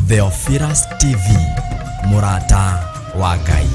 Theophilus TV, mũrata wa Ngai.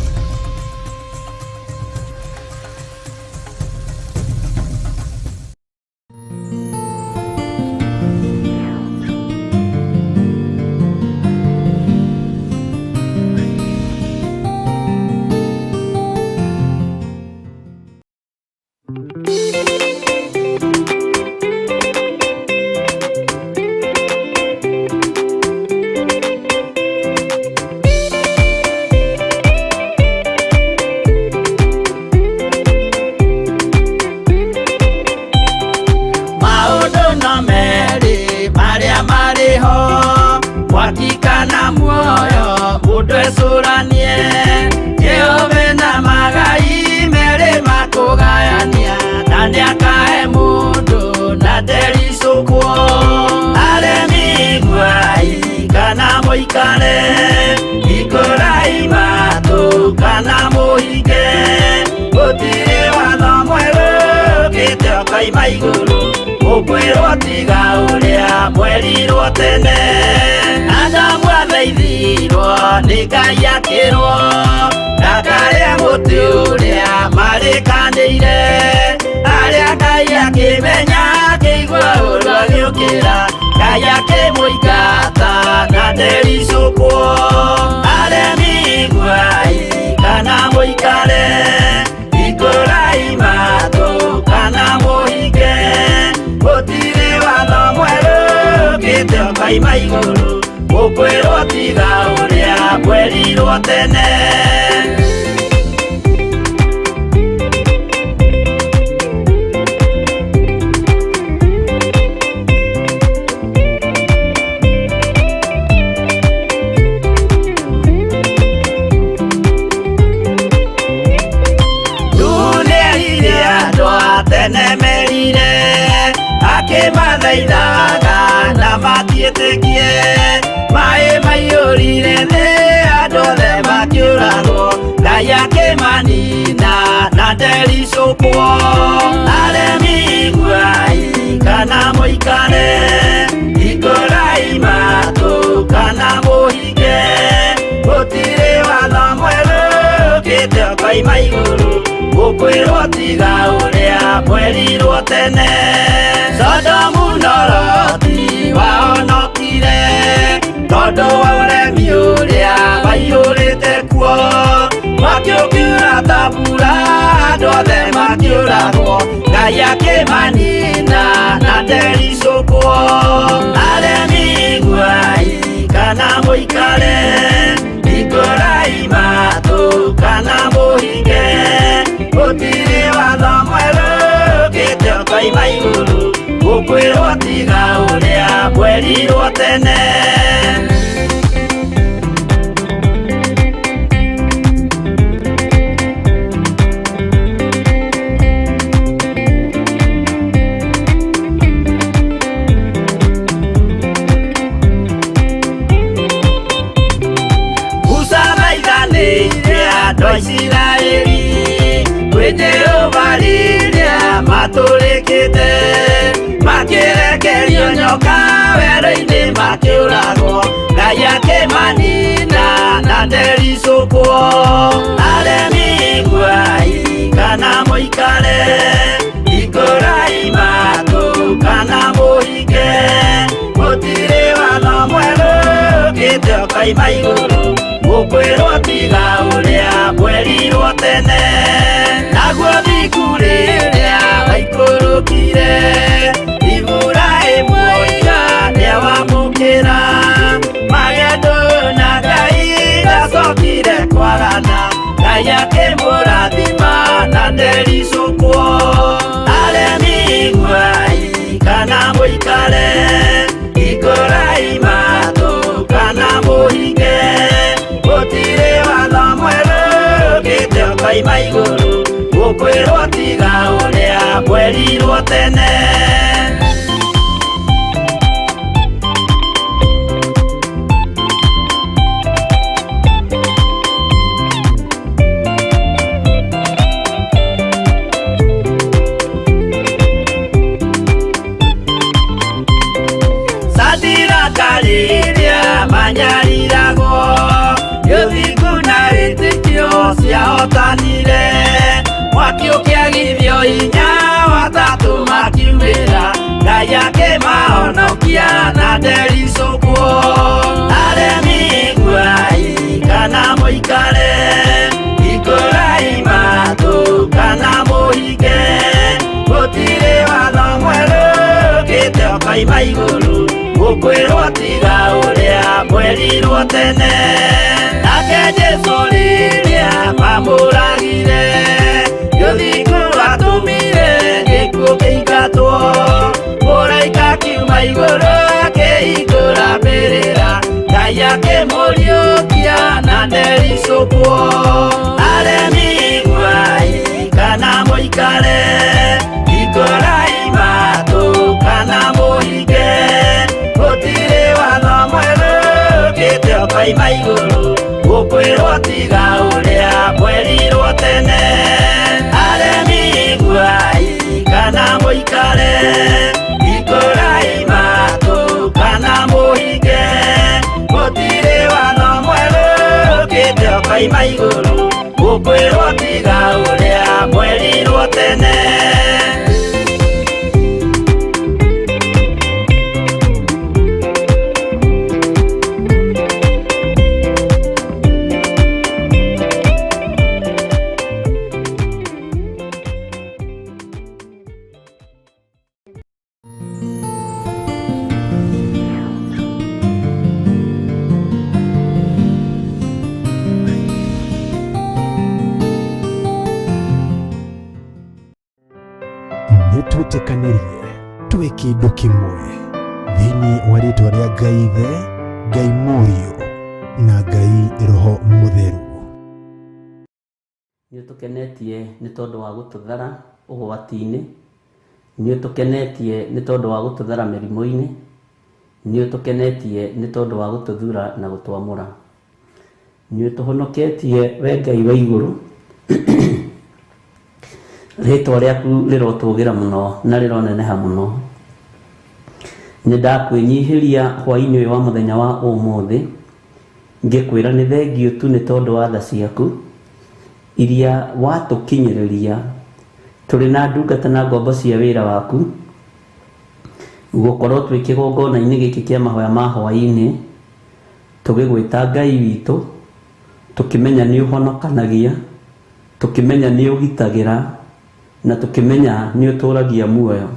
Maũndũ no merĩ marĩa marĩ ho, mwaki kana muoyo, mũndũ ecũranie. Jehova na magai merĩ makũgayania, na nĩakahe mũndũ na ndericũkwo. Aremi iguai kana mũikare, hingũrai matũ kana mũhinge, gũtirĩ watho mwerũ ũkĩte ũkoima igũrũ, ũkwĩrwo tiga ũrĩa mwerirwo tene. Adamu athaithirwo nĩ Ngai akĩrwo ndakarĩa mũtĩ ũrĩa marĩkanĩire, arĩa Ngai akĩmenya akĩigua ũru agĩũkĩra, Ngai akĩmũingata na ndericũkwo. Aremi iguai kana mũikare, hingũrai matũ kana mũhinge, gũtirĩ watho mwerũ ũkĩte ũkoima igũrũ, ũkwĩrwo tiga ũrĩa mwerirwo tene. Nĩerire andũ a tene merire, akĩmathaithaga na matiĩtĩkie, maĩ maiyũrire thĩ andũ othe makĩũragwo, Ngai akĩmanina na ndericũkwo. Aremi iguai kana mũikare, hingũrai matũ kana mũhinge, gũtirĩ watho mwerũ ũkĩte ũkoima igũrũ, ũkwĩrwo tiga ũrĩa mwerirwo tene. Sodomu na Loti wahonokire tondũ wa ũremi ũrĩa waiyũrĩte kuo, mwaki ũkiura ta mbura andũ othe makĩũragwo, Ngai akĩmanina na ndericũkwo. Aremi iguai kana mũikare, hingũrai matũ kana mũhinge, gũtirĩ watho mwerũ ũkĩte ũkoima igũrũ, ũkwĩrwo tiga ũrĩa mwerirwo tene. Musa thaithanĩire andũ a Isiraeli kwĩ Jehova rĩrĩa matũrĩkĩte, makĩrekerio nyoka werũ-inĩ makĩũragwo, Ngai akĩmanina na ndericũkwo. Aremi iguai kana mũikare, hingũrai matũ kana mũhinge, gũtirĩ watho mwerũ ũkĩte ũkoima igũrũ, ũkwĩrwo tiga ũrĩa mwerirwo tene. Naguo thingu rĩrĩa waikũrũkire, Iburahĩmu oiga nĩawamũkĩra, magendo na Ngai ndacokire kwagana, Ngai akĩmũrathima na ndericũkwo. Aremi iguai kana mũikare, hingũrai matũ kana mũhinge, gũtirĩ watho mwerũ ũkĩte ũkoima igũrũ, ũkwĩrwo tiga ũrĩa mwerirwo tene. Maka rĩrĩa manyariragwo Ũthingu na wĩtĩkio ciahotanire Mwaki ũkĩagithio hinya watatũ makiumĩra Ngai akĩmahonokia na ndericũkwo Aremi iguai kana mũikare Ikũrai matũ kana mũhinge Gũtirĩ watho mwerũ ũkĩte ũkoima igũrũ Gũkwĩrwo tiga ũrĩa mwerirwo tene Nake Jesũ rĩrĩa mamũragire Ũthingu watũmire gĩkuũ kĩingatwo Mũraika akiuma igũrũ akĩhingũra mbĩrĩra Ngai akĩmũriũkia na ndericũkwo Aremi iguai kana mũikare Ikũrai matũ kana mũhinge Gũtirĩ watho mwerũ ũkĩte ũkoima igũrũ Gũkwĩrwo tiga ũrĩa mwerirwo tene Aremi iguai kana mũikare Ikũrai matũ kana mũhinge Gũtirĩ watho mwerũ ũkĩte ũkoima igũrũ Gũkwĩrwo tiga ũrĩa mwerirwo tene Nĩtwĩtĩkanĩrie twĩ kĩndũ kĩmwe thĩinĩ wa rĩtwa rĩa Ngai Ithe, Ngai Mũriũ na Ngai Roho Mũtheru. Nĩ ũtũkenetie nĩ tondũ wa gũtũthara ũgwati-inĩ, nĩ ũtũkenetie nĩ tondũ wa gũtũthara mĩrimũ-inĩ, nĩ ũtũkenetie nĩ tondũ wa gũtũthura na gũtwamũra. Nĩ ũtũhonoketie we Ngai wa igũrũ, rĩtwa rĩaku rĩrotũgĩra mũno na rĩroneneha mũno. Nĩ ndakwĩnyihĩria hwaĩ-inĩ ũyũ wa mũthenya wa ũmũthĩ, ngĩkwĩra nĩ thengiũ tu nĩ tondũ wa tha ciaku iria watũkinyĩrĩria tũrĩ na ndungata na ngombo cia wĩra waku gũkorwo twĩ kĩgongona-inĩ gĩkĩ kĩa mahoya ma hwaĩ-inĩ tũgĩgwĩta Ngai witũ tũkĩmenya nĩ ũhonokanagia tũkĩmenya nĩ ũgitagĩra na tũkĩmenya nĩ ũtũragia muoyo.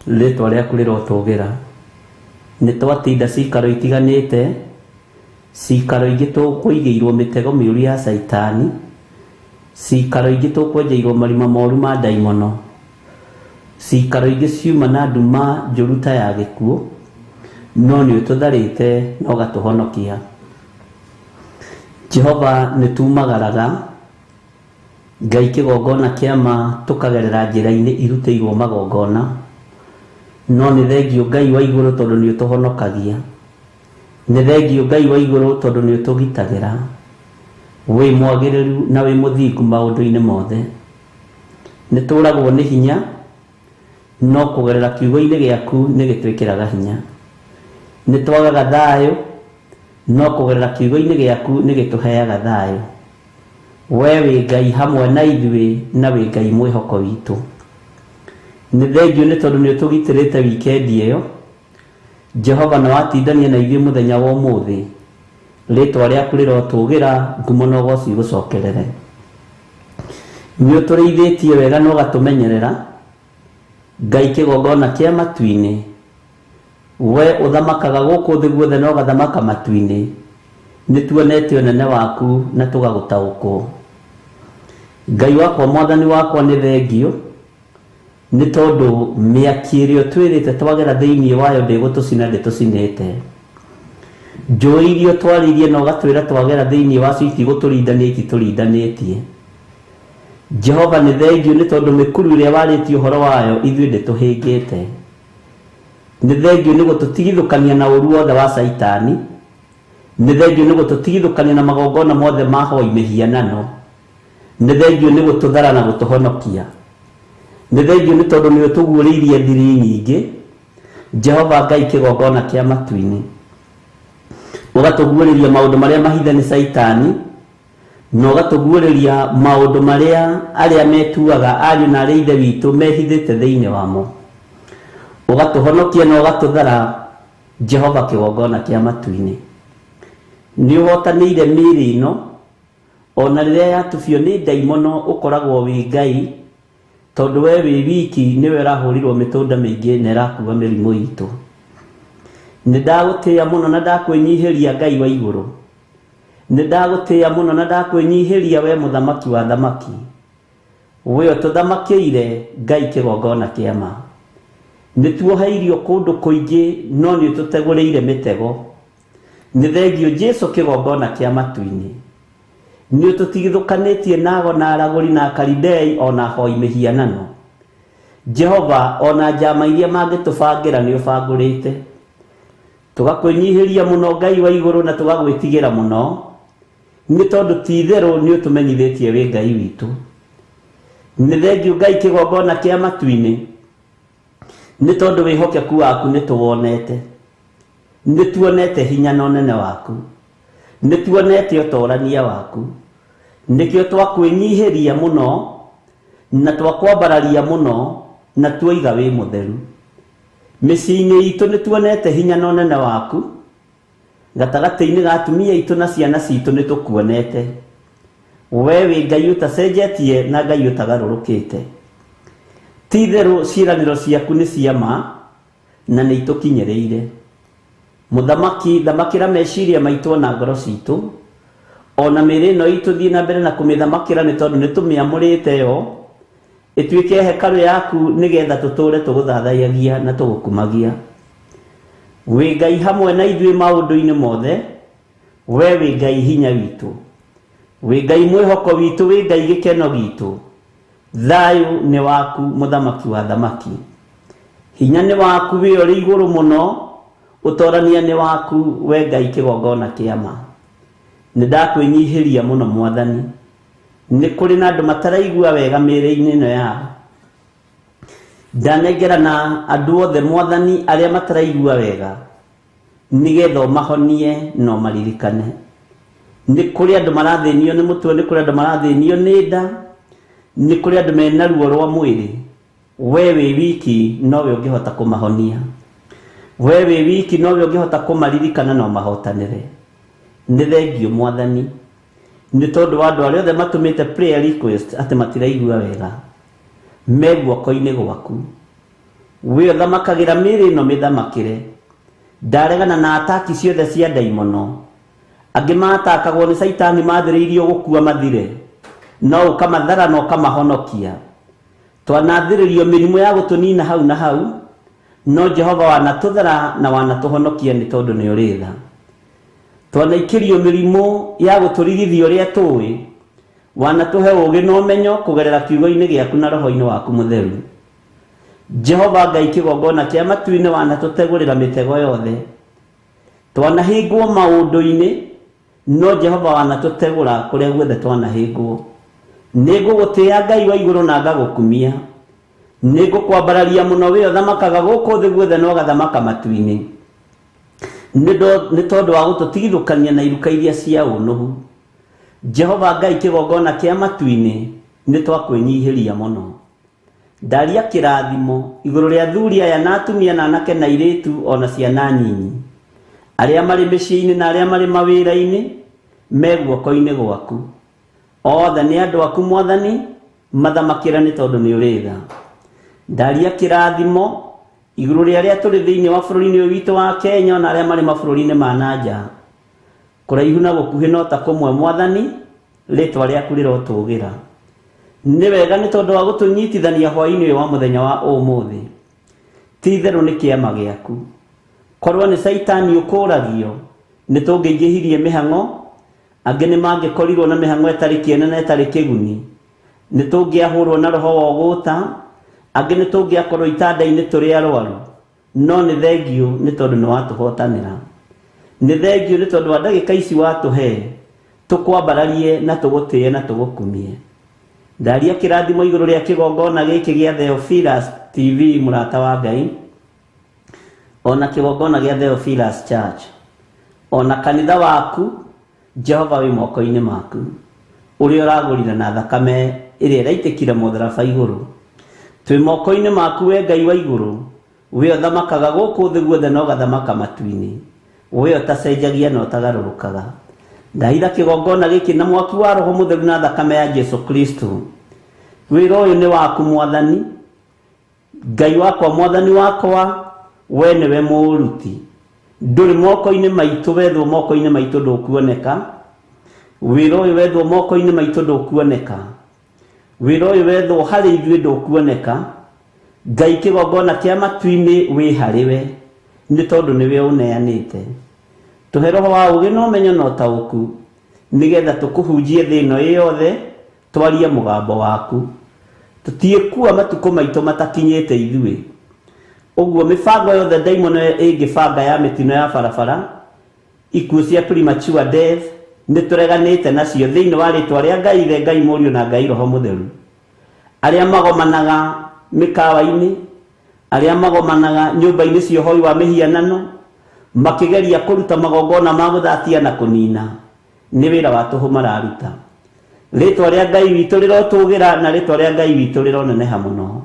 Rĩtwa rĩaku rĩrotũgĩra. Nĩ twatinda cikaro itiganĩte, cikaro ingĩ tũkũigĩirwo mĩtego mĩũru ya caitani, cikaro ingĩ tũkwenjeirwo marima moru ma ndaimono, cikaro ingĩ ciuma na nduma njũru ta ya gĩkuũ, no nĩ ũtũtharĩte na ũgatũhonokia. Jehova nĩ tumagaraga Ngai kĩgongona kĩa ma tũkagerera njĩra-inĩ irutĩirwo magongona, no nĩ thengiũ Ngai wa igũrũ tondũ nĩ ũtũhonokagia, nĩ thengiũ Ngai wa igũrũ tondũ nĩ ũtũgitagĩra, wĩ mwagĩrĩru na wĩ mũthingu maũndũ-inĩ mothe. Nĩ tũragwo nĩ hinya, no kũgerera kiugo-inĩ gĩaku nĩ gĩtwĩkĩraga hinya. Nĩ twagaga thayũ, no kũgerera kiugo-inĩ gĩaku nĩ gĩtũheaga thayũ. We wĩ Ngai hamwe na ithuĩ na wĩ Ngai mwĩhoko witũ. Nĩ thengiũ nĩ tondũ nĩ ũtũgitĩrĩte wikendi ĩyo. Jehova nĩ watindania na ithuĩ mũthenya wa ũmũthĩ. Rĩtwa rĩaku rĩrotũgĩra, ngumo na ũgoci igũcokerere. Nĩ ũtũrĩithĩtie wega na ũgatũmenyerera, Ngai kĩgongona kĩa matu-inĩ. We ũthamakaga gũkũ thĩ guothe na ũgathamaka matu-inĩ. Nĩ tuonete ũnene waku na tũgagũtaũkwo. Ngai wakwa mwathani wakwa nĩ thengiũ nĩ tondũ mĩaki ĩrĩa ũtwĩrĩte twagera thĩinĩ wayo ndĩgũtũcina ndĩtũcinĩte. Njũĩ iria ũtwarĩirie na ũgatwĩra twagera thĩinĩ wacio itigũtũrindania ititũrindanĩtie. Jehova nĩ thengiũ nĩ tondũ mĩkuru ĩrĩa warĩtie ũhoro wayo ithuĩ ndĩtũhĩngĩte. Nĩ thengiũ nĩ gũtũtigithũkania na ũru wothe wa caitani. Nĩ thengiũ nĩ gũtũtigithũkania na magongona mothe ma hoi mĩhianano. Nĩ thengiũ nĩ gũtũthara na gũtũhonokia. Nĩ thengiũ nĩ tondũ nĩ ũtũguũrĩirie thiri nyingĩ. Jehova Ngai kĩgongona kĩa matu-inĩ, ũgatũguũrĩria maũndũ marĩa mahithe nĩ Caitani, na ũgatũguũrĩria maũndũ marĩa arĩa metuaga ariũ na arĩa ithe witũ mehithĩte thĩinĩ wamo. Ũgatũhonokia na ũgatũthara, Jehova kĩgongona kĩa matu-inĩ. Nĩ ũhotanĩire mĩĩrĩ ĩno, ona rĩrĩa yatubio nĩ ndaimono ũkoragwo wĩ Ngai, tondũ we wĩ wiki nĩwe ũrahũrirwo mĩtũnda mĩingĩ na ĩrakua mĩrimũ itũ. Nĩ ndagũtĩĩa mũno na ndakwĩnyihĩria Ngai wa igũrũ. Nĩ ndagũtĩĩa mũno na ndakwĩnyihĩria we mũthamaki wa thamaki. We ũtũthamakĩire Ngai kĩgongona kĩa ma. Nĩ tuoheirio kũndũ kũingĩ no nĩ ũtũtegũrĩire mĩtego. Nĩ thengio Jesu kĩgongona kĩa matu-inĩ. Nĩ ũtũtigithũkanĩtie na ago na aragũri na akaridei ona ahoi mĩhianano. Jehova ona njama iria mangĩtũbangĩra nĩ ũbangũrĩte. Tũgakwĩnyihĩria mũno Ngai wa igũrũ na tũgagwĩtigĩra mũno, nĩ tondũ ti itherũ nĩ ũtũmenyithĩtie wĩ Ngai witũ. Nĩ thengio Ngai kĩgongona kĩa matu-inĩ, nĩ tondũ wĩhokeku waku nĩ tũwonete. Nĩ tuonete hinya na ũnene waku, nĩ tuonete ũtorania waku. Nĩkĩo twakwĩnyihĩria mũno na twakwambararia mũno na tuoiga wĩ mũtheru. Mĩciĩ-inĩ itũ nĩ tuonete hinya na ũnene waku, gatagatĩ-inĩ ga atumia aitũ na ciana citũ nĩ tũkuonete. We wĩ Ngai ũtacenjetie na Ngai ũtagarũrũkĩte. Ti itherũ ciĩranĩro ciaku nĩ cia ma na nĩ itũkinyĩrĩire. Mũthamaki, thamakĩra meciria maitũ ona ngoro citũ, ona mĩĩrĩ ĩno itũ thiĩ na mbere na kũmĩthamakĩra, nĩ tondũ nĩ tũmĩamũrĩte yo ĩtuĩke hekarũ yaku, nĩgetha tũtũũre tũgũthathayagia na tũgũkumagia. Wĩ Ngai hamwe na ithuĩ maũndũ-inĩ mothe, we wĩ Ngai hinya witũ, wĩ Ngai mwĩhoko witũ, wĩ Ngai gĩkeno gitũ. Thayũ nĩ waku mũthamaki wa thamaki, hinya nĩ waku wĩ ũrĩ igũrũ mũno, ũtorania nĩ waku we Ngai kĩgongona kĩa ma. Nĩ ndakwĩnyihĩria mũno Mwathani. Nĩ kũrĩ na andũ mataraigua wega mĩĩrĩ-inĩ ĩno yao. Ndanengerana andũ othe Mwathani arĩa mataraigua wega, nĩgetha ũmahonie na ũmaririkane. Nĩ kũrĩ andũ marathĩnio nĩ mũtwe, nĩ kũrĩ andũ marathĩnio nĩ nda, nĩ kũrĩ andũ mena ruo rwa mwĩrĩ. We wĩ wiki nowe ũngĩhota kũmahonia. We wĩ wiki nowe ũngĩhota kũmaririkana na ũmahotanĩre. Nĩ thengio Mwathani, nĩ tondũ wa andũ arĩa othe matũmĩte prayer request atĩ matiraigua wega, me guoko-inĩ gwaku. We ũthamakagĩra mĩĩrĩ ĩno mĩthamakĩre. Ndaregana na ataki ciothe cia ndaimono. Angĩ matakagwo nĩ Caitani mathĩrĩirio gũkua mathire, no ũkamathara na ũkamahonokia. Twanathĩrĩrio mĩrimũ ya gũtũnina hau na hau, no Jehova wanatũthara na wanatũhonokia nĩ tondũ nĩ ũrĩ tha. Twanaikĩrio mĩrimũ ya gũtũrigithia ũrĩa tũĩ, wanatũhe ũũgĩ na ũmenyo kũgerera kiugo-inĩ gĩaku na roho-inĩ waku mũtheru. Jehova Ngai kĩgongona kĩa matu-inĩ wanatũtegũrĩra mĩtego yothe. Twanahĩngwo maũndũ-inĩ, no Jehova wanatũtegũra kũrĩa guothe twanahĩngwo. Nĩ ngũgũtĩĩa Ngai wa igũrũ na ngagũkumia. Nĩ ngũkwambararia mũno wĩ ũthamakaga gũkũ thĩ guothe na ũgathamaka matu-inĩ. Nĩ tondũ wa gũtũtigithũkania na iruka iria cia ũnũhu. Jehova Ngai kĩgongona kĩa matu-inĩ nĩ twakwĩnyihĩria mũno. Ndaria kĩrathimo igũrũ rĩa athuri aya na atumia na anake na airĩtu ona ciana nyinyi, arĩa marĩ mĩciĩ-inĩ na arĩa marĩ mawĩra-inĩ, me guoko-inĩ gwaku. Othe nĩ andũ aku Mwathani, mathamakĩra nĩ tondũ nĩ ũrĩ tha. Ndaria kĩrathimo igũrũ rĩa arĩa tũrĩ thĩinĩ wa bũrũri-inĩ ũyũ witũ wa Kenya ona arĩa marĩ mabũrũri-inĩ ma na nja. Kũraihu na gũkuhĩ no ta kũmwe Mwathani, rĩtwa rĩaku rĩrotũgĩra. Nĩ wega nĩ tondũ wa gũtũnyitithania hwaĩ-inĩ ũyũ wa mũthenya wa ũmũthĩ. Ti itherũ nĩ kĩama gĩaku. Korwo nĩ Caitani ũkũragio, nĩ tũngĩingĩhirie mĩhang'o, angĩ nĩ mangĩkorirwo na mĩhang'o ĩtarĩ kĩene na ĩtarĩ kĩguni. Nĩ tũngĩahũrwo na roho wa ũgũta, angĩ nĩ tũngĩakorwo itanda-inĩ tũrĩ arwaru. No nĩ thengio nĩ tondũ nĩ watũhotanĩra. Nĩ thengio nĩ tondũ wa ndagĩka ici watũhe, tũkwambararie na tũgũtĩe na tũgũkumie. Ndaria kĩrathimo igũrũ rĩa kĩgongona gĩkĩ gĩa Theophilus TV mũrata wa Ngai. Ona kĩgongona gĩa Theophilus Church, ona kanitha waku Jehova wĩ moko-inĩ maku, ũrĩa ũragũrire na thakame ĩrĩa ĩraitĩkire mũtharaba igũrũ. Twĩ moko-inĩ maku we Ngai wa igũrũ, we ũthamakaga gũkũ thĩ guothe na ũgathamaka matu-inĩ, we ũtacenjagia na ũtagarũrũkaga. Ndahitha kĩgongona gĩkĩ na mwaki wa Roho Mũtheru na thakame ya Jesu Kristo. Wĩra ũyũ nĩ waku Mwathani, Ngai wakwa, Mwathani wakwa, we nĩwe mũũruti. Ndũrĩ moko-inĩ maitũ, wethwo moko-inĩ maitũ ndũkuoneka. Wĩra ũyũ wethwo moko-inĩ maitũ ndũkuoneka. Wĩra ũyũ wethwo harĩ ithuĩ ndũkuoneka. Ngai kĩgongona kĩa matu-inĩ wĩ harĩ we, nĩ tondũ nĩwe ũneanĩte. Tũhe roho wa ũũgĩ na ũmenyo na ũtaũku, nĩgetha tũkũhunjie thĩ ĩno ĩ yothe, twarie mũgambo waku. Tũtiĩkua matukũ maitũ matakinyĩte ithuĩ. Ũguo mĩbango yothe ndaimono ĩngĩbanga ya mĩtino ya barabara, ikuũ cia premature death, nĩ tũreganĩte nacio thĩinĩ wa rĩtwa rĩa Ngai Ithe, Ngai Mũriũ na Ngai Roho Mũtheru. Arĩa magomanaga mĩkawa-inĩ, arĩa magomanaga nyũmba-inĩ cia ũhoi wa mĩhianano, makĩgeria kũruta magongona ma gũthatia na kũnina, nĩ wĩra wa tũhũ mararuta. Rĩtwa rĩa Ngai witũ rĩrotũgĩra na rĩtwa rĩa Ngai witũ rĩroneneha mũno.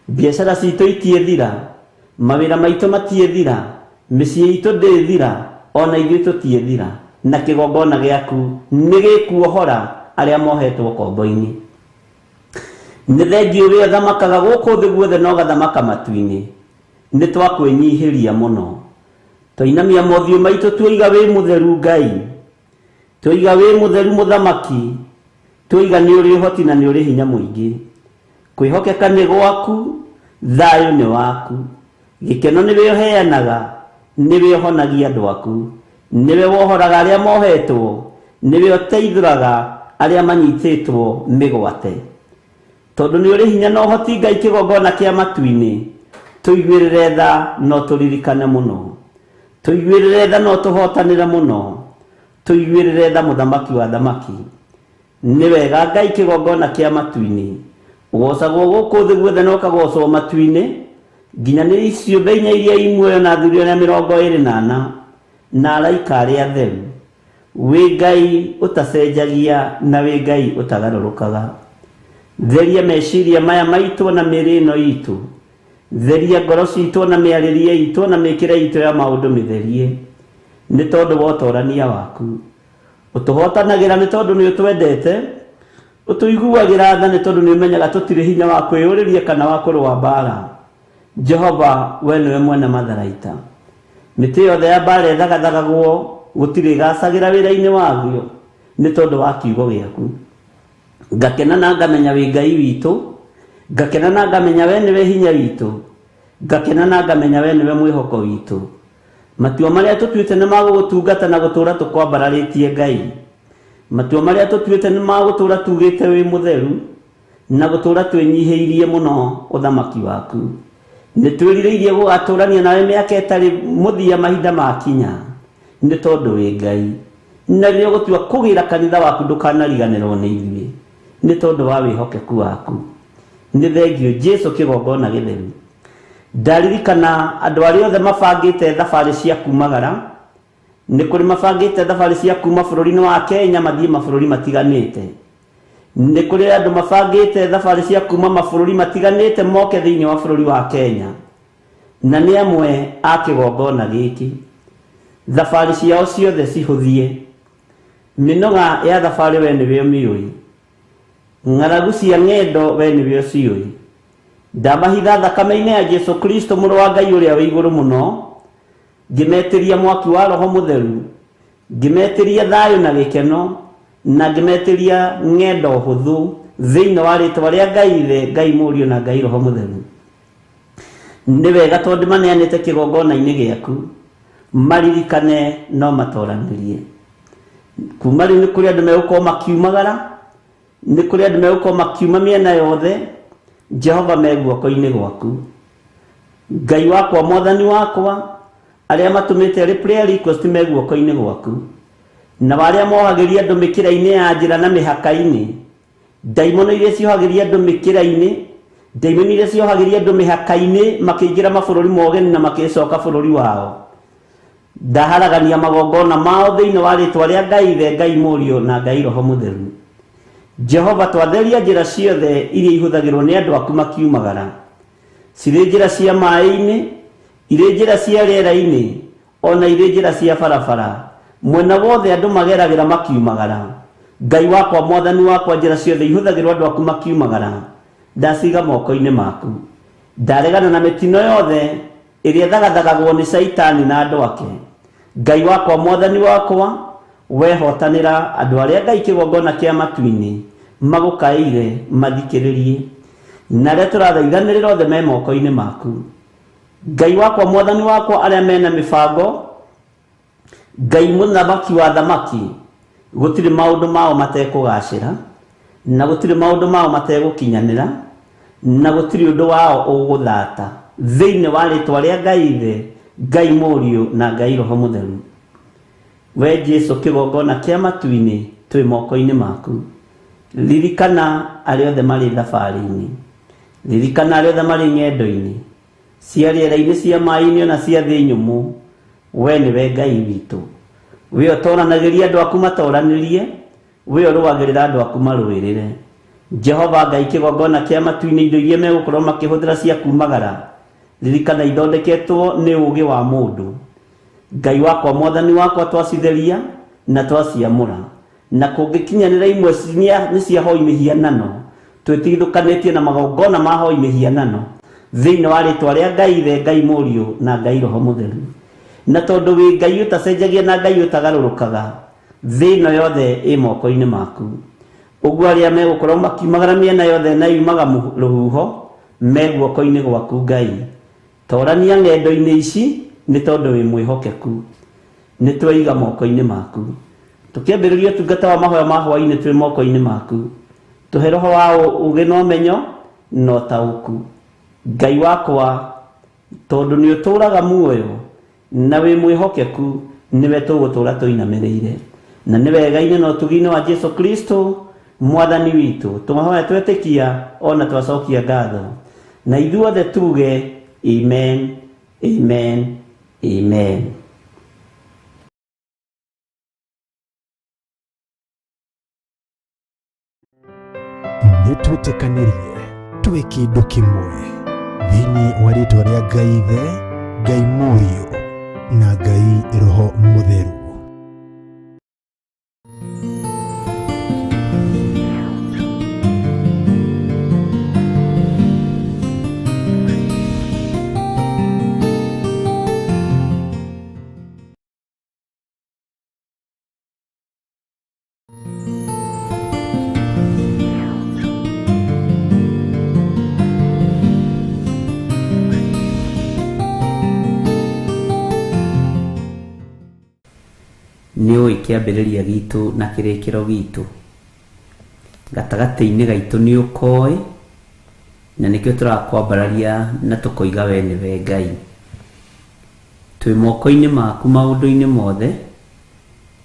Biacara citũ itiĩthira, mawĩra maitũ matiĩthira, mĩciĩ itũ ndĩthira, ona ithuĩ tũtiĩthira, na kĩgongona gĩaku nĩ gĩkuohora arĩa mohetwo kombo-inĩ. Nĩ thengiũ we ũthamakaga gũkũ thĩ guothe na ũgathamaka matu-inĩ. Nĩ twakwĩnyihĩria mũno. Twainamia mothiũ maitũ tuoiga wĩ mũtheru Ngai, tuoiga wĩ mũtheru mũthamaki, tuoiga nĩ ũrĩ ũhoti na nĩ ũrĩ hinya mũingĩ. Kwĩhokeka nĩ gwaku, thayũ nĩ waku, gĩkeno nĩwe ũheanaga, nĩwe ũhonagia andũ aku, nĩwe wohoraga arĩa mohetwo, nĩwe ũteithũraga arĩa manyitĩtwo mĩgwate. Tondũ nĩ ũrĩ hinya na ũhoti Ngai kĩgongona kĩa matu-inĩ, tũiguĩrĩre tha no tũririkane mũno. Tũiguĩrĩre tha no tũhotanĩre mũno. Tũiguĩrĩre tha mũthamaki wa thamaki. Nĩ wega Ngai kĩgongona kĩa matu-inĩ, ũgocagwo gũkũ thĩ guothe na ũkagocwo matu-inĩ, nginya nĩ ciũmbe inya iria i muoyo na athuri arĩa 24 na araika arĩa atheru. Wĩ Ngai ũtacenjagia na wĩ Ngai ũtagarũrũkaga. Theria meciria maya maitũ na mĩĩrĩ ĩno itũ. Theria ngoro citũ na mĩarĩrie itũ na mĩkĩre itũ ya maũndũ mĩtherie, nĩ tondũ wa ũtorania waku. Ũtũhotanagĩra nĩ tondũ nĩ ũtwendete, ũtũiguagĩra tha nĩ tondũ nĩ ũmenyaga tũtirĩ hinya wa kwĩyũrĩria kana wa kũrũa mbara. Jehova, we nĩwe mwene matharaita. Mĩtĩ yothe ya mbara ĩthagathagagwo, gũtirĩ ĩgacagĩra wĩra-inĩ waguo nĩ tondũ wa kiugo gĩaku. Ngakena na ngamenya wĩ Ngai witũ, ngakena na ngamenya we nĩwe hinya witũ, ngakena na ngamenya we nĩwe mwĩhoko witũ. Matua marĩa tũtuĩte nĩ ma gũgũtungata na gũtũũra tũkwambararĩtie Ngai. Matua marĩa tũtuĩte nĩ ma gũtũũra tugĩte wĩ mũtheru na gũtũũra twĩnyihĩirie mũno ũthamaki waku. Nĩ twĩrirĩirie gũgatũũrania nawe mĩaka ĩtarĩ mũthia mahinda makinya, nĩ tondũ wĩ Ngai. Na rĩrĩa ũgũtua kũgĩra kanitha waku ndũkanariganĩrwo nĩ ithuĩ, nĩ tondũ wa wĩhokeku waku. Nĩ thengiũ Jesu kĩgongona gĩtheru. Ndaririkana andũ arĩa othe mabangĩte thabarĩ cia kumagara, nĩ kũrĩ mabangĩte thabarĩ cia kuma bũrũri-inĩ wa Kenya mathiĩ mabũrũri matiganĩte. Nĩ kũrĩ andũ mabangĩte thabarĩ cia kuma mabũrũri matiganĩte moke thĩinĩ wa bũrũri wa Kenya, na nĩ amwe a kĩgongona gĩkĩ. Thabarĩ ciao ciothe cihũthie. Mĩnoga ya thabarĩ we nĩwe ũmĩũĩ, ng'aragu cia ng'endo we nĩwe ũciũĩ. Ndamahitha thakame-inĩ ya Jesu Kristo mũrũ wa Ngai ũrĩa wĩ igũrũ mũno, ngĩmetĩria mwaki wa Roho Mũtheru, ngĩmetĩria thayũ na gĩkeno, na ngĩmetĩria ng'endo hũthũ thĩinĩ wa rĩtwa rĩa Ngai Ithe, Ngai Mũriũ na Ngai Roho Mũtheru. Nĩ wega tondũ maneanĩte kĩgongona-inĩ gĩaku, maririkane no matoranĩrie. Kuma rĩu nĩ kũrĩ andũ megũkorwo makiumagara, nĩ kũrĩ andũ megũkorwo makiuma mĩena yothe. Jehova me guoko-inĩ gwaku. Ngai wakwa, Mwathani wakwa, arĩa matũmĩte arĩ prayer request me guoko-inĩ gwaku, na arĩa mohagĩria andũ mĩkĩra-inĩ ya njĩra na mĩhaka-inĩ, ndaimono iria ciohagĩria andũ mĩkĩra-inĩ, Ndaimono iria ciohagĩria andũ mĩhaka-inĩ makĩingĩra mabũrũri ma ũgeni na makĩcoka bũrũri wao. Ndaharagania magongona mao thĩinĩ wa rĩtwa rĩa Ngai Ithe, Ngai Mũriũ na Ngai Roho Mũtheru. Jehova, twatheria njĩra ciothe iria ihũthagĩrwo nĩ andũ aku makiumagara, cirĩ njĩra cia maĩ-inĩ, irĩ njĩra cia rĩera-inĩ, ona irĩ njĩra cia barabara, mwena wothe andũ mageragĩra makiumagara. Ngai wakwa, Mwathani wakwa, njĩra ciothe ihũthagĩrwo andũ aku makiumagara ndaciga moko-inĩ maku. Ndaregana na mĩtino yothe ĩrĩa ĩthagathagagwo nĩ Caitani na andũ ake. Ngai wakwa, Mwathani wakwa, wehotanĩra andũ arĩa Ngai kĩgongona kĩa matu-inĩ magũkaĩire mathikĩrĩrie, na arĩa tũrathaithanĩrĩra othe me moko-inĩ maku. Ngai wakwa, Mwathani wakwa, arĩa mena mĩbango, Ngai mũthamaki wa thamaki, gũtirĩ maũndũ mao matekũgacĩra, na gũtirĩ maũndũ mao mategũkinyanĩra, na gũtirĩ ũndũ wao ũgũthata, thĩinĩ wa rĩtwa rĩa Ngai Ithe, Ngai Mũriũ na Ngai Roho Mũtheru. We Jesu, kĩgongona kĩa matu-inĩ, twĩ moko-inĩ maku. Ririkana arĩa othe marĩ thabarĩ-inĩ, ririkana arĩa othe marĩ ng'endo-inĩ, cia rĩera-inĩ, cia maĩ-inĩ, ona cia thĩ nyũmũ. We nĩwe Ngai witũ, we ũtoranagĩria andũ aku matoranĩrie, we ũrũagĩrĩra andũ aku marũĩrĩre. Jehova Ngai kĩgongona kĩa matu-inĩ, indo iria megũkorwo makĩhũthĩra cia kumagara, ririkana ithondeketwo nĩ ũũgĩ wa mũndũ. Ngai wakwa, Mwathani wakwa, twacitheria na twaciamũra, na kũngĩkinyanĩra imwe nĩ cia hoi mĩhianano, twĩtigithũkanĩtie na magongona ma hoi mĩhianano, thĩinĩ wa rĩtwa rĩa Ngai Ithe, Ngai Mũriũ na Ngai Roho Mũtheru. Na tondũ wĩ Ngai ũtacenjagia na Ngai ũtagarũrũkaga, thĩ ĩno yothe ĩ moko-inĩ maku. Ũguo arĩa megũkorwo makiumagara mĩena yothe na yumaga rũhuho, me guoko-inĩ gwaku Ngai. Torania ng'endo-inĩ ici nĩ tondũ wĩ mwĩhokeku, nĩ tweiga moko-inĩ maku. Tũkĩambĩrĩria ũtungata wa mahoya ma hwaĩ-inĩ twĩ moko-inĩ maku. Tũhe roho wa ũũgĩ na ũmenyo na ũtaũku. Ngai wakwa, tondũ nĩ ũtũũraga muoyo na wĩ mwĩhokeku, nĩwe tũgũtũũra tũinamĩrĩire. Na nĩ wega-inĩ na ũtugi-inĩ wa Jesu Kristo Mwathani witũ, twahoya twetĩkia ona twacokia ngatho, na ithuothe tuge amen, amen, amen. Nĩ twĩtĩkanĩrie twĩ kĩndũ kĩmwe thĩinĩ wa rĩtwa rĩa Ngai Ithe, Ngai Mũriũ na Ngai Roho Mũtheru. Nĩ ũĩ kĩambĩrĩria gitũ na kĩrĩkĩro gitũ, gatagatĩ-inĩ gaitũ nĩ ũkoĩ, na nĩkĩo tũrakwambararia na tũkoiga we nĩwe Ngai. Twĩ moko-inĩ maku maũndũ-inĩ mothe,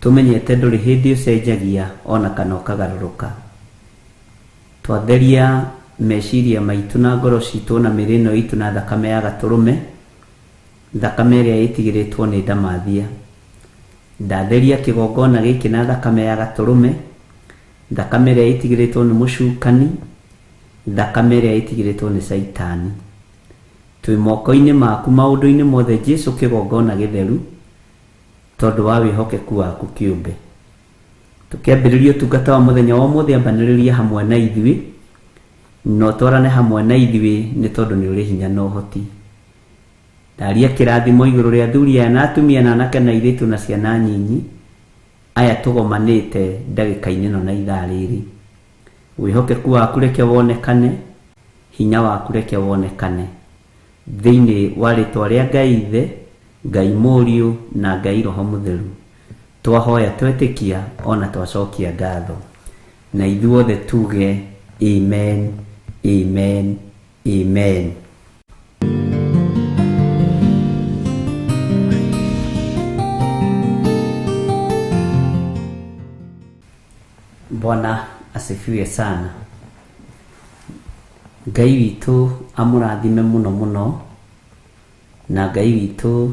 tũmenyete ndũrĩ hĩndĩ ũcenjagia ona kana ũkagarũrũka. Twatheria meciria maitũ na ngoro citũ na mĩĩrĩ ĩno itũ na thakame ya gatũrũme, thakame ĩrĩa ĩtigĩrĩtwo nĩ ndamathia. Ndatheria kĩgongona gĩkĩ na thakame ya gatũrũme, thakame ĩrĩa ĩtigĩrĩtwo nĩ mũcukani, thakame ĩrĩa ĩtigĩrĩtwo nĩ Caitani. Twĩ moko-inĩ maku maũndũ-inĩ mothe, Jesu kĩgongona gĩtheru, tondũ wa wĩhokeku waku kĩũmbe. Tũkĩambĩrĩria ũtungata wa mũthenya wa ũmũthĩ, ambanĩrĩria hamwe na ithuĩ, na ũtwarane hamwe na ithuĩ, nĩ tondũ nĩ ũrĩ hinya na ũhoti. Ndaria kĩrathimo igũrũ rĩa athuri aya na atumia na anake na airĩtu na ciana nyinyi, aya tũgomanĩte ndagĩka-inĩ ĩno na ithaa rĩrĩ. Wĩhokeku waku reke wonekane, hinya waku reke wonekane, thĩinĩ wa rĩtwa rĩa Ngai Ithe, Ngai Mũriũ na Ngai Roho Mũtheru. Twahoya twetĩkia ona twacokia ngatho, na ithuothe tuge amen, amen, amen. Bwana asifiwe sana. Ngai witũ amũrathime mũno mũno, na Ngai witũ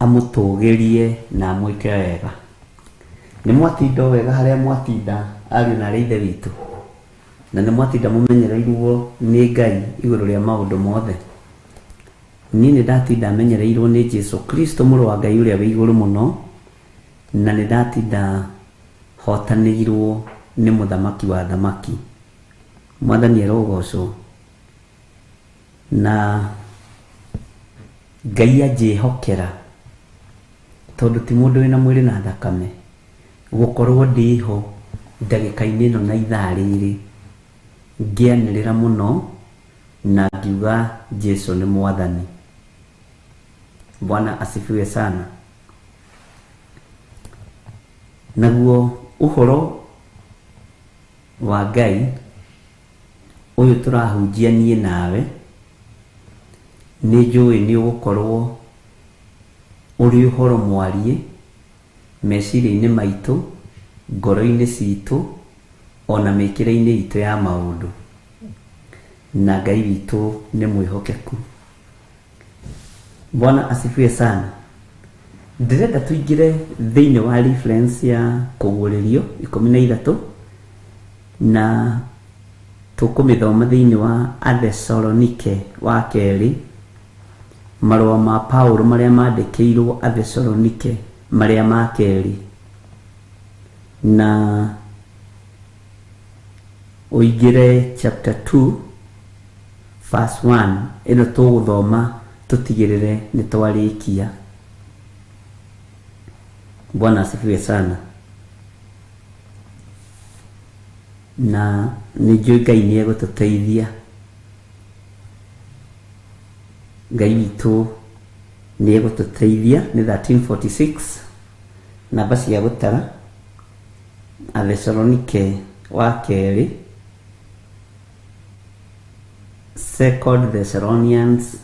amũtũgĩrie na amwĩke wega. Nĩ mwatinda o wega harĩa mwatinda ariũ na arĩ ithe witũ, na nĩ mwatinda mũmenyereirwo nĩ Ngai igũrũ rĩa maũndũ mothe. Niĩ nĩ ndatinda menyereirwo nĩ Jesu Kristo mũrũ wa Ngai ũrĩa wĩ igũrũ mũno, na nĩ ndatinda hotanĩirwo nĩ mũthamaki wa thamaki. Mwathani arogocwo. Na Ngai anjĩhokera, tondũ ti mũndũ wĩna mwĩrĩ na thakame, gũkorwo ndĩho ndagĩka-inĩ ĩno na ithaa rĩrĩ, ngĩanĩrĩra mũno na ngiuga Jesu nĩ mwathani. Bwana asifiwe sana. Naguo ũhoro wa Ngai ũyũ tũrahunjia niĩ nawe, nĩ njũĩ nĩ ũgũkorwo ũrĩ ũhoro mwarie meciria-inĩ maitũ, ngoro-inĩ citũ, ona mĩkĩre-inĩ itũ ya maũndũ. Na Ngai witũ nĩ mwĩhokeku. Bwana asifiwe sana. Ndĩrenda tũingĩre thĩinĩ wa reference ya kũguũrĩrio 13, na tũkũmĩthoma thĩinĩ wa Athesalonike wa kerĩ, marũa ma Paulo marĩa mandĩkĩirwo Athesalonike marĩa ma kerĩ, na ũingĩre chapter 2 verse 1. Ĩno tũgũthoma tũtigĩrĩre nĩ twarĩkia. Bwana asifiwe sana. Na nĩ njũĩ Ngai nĩ egũtũteithia. Ngai witũ nĩ egũtũteithia. Nĩ 1346 namba cia gũtara, Athesalonike wa kerĩ, Second Thessalonians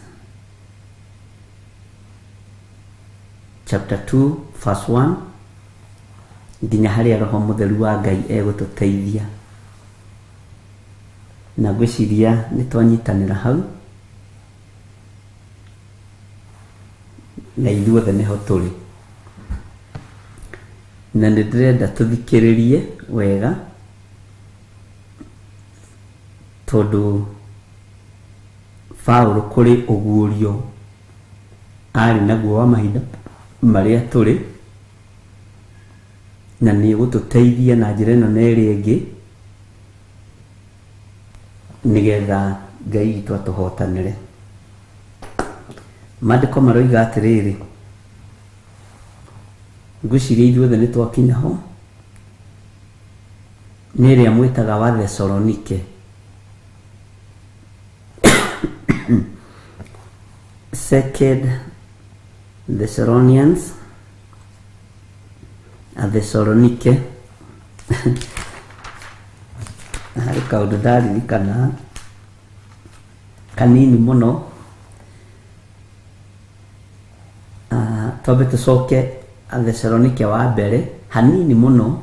chapter 2 verse 1, nginya harĩa Roho Mũtheru wa Ngai egũtũteithia. Na ngwĩciria nĩ twanyitanĩra hau, na ithuothe nĩho tũrĩ. Na nĩ ndĩrenda tũthikĩrĩrie wega, tondũ Paulo kũrĩ ũguũrio arĩ naguo wa mahinda marĩa tũrĩ, na nĩ gũtũteithia na njĩra ĩno na ĩrĩa ĩngĩ, nĩgetha Ngai witũ atũhotanĩre. Maandĩko maroiga atĩrĩrĩ, ngwĩciria ithuothe nĩ twakinya ho, nĩ ĩrĩa mwĩtaga wa Thesalonike. Second Thessalonians, Athesalonike. Harĩ kaũndũ ndaririkana kanini mũno. Twambe tũcoke Athesalonike wa mbere hanini mũno.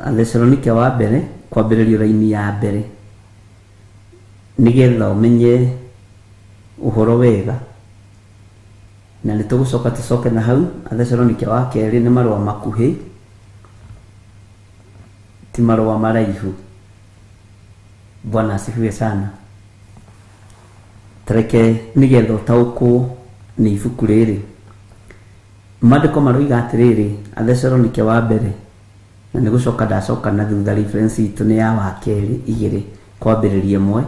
Athesalonike wa mbere kwambĩrĩrio raini ya mbere, nĩgetha ũmenye ũhoro wega. Na nĩ tũgũcoka tũcoke na hau Athesalonike wa kerĩ nĩ marũa makuhĩ, ti marũa maraihu. Bwana asifiwe sana. Tareke nĩgetha ũtaũkwo nĩ ibuku rĩrĩ. Maandĩko maroiga atĩrĩrĩ, Athesalonike wa mbere, na nĩ gũcoka ndacoka na thutha, reference itũ nĩ ya wa kerĩ igĩrĩ kwambĩrĩria ĩmwe,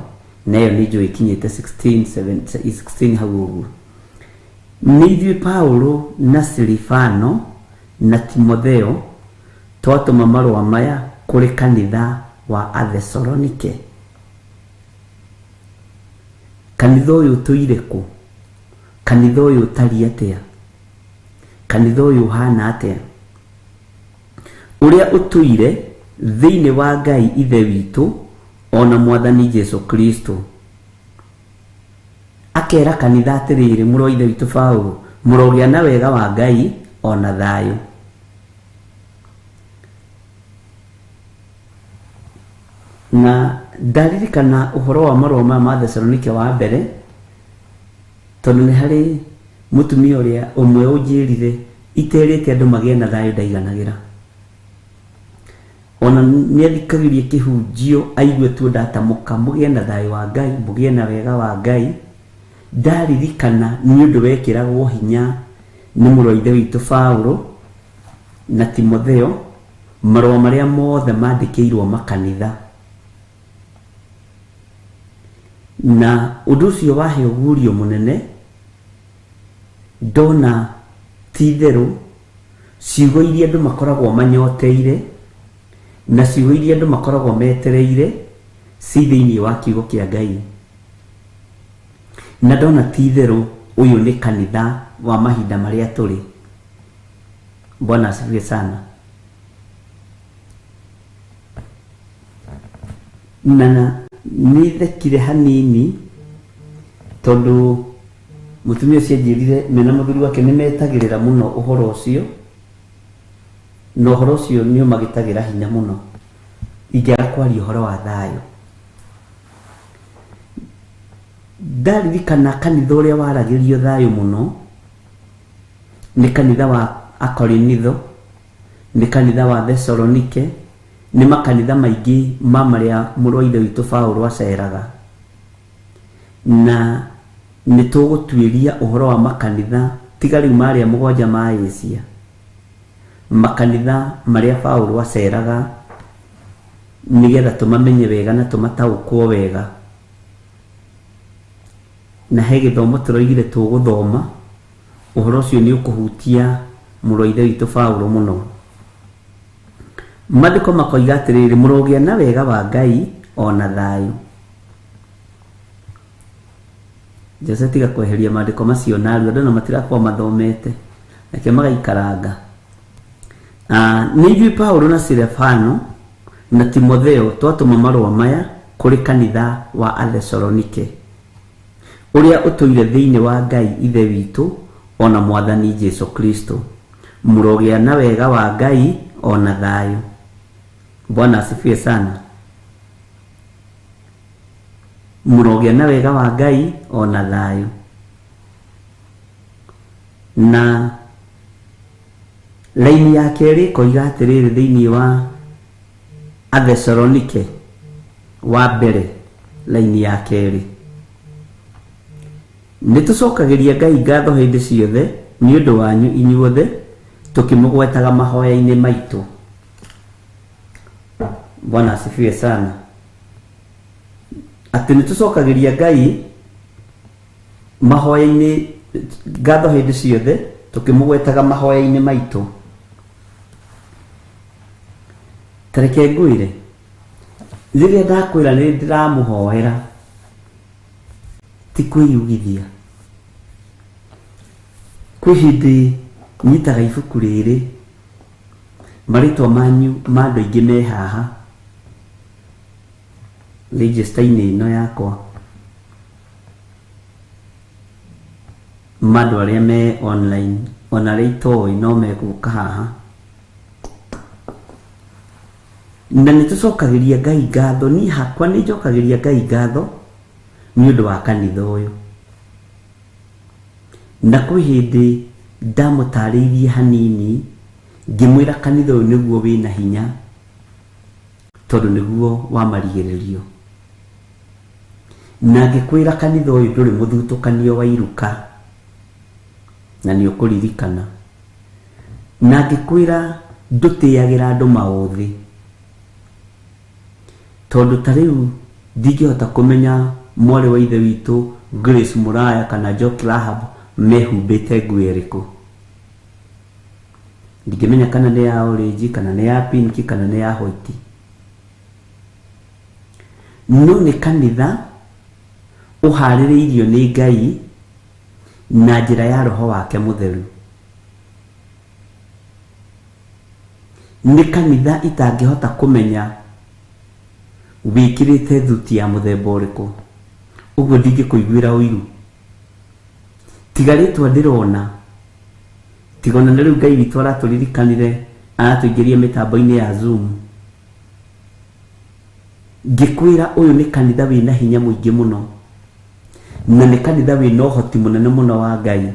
na ĩyo nĩ njũĩ ikinyĩte 16 hau ũguo. Nĩ ithuĩ Paulo na Silifano na Timotheo twatũma marũa maya kũrĩ kanitha wa Athesalonike. Kanitha ũyũ ũtũire kũ? Kanitha ũyũ ũtariĩ atĩa? Kanitha ũyũ ũhana atĩa? Ũrĩa ũtũire thĩinĩ wa Ngai Ithe witũ ona Mwathani Jesu Kristo. Akera kanitha atĩrĩrĩ, mũrũ wa Ithe witũ Paulo, mũrogĩa na wega wa Ngai ona thayũ. Na ndaririkana ũhoro wa marũa maya ma Thesalonike wa mbere, tondũ nĩ harĩ mũtumia ũrĩa ũmwe ũnjĩrire iterĩte andũ magĩe na thayũ ndaiganagĩra. Ona nĩ athikagĩria kĩhunjio aigue tu ndatamũka mũgĩe na thayũ wa Ngai, mũgĩe na wega wa Ngai. Ndaririkana nĩ ũndũ wekĩragwo hinya nĩ mũrũ wa ithe witũ Paulo na Timotheo, marũa marĩa mothe mandĩkĩirwo makanitha. Na ũndũ ũcio wahe ũguũrio mũnene, ndona ti itherũ ciugo iria andũ makoragwo manyoteire na ciugo iria andũ makoragwo metereire ci thĩinĩ wa kiugo kĩa Ngai. Na ndona ti itherũ ũyũ nĩ kanitha wa mahinda marĩa tũrĩ. Bwana asifiwe sana. Na nĩ thekire hanini tondũ mũtumia ũcio anjĩrire mena mũthuri wake nĩ metagĩrĩra mũno ũhoro ũcio, na ũhoro ũcio nĩ ũmagĩtagĩra hinya mũno ingĩaga kwaria ũhoro wa thayũ. Ndaririkana kanitha ũrĩa waragĩrio thayũ mũno nĩ kanitha wa Akorinitho, nĩ kanitha wa Thesalonike, nĩ makanitha maingĩ ma marĩa mũrũ wa ithe witũ Paulo aceraga. Na nĩ tũgũtuĩria ũhoro wa makanitha tiga rĩu marĩa mũgwanja ma Asia, makanitha marĩa Paulo aceraga nĩgetha tũmamenye wega na tũmataũkwo wega. Na he gĩthomo tũroigire tũgũthoma, ũhoro ũcio nĩ ũkũhutia mũrũ wa ithe witũ Paulo mũno. Maandĩko makoiga atĩrĩrĩ, mũrogĩa na wega wa Ngai ona thayũ. Jose tiga kweheria maandĩko macio narua, andũ na matirakorwo mathomete, reke magaikaranga. Nĩ ithuĩ Paulo na Silvano na Timotheo twatũma marũa maya kũrĩ kanitha wa Athesalonike, ũrĩa ũtũire thĩinĩ wa Ngai Ithe witũ ona Mwathani Jesu Kristo. Mũrogĩa na wega wa Ngai ona thayũ. Bwana asifiwe sana. Mũrogĩa na wega wa Ngai ona thayũ. Na laini ya kerĩ ĩkoiga atĩrĩrĩ thĩinĩ wa Athesalonike wa mbere, laini ya kerĩ, nĩ tũcokagĩria Ngai ngatho hĩndĩ ciothe nĩ ũndũ wanyu inyuothe, tũkĩmũgwetaga mahoya-inĩ maitũ. Bwana asifiwe sana. Atĩ nĩ tũcokagĩria Ngai mahoya-inĩ ngatho hĩndĩ ciothe tũkĩmũgwetaga mahoya-inĩ maitũ. Ta reke ngwĩre, rĩrĩa ndakwĩra nĩ ndĩramũhoera, ti kwĩyugithia. Kwĩ hĩndĩ nyitaga ibuku rĩrĩ, marĩtwa manyu ma andũ aingĩ me haha register-inĩ ĩno yakwa, ma andũ arĩa me online ona arĩa itoĩ no megũka haha. Na nĩ tũcokagĩria Ngai ngatho, niĩ hakwa nĩ njokagĩria Ngai ngatho nĩ ũndũ wa kanitha ũyũ. Na kwĩ hĩndĩ ndamũtarĩirie hanini ngĩmwĩra kanitha ũyũ nĩguo wĩna hinya tondũ nĩguo wa marigĩrĩrio. Na ngĩkwĩra kanitha ũyũ ndũrĩ mũthutũkanio wa iruka, na nĩ ũkũririkana. Na ngĩkwĩra ndũtĩagĩra andũ maũthĩ, tondũ ta rĩu ndingĩhota kũmenya mwarĩ wa ithe witũ Grace Muraya kana Jock Rahab mehumbĩte nguo ĩrĩkũ. Ndingĩmenya kana nĩ ya orange kana nĩ ya pink kana nĩ ya white. No nĩ kanitha ũharĩrĩirio nĩ Ngai na njĩra ya Roho wake Mũtheru. Nĩ kanitha itangĩhota kũmenya wĩkĩrĩte thuti ya mũthemba ũrĩkũ, ũguo ndingĩkũiguĩra ũiru. Tiga rĩtwa ndĩrona, tiga ona nĩ rĩu Ngai witũ aratũririkanire, aratũingĩria mĩtambo-inĩ ya Zoom. Ngĩkwĩra ũyũ nĩ kanitha wĩna hinya mũingĩ mũno, na nĩ kanitha wĩna ũhoti mũnene mũno wa Ngai.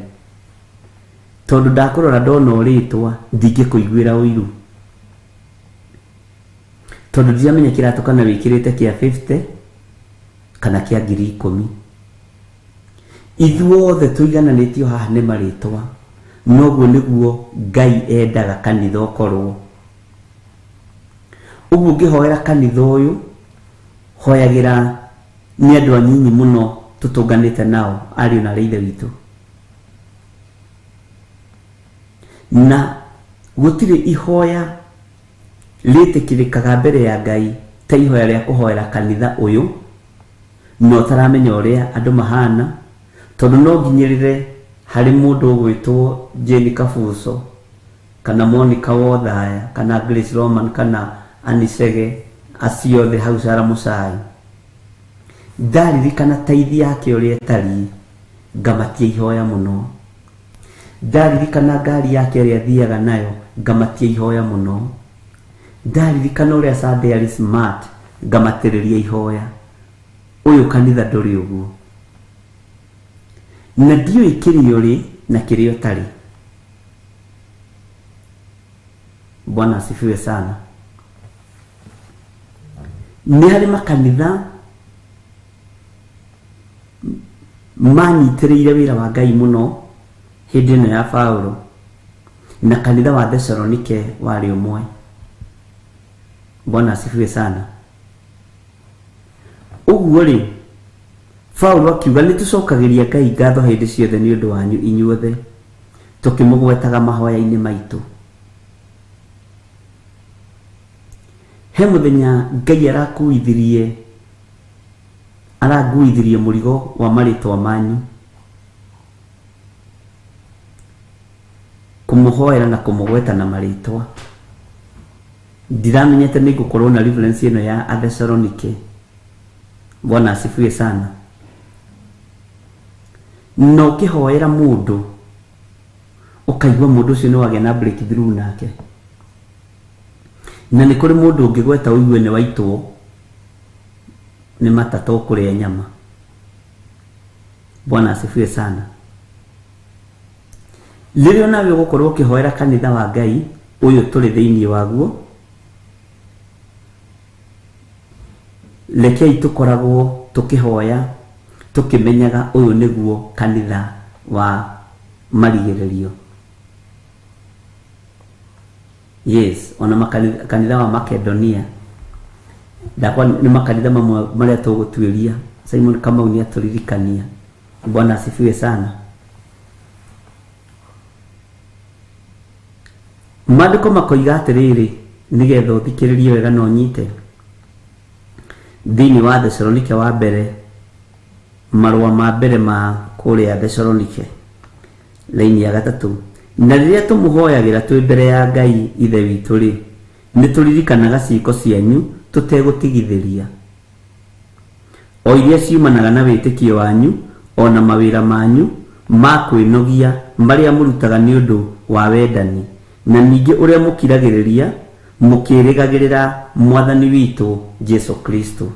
Tondũ ndakũrora ndona ũrĩtwa ndingĩkũiguĩra ũiru, tondũ ndiramenya kĩratũ kana wĩkĩrĩte kĩa 50 kana kĩa 10,000. Ithuothe tũigananĩtio haha nĩ marĩtwa, noguo nĩguo Ngai endaga kanitha ũkorwo. Ũguo ũngĩhoera kanitha ũyũ, hoyagĩra nĩ andũ anyinyi mũno tũtũnganĩte nao, ariũ na aarĩ a Ithe witũ. Na gũtirĩ ihoya rĩtĩkĩrĩkaga mbere ya Ngai ta ihoya rĩa kũhoera kanitha ũyũ, na ũtaramenya ũrĩa andũ mahana, tondũ no nginyĩrĩre harĩ mũndũ ũgwĩtwo Jane Kabuco kana Monica Wothaya kana Grace Roman kana Anisege, acio othe hau Sara Mũcai. Ndaririkana taithi yake ũrĩa ĩtariĩ, ngamatia ihoya mũno. Ndaririkana ngari yake ĩrĩa athiaga nayo, ngamatia ihoya mũno. Ndaririkana ũrĩa Sunday arĩ smart, ngamatĩrĩria ihoya. Ũyũ kanitha ndũrĩ ũguo. Na ndiũĩ kĩrĩa ũrĩ na kĩrĩa ũtarĩ. Bwana asifiwe sana. Nĩ harĩ makanitha manyitĩrĩire wĩra wa Ngai mũno hĩndĩ ĩno ya Paulo, na kanitha wa Thesalonike warĩ ũmwe. Bwana asifiwe sana. Ũguo rĩ, Paulo akiuga nĩ tũcokagĩria Ngai ngatho hĩndĩ ciothe nĩ ũndũ wanyu inyuothe, tũkĩmũgwetaga mahoya-inĩ maitũ. He mũthenya Ngai aranguithirie mũrigo wa marĩtwa manyu, kũmũhoera na kũmũgweta na marĩtwa. Ndiramenyete nĩ ngũkorwo na reference ĩno ya Athesalonike. Bwana asifiwe sana. Na ũkĩhoera mũndũ ũkaigua mũndũ ũcio nĩ wagĩa na breakthrough nake. Na nĩ kũrĩ mũndũ ũngĩgweta ũigue nĩ waitwo nĩ matata ũkũrĩa nyama. Bwana asifiwe sana. Rĩrĩa nawe ũgũkorwo ũkĩhoera kanitha wa Ngai ũyũ tũrĩ thĩinĩ waguo, rekei tũkoragwo tũkĩhoya tũkĩmenyaga ũyũ nĩguo kanitha wa marigĩrĩrio. Yes, ona kanitha wa Makedonia ndakwa nĩ makanitha mamwe marĩa tũgũtuĩria. Simon Kamau nĩ atũririkania. Bwana asifiwe sana. Maandĩko makoiga atĩrĩrĩ, nĩgetha ũthikĩrĩrie wega na ũnyite. Thĩinĩ wa Thesalonike wa mbere, marũa ma mbere ma kũrĩa Thesalonike, laini ya 3, na rĩrĩa tũmũhoyagĩra twĩ mbere ya Ngai Ithe witũ rĩ, nĩ tũririkanaga ciĩko cianyu tũtegũtigithĩria, o iria ciumanaga na wĩtĩkio wanyu o na mawĩra manyu ma kwĩnogia marĩa mũrutaga nĩ ũndũ wa wendani, na ningĩ ũrĩa mũkiragĩrĩria mũkĩrĩgagĩrĩra Mwathani witũ Jesu Kristo.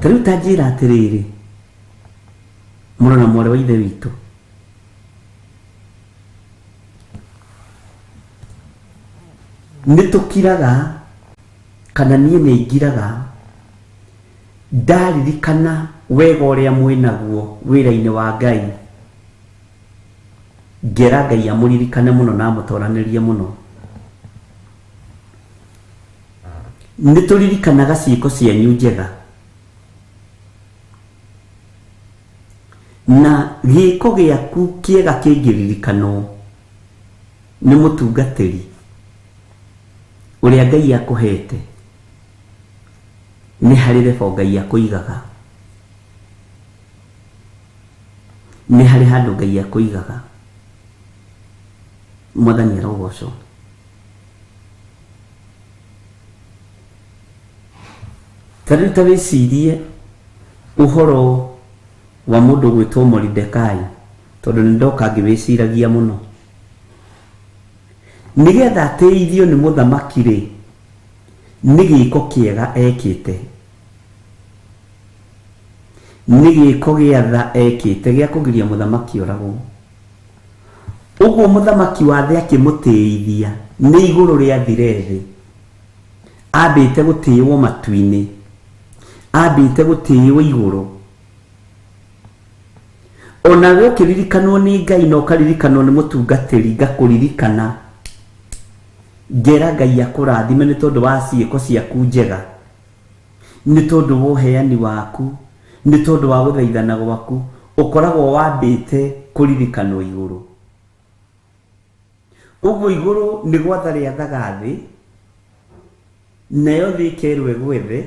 Ta rĩu ta njĩra atĩrĩrĩ, mũrũ na mwarĩ wa Ithe witũ, nĩ tũkiraga kana niĩ nĩ ngiraga ndaririkana wega ũrĩa mwĩnaguo wĩra-inĩ wa Ngai, ngera Ngai amũririkane mũno na amũtoranĩrie mũno. Nĩ tũririkanaga ciĩko cianyu njega, na gĩko gĩaku kĩega kĩngĩririkanwo nĩ mũtungatĩri ũrĩa Ngai akũhete, nĩ harĩ rebo Ngai akũigaga, nĩ harĩ handũ Ngai akũigaga. Mwathani arogocwo. Ta rĩu ta wĩcirie ũhoro wa mũndũ ũgwĩtwo Moridekai, tondũ nĩ ndoka ngĩwĩciragia mũno. Nĩgetha atĩithio nĩ mũthamaki rĩ, nĩ gĩko kĩega ekĩte. Nĩ gĩko gĩa tha ekĩte gĩa kũgiria mũthamaki oragwo. Ũguo mũthamaki wa thĩ akĩmũtĩithia nĩ igũrũ rĩathire thĩ. Ambĩte gũtĩĩwo matu-inĩ, ambĩte gũtĩĩwo igũrũ. Onawe ũkĩririkanwo nĩ Ngai na ũkaririkanwo nĩ mũtungatĩri, ngakũririkana ngera Ngai akũrathime nĩ tondũ wa ciĩko ciaku njega, nĩ tondũ wa ũheani waku, nĩ tondũ wa gũthaithana gwaku, ũkoragwo wambĩte kũririkanwo igũrũ. Ũguo igũrũ nĩ gwatha rĩathaga thĩ, nayo thĩ ĩkerwo ĩgwethe,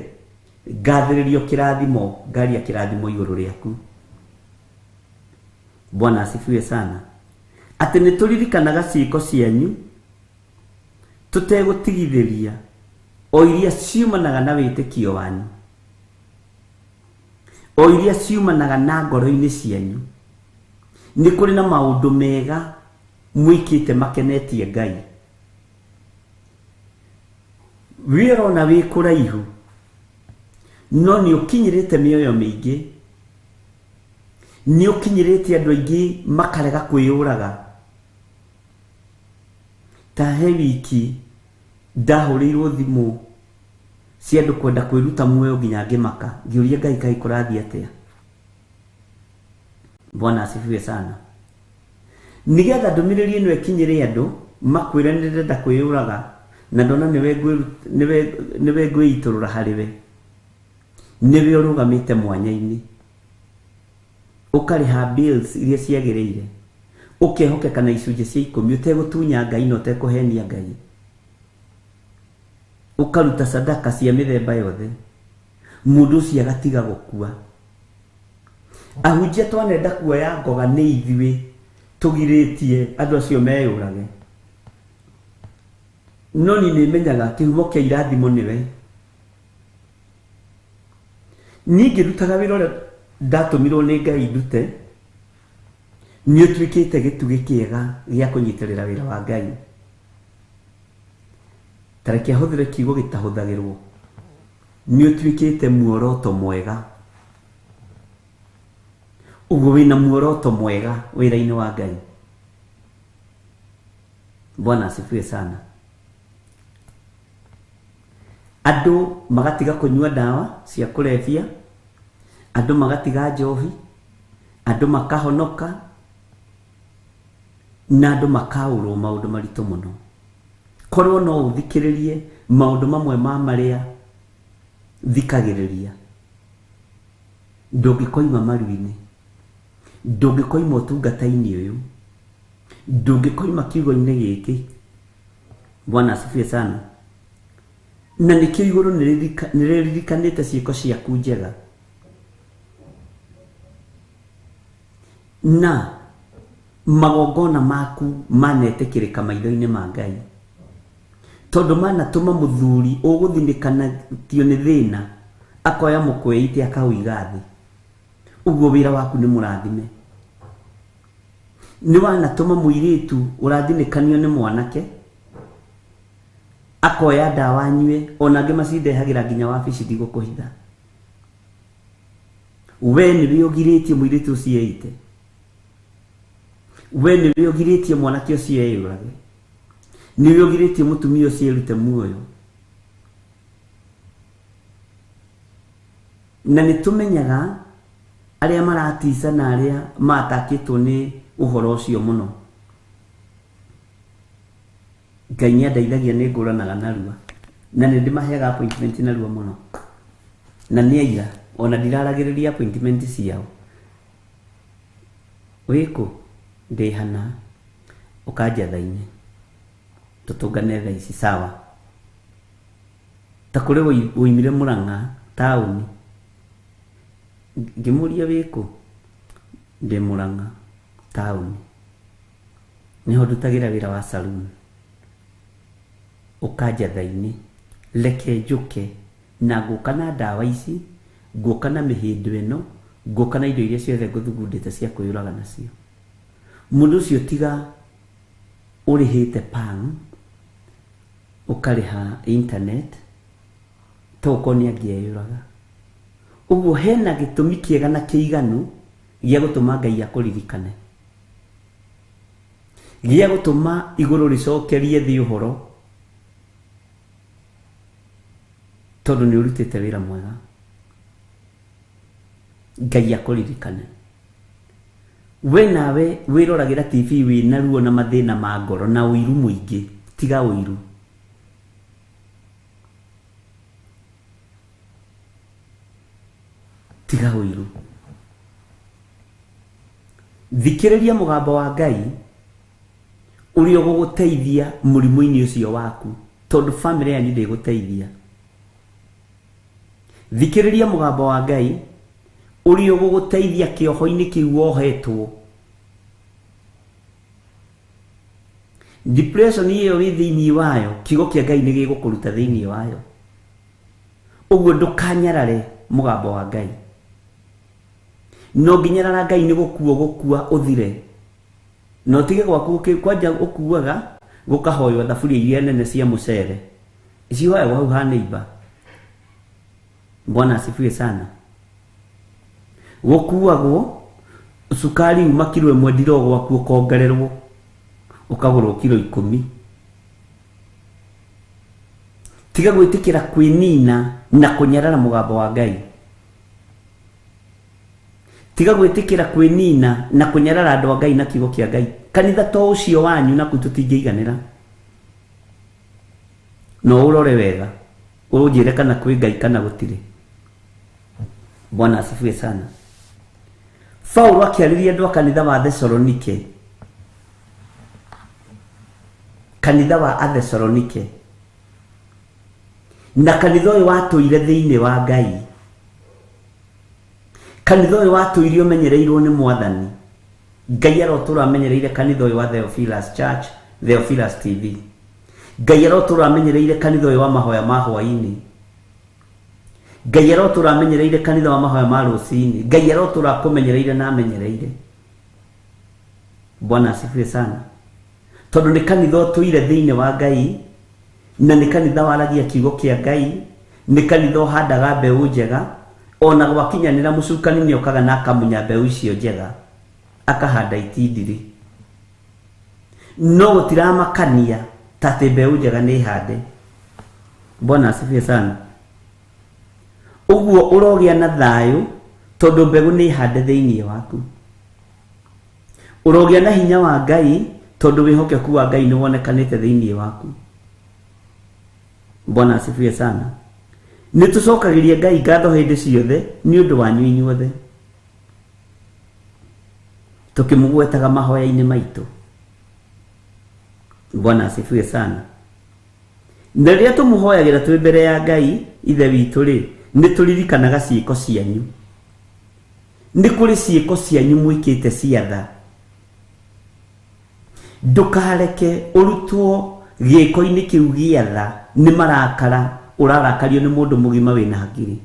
ngathĩrĩrio kĩrathimo, ngaria kĩrathimo igũrũ rĩaku. Bwana asifiwe sana. Atĩ nĩ tũririkanaga ciĩko cianyu tũtegũtigithĩria o iria ciumanaga na wĩtĩkio wanyu, o iria ciumanaga na ngoro-inĩ cianyu. Nĩ kũrĩ na maũndũ mega mwĩkĩte makenetie Ngai. Wĩ ũrona wĩ kũraihu, no nĩ ũkinyĩrĩte mĩoyo mĩingĩ, nĩ ũkinyĩrĩte andũ aingĩ makarega kwĩyũraga. Ta he wiki ndahũrĩirwo thimũ cia andũ kwenda kwĩruta muoyo nginya ngĩmaka, ngĩũria Ngai kaĩ kũrathiĩ atĩa. Bwana asifiwe sana. Nĩgetha ndũmĩrĩri ĩno ĩkinyĩre andũ makwĩre nĩ ndĩrenda kwĩyũraga na ndona nĩwe ngwĩitũrũra harĩ we, nĩwe ũrũgamĩte mwanya-inĩ, ũkarĩha bills iria ciagĩrĩire, ũkehokeka na icunjĩ cia 10 ũtegũtunya Ngai na ũtekũhenia Ngai, ũkaruta sadaka cia mĩthemba yothe, mũndũ ũcio agatiga gũkua. Ahunjia twanenda kuoya ngoga nĩ ithuĩ tũgirĩtie andũ acio meyũrage. No niĩ nĩmenyaga kĩhumo kĩa irathimo nĩwe. Niĩ ngĩrutaga wĩra ũrĩa ndatũmirwo nĩ Ngai ndute, nĩ ũtuĩkĩte gĩtugĩ kĩega gĩa kũnyitĩrĩra wĩra wa Ngai. Ta reke ahũthĩre kiugo gĩtahũthagĩrwo, nĩ ũtuĩkĩte muoroto mwega. Ũguo wĩna muoroto mwega wĩra-inĩ wa Ngai. Bwana asifiwe sana. Andũ magatiga kũnyua ndawa cia kũrebia, andũ magatiga njohi, andũ makahonoka, na andũ makaũrwo maũndũ maritũ mũno. Korwo no ũthikĩrĩrie maũndũ mamwe ma marĩa thikagĩrĩria, ndũngĩkoima maru-inĩ, ndũngĩkoima ũtungata-inĩ ũyũ, ndũngĩkoima kiugo-inĩ gĩkĩ. Bwana asifiwe sana. Na nĩkĩo igũrũ nĩrĩririkanĩte ciĩko ciaku njega, na magongona maku manetĩkĩrĩka maitho-inĩ ma Ngai, tondũ manatũma mũthuri ũgũthinĩkanatio nĩ thĩna akoya mũkwĩite akaũiga thĩ. Ũguo wĩra waku nĩ mũrathime. Nĩ wanatũma mũirĩtu ũrathinĩkanio nĩ mwanake akoya ndawa anyue, ona angĩ macindehagĩra nginya wabici ndigũkũhitha. We nĩwe ũgirĩtie mũirĩtu ũcio eite, we nĩwe ũgirĩtie mwanake ũcio eyũrage, nĩwe ũgirĩtie mũtumia ũcio erute muoyo. Na nĩ tũmenyaga arĩa maratica na arĩa matakĩtwo nĩ ũhoro ũcio mũno. Ngai nĩ andeithagia, nĩ ngũranaga narua, na nĩ ndĩmaheaga appointment narua mũno, na nĩ aira ona ndiraragĩrĩria appointment ciao. Wĩkũ? Ndĩ hana, ũkanjatha-inĩ tũtũngane thaa ici, sawa. Ta kũrĩ woimire Mũrang'a taũni, ngĩmũria wĩkũ? Ndĩ Mũrang'a taũni, nĩho ndutagĩra wĩra wa saloon. Ũkanjatha-inĩ, reke njũke na ngũka na ndawa ici, ngũka na mĩhĩndo ĩno, ngũka na indo iria ciothe ngũthugundĩte cia kwĩyũraga nacio. Mũndũ ũcio tiga ũrĩhĩte pang, ũkarĩha internet, to ũkorwo nĩ angĩeyũraga. Ũguo hena gĩtũmi kĩega na kĩiganu gĩa gũtũma Ngai akũririkane, gĩa gũtũma igũrũ rĩcokerie thĩ ũhoro, tondũ nĩ ũrutĩte wĩra mwega. Ngai akũririkane. We nawe wĩroragĩra TV wĩna ruo na mathĩna ma ngoro na ũiru mũingĩ, tiga ũiru. Tiga ũiru. Thikĩrĩria mũgambo wa Ngai ũrĩa ũgũgũteithia mũrimũ-inĩ ũcio waku, tondũ famĩlĩ yanyu ndĩgũteithia. Thikĩrĩria mũgambo wa Ngai ũrĩa ũgũgũteithia kĩoho-inĩ kĩu wohetwo. Depression ĩyo wĩ thĩinĩ wayo, kiugo kĩa Ngai nĩ gĩgũkũruta thĩinĩ wayo. Ũguo ndũkanyarare mũgambo wa Ngai. No nginyarara Ngai nĩ gũkua gũkua ũthire. No tige gwaku kwanja ũkuaga gũkahoywo thaburia iria nene cia mũcere. Cihoyagwo hau ha neighbor. Bwana asifiwe sana. Gũkuagwo cukari uma kiro ĩmwe ndiro gwaku ũkongererwo ũkagũrwo kiro 10. Tiga gwĩtĩkĩra kwĩnina na kũnyarara mũgambo wa Ngai. Tiga gwĩtĩkĩra kwĩnina na kũnyarara andũ a Ngai na kiugo kĩa Ngai. Kanitha to ũcio wanyu naku tũtingĩiganĩra. No ũrore wega ũnjĩre kana kwĩ Ngai kana gũtirĩ. Bwana asifiwe sana. Paulo akĩarĩria andũ a kanitha wa Thesalonike, kanitha wa Athesalonike, na kanitha ũyũ watũire thĩinĩ wa Ngai, kanitha ũyũ watũire ũmenyereirwo nĩ Mwathani. Ngai arotũra amenyereire kanitha ũyũ wa Theophilus Church, Theophilus TV. Ngai arotũra amenyereire kanitha ũyũ wa mahoya ma hwaĩ-inĩ. Ngai arotũra amenyereire kanitha wa mahoya ma rũcinĩ. Ngai arotũra akũmenyereire na amenyereire. Bwana asifiwe sana. Tondũ nĩ kanitha ũtũire thĩinĩ wa Ngai, na nĩ kanitha waragia kiugo kĩa Ngai, nĩ kanitha ũhandaga mbeũ njega. Ona gwakinyanĩra mũcukani nĩ okaga na akamunya mbeũ icio njega, akahanda itindiri. No gũtiramakania ta atĩ mbeũ njega nĩ hande. Bwana asifiwe sana. Ũguo ũrogĩa na thayũ tondũ mbegũ nĩ hande thĩinĩ waku. Ũrogĩa na hinya wa Ngai tondũ wĩhokeku wa Ngai nĩ wonekanĩte thĩinĩ waku. Bwana asifiwe sana. Nĩ tũcokagĩria Ngai ngatho hĩndĩ ciothe nĩ ũndũ wanyu inyuothe, tũkĩmũgwetaga mahoya-inĩ maitũ. Bwana asifiwe sana. Na rĩrĩa tũmũhoyagĩra twĩ mbere ya Ngai Ithe witũ rĩ, nĩ tũririkanaga ciĩko cianyu. Nĩ kũrĩ ciĩko cianyu mwĩkĩte cia tha. Ndũkareke ũrutwo gĩko-inĩ kĩu gĩa tha nĩ marakara ũrarakario nĩ mũndũ mũgima wĩna hakiri,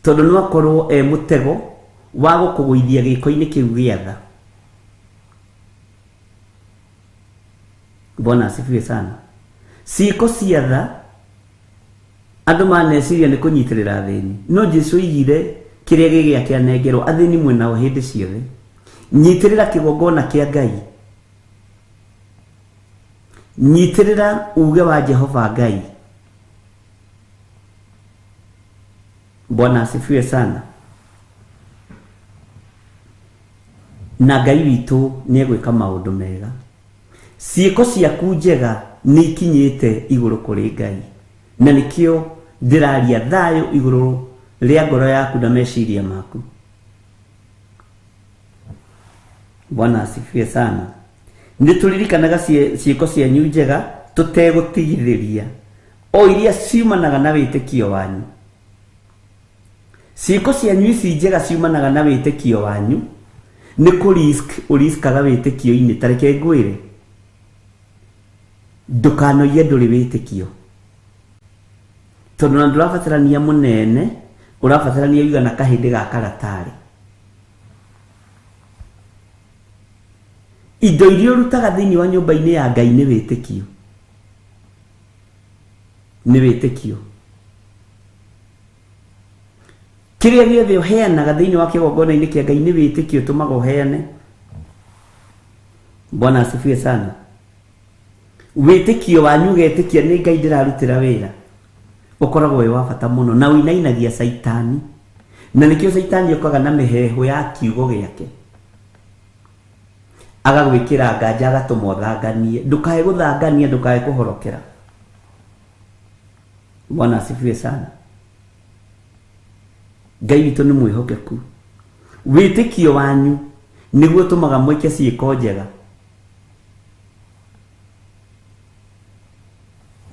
tondũ no akorwo e mũtego wa gũkũgũithia gĩko-inĩ kĩu gĩa tha. Bwana asifiwe sana. Ciĩko cia tha andũ maneciria nĩ kũnyitĩrĩra athĩni, no Jesu oigire kĩrĩa gĩ gĩake anengerwo athĩni mwĩnao hĩndĩ ciothe. Nyitĩrĩra kĩgongona kĩa Ngai, nyitĩrĩra uge wa Jehova Ngai. Bwana asifiwe sana. Na Ngai witũ nĩ egwĩka maũndũ mega. Ciĩko ciaku njega nĩ ikinyĩte igũrũ kũrĩ Ngai, na nĩkĩo ndĩraria thayũ igũrũ rĩa ngoro yaku na meciria maku. Bwana asifiwe sana. Nĩ tũririkanaga ciĩko cianyu njega tũtegũtigithĩria, o iria ciumanaga na wĩtĩkio wanyu. Ciĩko cianyu ici njega ciumanaga na wĩtĩkio wanyu. Nĩ kũ risk ũriskaga wĩtĩkio-inĩ. Ta reke ngwĩre, ndũkanoiye ndũrĩ wĩtĩkio, tondũ na ndũrabatarania mũnene, ũrabatarania ũigana kahĩndĩ ga karatarĩ. Indo iria ũrutaga thĩinĩ wa nyũmba-inĩ ya Ngai nĩ wĩtĩkio, nĩ wĩtĩkio. Kĩrĩa gĩothe ũheanaga thĩinĩ wa kĩgongona-inĩ kĩa Ngai nĩ wĩtĩkio ũtũmaga ũheane. Bwana asifiwe sana. Wĩtĩkio wanyu ũgetĩkia nĩ Ngai ndĩrarutĩra wĩra ũkoragwo wĩ wa bata mũno na ũinainagia Caitani, na nĩkĩo Caitani okaga na mĩheehũ ya kiugo gĩake agagwĩkĩra nganja agatũma ũthanganie. Ndũkae gũthangania, ndũkae kũhorokera. Bwana asifiwe sana. Ngai witũ nĩ mwĩhokeku. Wĩtĩkio wanyu nĩguo ũtũmaga mwĩke ciĩko njega.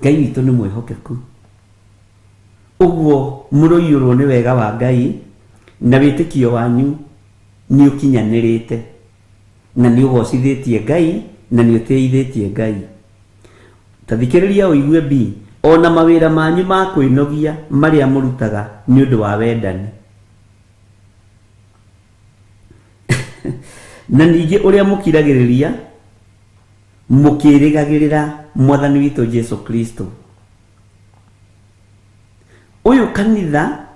Ngai witũ nĩ mwĩhokeku. Ũguo mũroiyũrwo nĩ wega wa Ngai na wĩtĩkio wanyu nĩ ũkinyanĩrĩte na nĩ ũgocithĩtie Ngai na nĩ ũtĩithĩtie Ngai. Ta thikĩrĩria ũigue B, ona mawĩra manyu ma kwĩnogia marĩa mũrutaga nĩ ũndũ wa wendani. Na ningĩ ũrĩa mũkiragĩrĩria mũkĩrĩgagĩrĩra Mwathani witũ Jesu Kristo. Ũyũ kanitha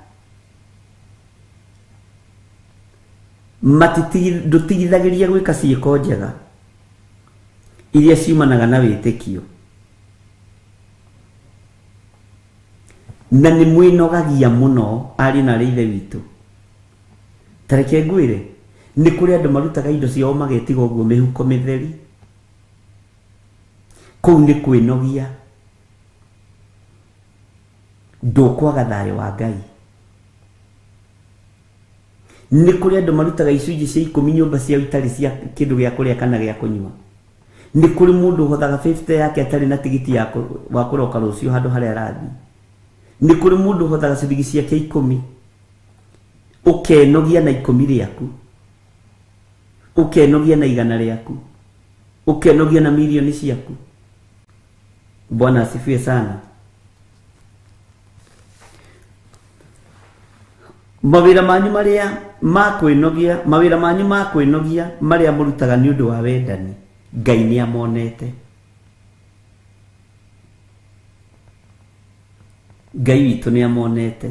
ndũtigithagĩria gwĩka ciĩko njega iria ciumanaga na wĩtĩkio, na nĩ mwĩnogagia mũno ariũ na aarĩ a Ithe witũ. Ta reke ngwĩre, nĩ kũrĩ andũ marutaga indo ciao magetiga ũguo mĩhuko mĩtheri. Kũu nĩ kwĩnogia. Ndũkwaga thayũ wa Ngai. Nĩ kũrĩ andũ marutaga icunjĩ cia 10 nyũmba ciao itarĩ cia kĩndũ gĩa kũrĩa kana gĩa kũnyua. Nĩ kũrĩ mũndũ ũhothaga 50 yake atarĩ na tigiti ya wa kũroka rũciũ handũ harĩa arathiĩ. Nĩ kũrĩ mũndũ ũhothaga ciringi ciake 10 ũkenogia na 10 rĩaku, ũkenogia na 100 rĩaku, ũkenogia na milioni ciaku. Bwana asifiwe sana. Mawĩra manyu marĩa ma kwĩnogia, mawĩra manyu ma kwĩnogia marĩa mũrutaga nĩ ũndũ wa wendani, Ngai nĩ amonete. Ngai witũ nĩ amonete.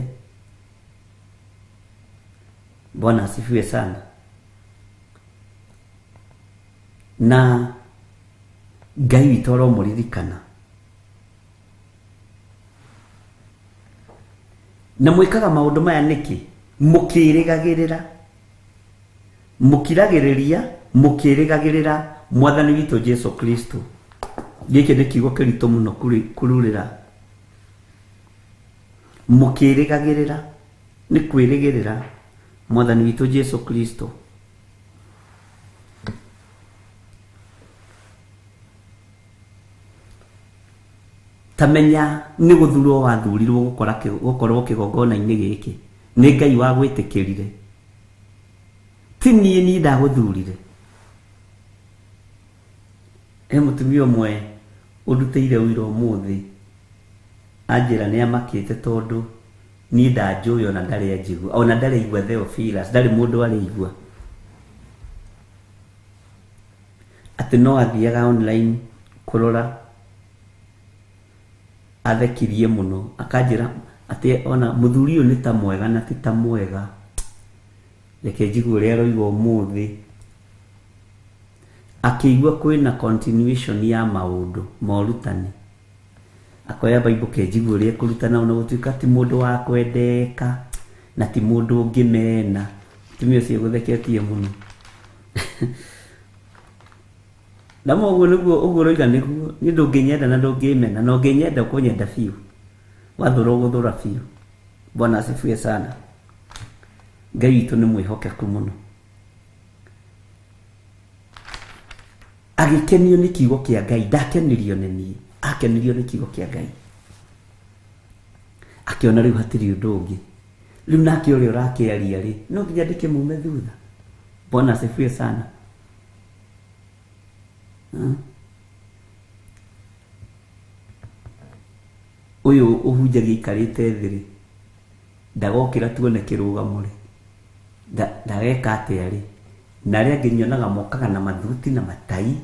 Bwana asifiwe sana. Na Ngai witũ aromũririkana. Na mwĩkaga maũndũ maya nĩkĩ? Mũkĩrĩgagĩrĩra, mũkiragĩrĩria, mũkĩrĩgagĩrĩra Mwathani witũ Jesu Kristo. Gĩkĩ nĩ kiugo kĩritũ mũno kũrurĩra. Mũkĩrĩgagĩrĩra nĩ kwĩrĩgĩrĩra Mwathani witũ Jesu Kristo. Ta menya nĩ gũthurwo wathurirwo gũkorwo kĩgongona-inĩ gĩkĩ. Nĩ Ngai wagwĩtĩkĩrire. Ti niĩ, niĩ ndagũthurire. He mũtumia ũmwe ũndutĩire ũira ũmũthĩ, anjĩra nĩ amakĩte tondũ niĩ ndanjũĩ ona ndarĩ anjigua, ona ndarĩ aigua Theophilus, ndarĩ mũndũ arĩ aigua. Atĩ no athiaga online kũrora, athekirie mũno, akanjĩra atĩ ona mũthuri ũyũ nĩ ta mwega na ti ta mwega. Reke njigue ũrĩa aroiga ũmũthĩ. Akĩigua kwĩna continuation ya maũndũ ma ũrutani. Akoya Bible kenjigue ũrĩa ekũrutana, ona gũtuĩka ti mũndũ wa kwendeka na ti mũndũ ũngĩmena. Mũtumia ũcio gũtheketie mũno. Na ũguo nĩguo ũguo ũroiga nĩguo, niĩ ndũngĩnyenda na ndũngĩmena, na ũngĩnyenda ũkũnyenda biũ. Wathũra ũgũthũra biũ. Bwana asifiwe sana. Ngai witũ nĩ mwĩhokeku mũno. Agĩkenio nĩ kiugo kĩa Ngai, ndakenirio nĩ niĩ, akenirio nĩ kiugo kĩa Ngai. Akĩona rĩu hatirĩ ũndũ ũngĩ. Rĩu nake ũrĩa ũrakĩaria rĩ, no nginya ndĩkĩmume thutha. Bwana asifiwe sana. Ũyũ ũhunjagia aikarĩte thĩ rĩ, ndagokĩra tuone kĩrũgamo rĩ, ndageka atĩa rĩ, na arĩa angĩ nyonaga mokaga na mathuti na matai,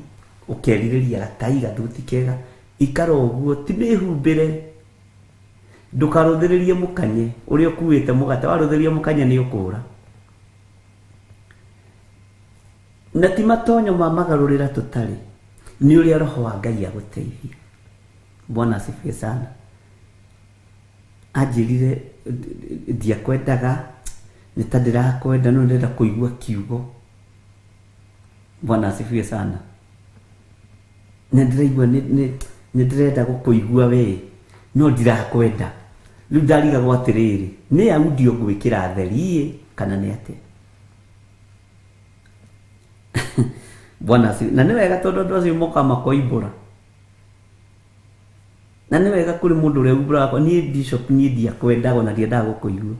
ũkerirĩria gatai gathuti kega, ikara ũguo, ti mĩhumbĩre. Ndũkarũthĩrĩrie mũkanye ũrĩa ũkuĩte mũgate, warũthĩrĩria mũkanye nĩ ũkũra. Na ti matonyo ma magarũrĩra tũtarĩ, nĩ ũrĩa roho wa Ngai agũteithia. Bwana asifiwe sana. Anjĩrire ndiakwendaga, nĩ ta ndĩrakwenda no ndĩrenda kũigua kiugo. Bwana asifiwe sana. Nĩ ndĩraigua nĩ ndĩrenda gũkũigua we, no ndirakwenda. Rĩu ndarigagwo atĩrĩrĩ, nĩ audio ngwĩkĩra theri kana nĩ atĩa? Bwana asifiwe. Na nĩ wega tondũ andũ acio moka makoimbũra. Na nĩ wega kũrĩ mũndũ ũrĩa umbũraga, niĩ bishop niĩ ndiakwendaga ona ndiendaga gũkũigua.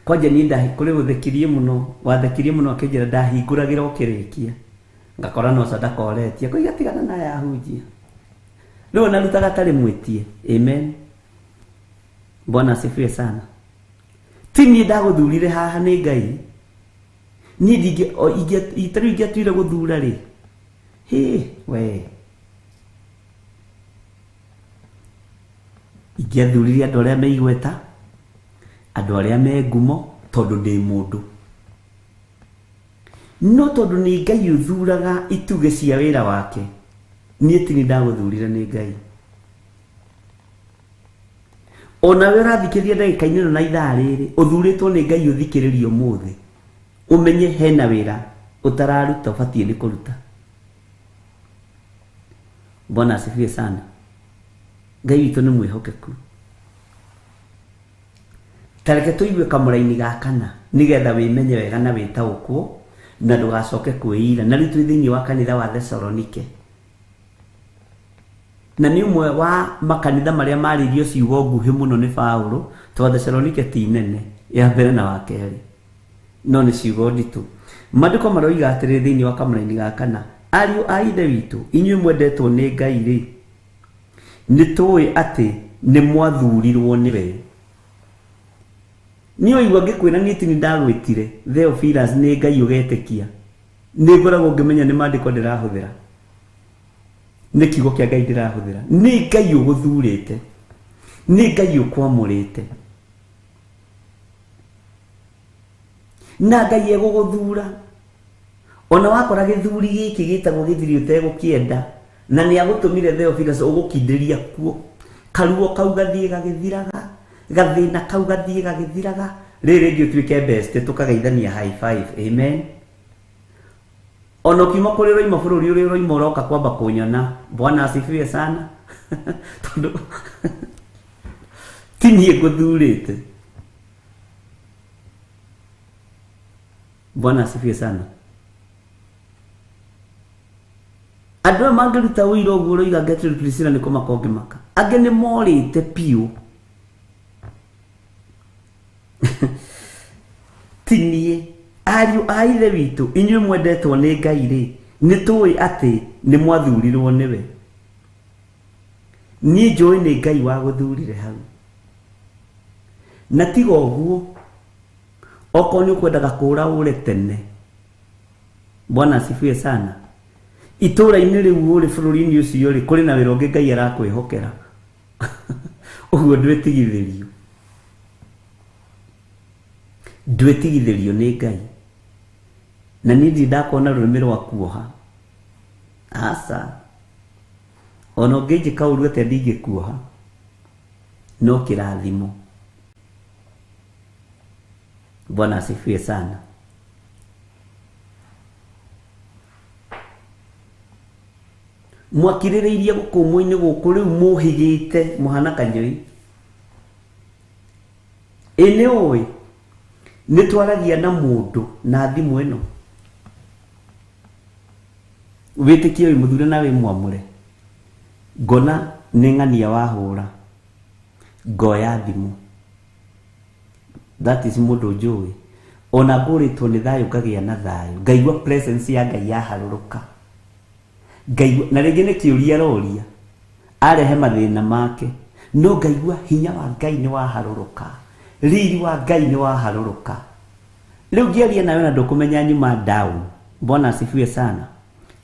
Kwanja niĩ kũrĩ ũthekirie mũno, wathekirie mũno akĩnjĩra ndahingũragĩra ũkĩrĩkia. Ngakora no sadaka ũretia, kũiga tigana na aya ahunjia. Rĩu ona rutaga tarĩ mwĩtie. Amen. Bwana asifiwe sana. Ti niĩ ndagũthurire haha nĩ Ngai. Niĩ ndingĩ ingĩatuire gũthura rĩ. Hĩ we. Ingĩathurire andũ arĩa me igweta, andũ arĩa me ngumo, tondũ ndĩ mũndũ. No tondũ nĩ Ngai ũthuraga itugĩ cia wĩra wake, niĩ ti niĩ ndagũthurire nĩ Ngai. Ona we ũrathikĩrĩria ndagĩka-inĩ ĩno na ithaa rĩrĩ, ũthurĩtwo nĩ Ngai ũthikĩrĩrie ũmũthĩ, ũmenye hena wĩra ũtararuta ũbatiĩ nĩ kũruta. Bwana asifiwe sana. Ngai witũ nĩ mwĩhokeku. Ta reke tũigue kamũraini ga kana nĩgetha wĩmenye wega na wĩtaũkwo na ndũgacoke kwĩira. Na rĩu twĩ thĩinĩ wa kanitha wa Thesalonike, na nĩ ũmwe wa makanitha marĩa marĩirio ciugo nguhĩ mũno nĩ Paũlũ, tondũ Thesalonike ti nene ya mbere na wa kerĩ, no nĩ ciugo nditũ. Maandĩko maroiga atĩrĩ thĩinĩ wa kamũraini ga kana, ariũ a Ithe witũ, inyuĩ mwendetwo nĩ Ngai rĩ, nĩ tũĩ atĩ nĩ mwathurirwo nĩwe. Niĩ waigua ngĩkwĩra niĩ ti niĩ ndagwĩtire, Theophilus, nĩ Ngai ũgetĩkia. Nĩ ngoragwo ngĩmenya nĩ maandĩko ndĩrahũthĩra, nĩ kiugo kĩa Ngai ndĩrahũthĩra. Nĩ Ngai ũgũthurĩte, nĩ Ngai ũkwamũrĩte, na Ngai egũgũthura. Ona wakora gĩthuri gĩkĩ gĩtagwo gĩthiri ũtegũkĩenda, na nĩ agũtũmire Theophilus ũgũkindĩria kuo. Karuo kau gathiĩ gagĩthiraga, gathĩna kau gathiĩ gagĩthiraga, rĩrĩ rĩngĩ ũtuĩke best, tũkageithania high five. Amen. Ona ũkiuma kũrĩ ũroima bũrũri ũrĩa ũroima ũroka kwamba kũnyona. Bwana asifiwe sana. Tondũ ti niĩ ngũthurĩte. Bwana asifiwe sana. Andũ aya mangĩruta ũira ũguo ũroiga Gertrude Priscilla nĩ kũmaka ũngĩmaka. Angĩ nĩ morĩte piũ. Ti niĩ. Ariũ a Ithe witũ, inyuĩ mwendetwo nĩ Ngai rĩ, nĩ tũĩ atĩ nĩ mwathurirwo nĩwe. Niĩ njũĩ nĩ Ngai wagũthurire hau. Na tiga ũguo, okorwo nĩ ũkwendaga kũũra ũre tene. Bwana asifiwe sana. Itũũra-inĩ rĩu ũrĩ bũrũri-inĩ ũcio rĩ, kũrĩ na wĩra ũngĩ Ngai arakwĩhokera. Ũguo ndwĩtigithĩrio. Ndwĩtigithĩrio nĩ Ngai. Na niĩ ndirĩ ndakona rũrĩmĩ rwa kuoha. Aca. Ona ũngĩnjĩka ũru atĩa ndingĩkuoha. No kĩrathimo. Bwana asifiwe sana. Mwakirĩrĩirie gũkũmwo-inĩ gũkũ rĩu mũhĩgĩte mũhana kanyoi. Ĩ nĩ ũĩ nĩ twaragia na mũndũ na thimũ ĩno. Wĩtĩkie wĩ mũthure na wĩ mwamũre. Ngona nĩ ng'ania wahũra. Ngoya thimũ. That is mũndũ njũĩ. Ona ngũrĩtwo nĩ thayũ ngagĩa na thayũ. Ngaigua presence ya Ngai yaharũrũka. Ngaigua, na rĩngĩ nĩ kĩũria aroria, arehe mathĩna make, no ngaigua hinya wa Ngai nĩ waharũrũka, riri wa Ngai nĩ waharũrũka. Rĩu ngĩaria nawe na ndũkũmenya nyuma down. Bwana asifiwe sana.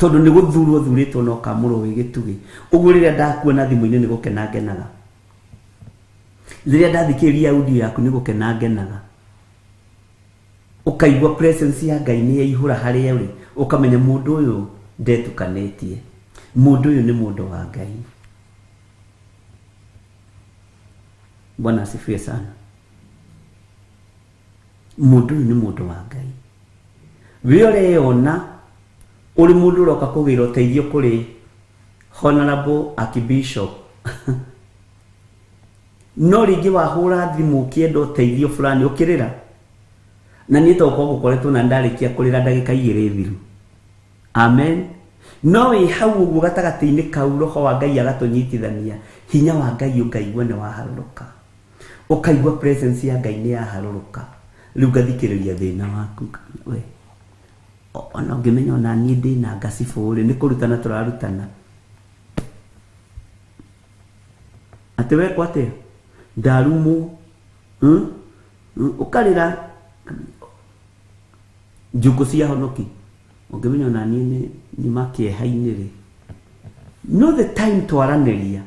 Tondu ni guthurwo thuritwo no kamurwo wi gitugi. Uguo riria ndakuona thimu-ini ni gukena ngenaga. Riria ndathikiriria audio yaku ni gukena ngenaga. Ukaigua presence ya Ngai ni yaihura haria uri, ukamenya mundu uyu ndetukanitie. Mundu uyu ni mundu wa Ngai. Bwana asifiwe sana. Mundu uyu ni mundu wa Ngai. We ureyona uri mundu uroka kugira uteithio kuri Honorable Archbishop. No ringi wahura thimu ukienda uteithio fulani ukirira. Na ni to ko gukoretwo na ndarikia kurira ndagika igiri thiru. Amen. No wi hau uguo gatagati-ini kau roho wa Ngai agatunyitithania. Hinya wa Ngai ukaigua ni waharũrũka. Ukaigua presence ya Ngai ni yaharũrũka. Riu ngathikĩrĩria thĩna waku we. Ona ũngĩmenya ona niĩ ndĩna ngacibũ rĩ, nĩ kũrutana tũrarutana. Atĩ wekwo atĩa? Ndarumwo. Ũkarĩra njũngũ cia honoki. Ũngĩmenya ona niĩ nĩ nyuma kĩeha-inĩ rĩ. No the time twaranĩria,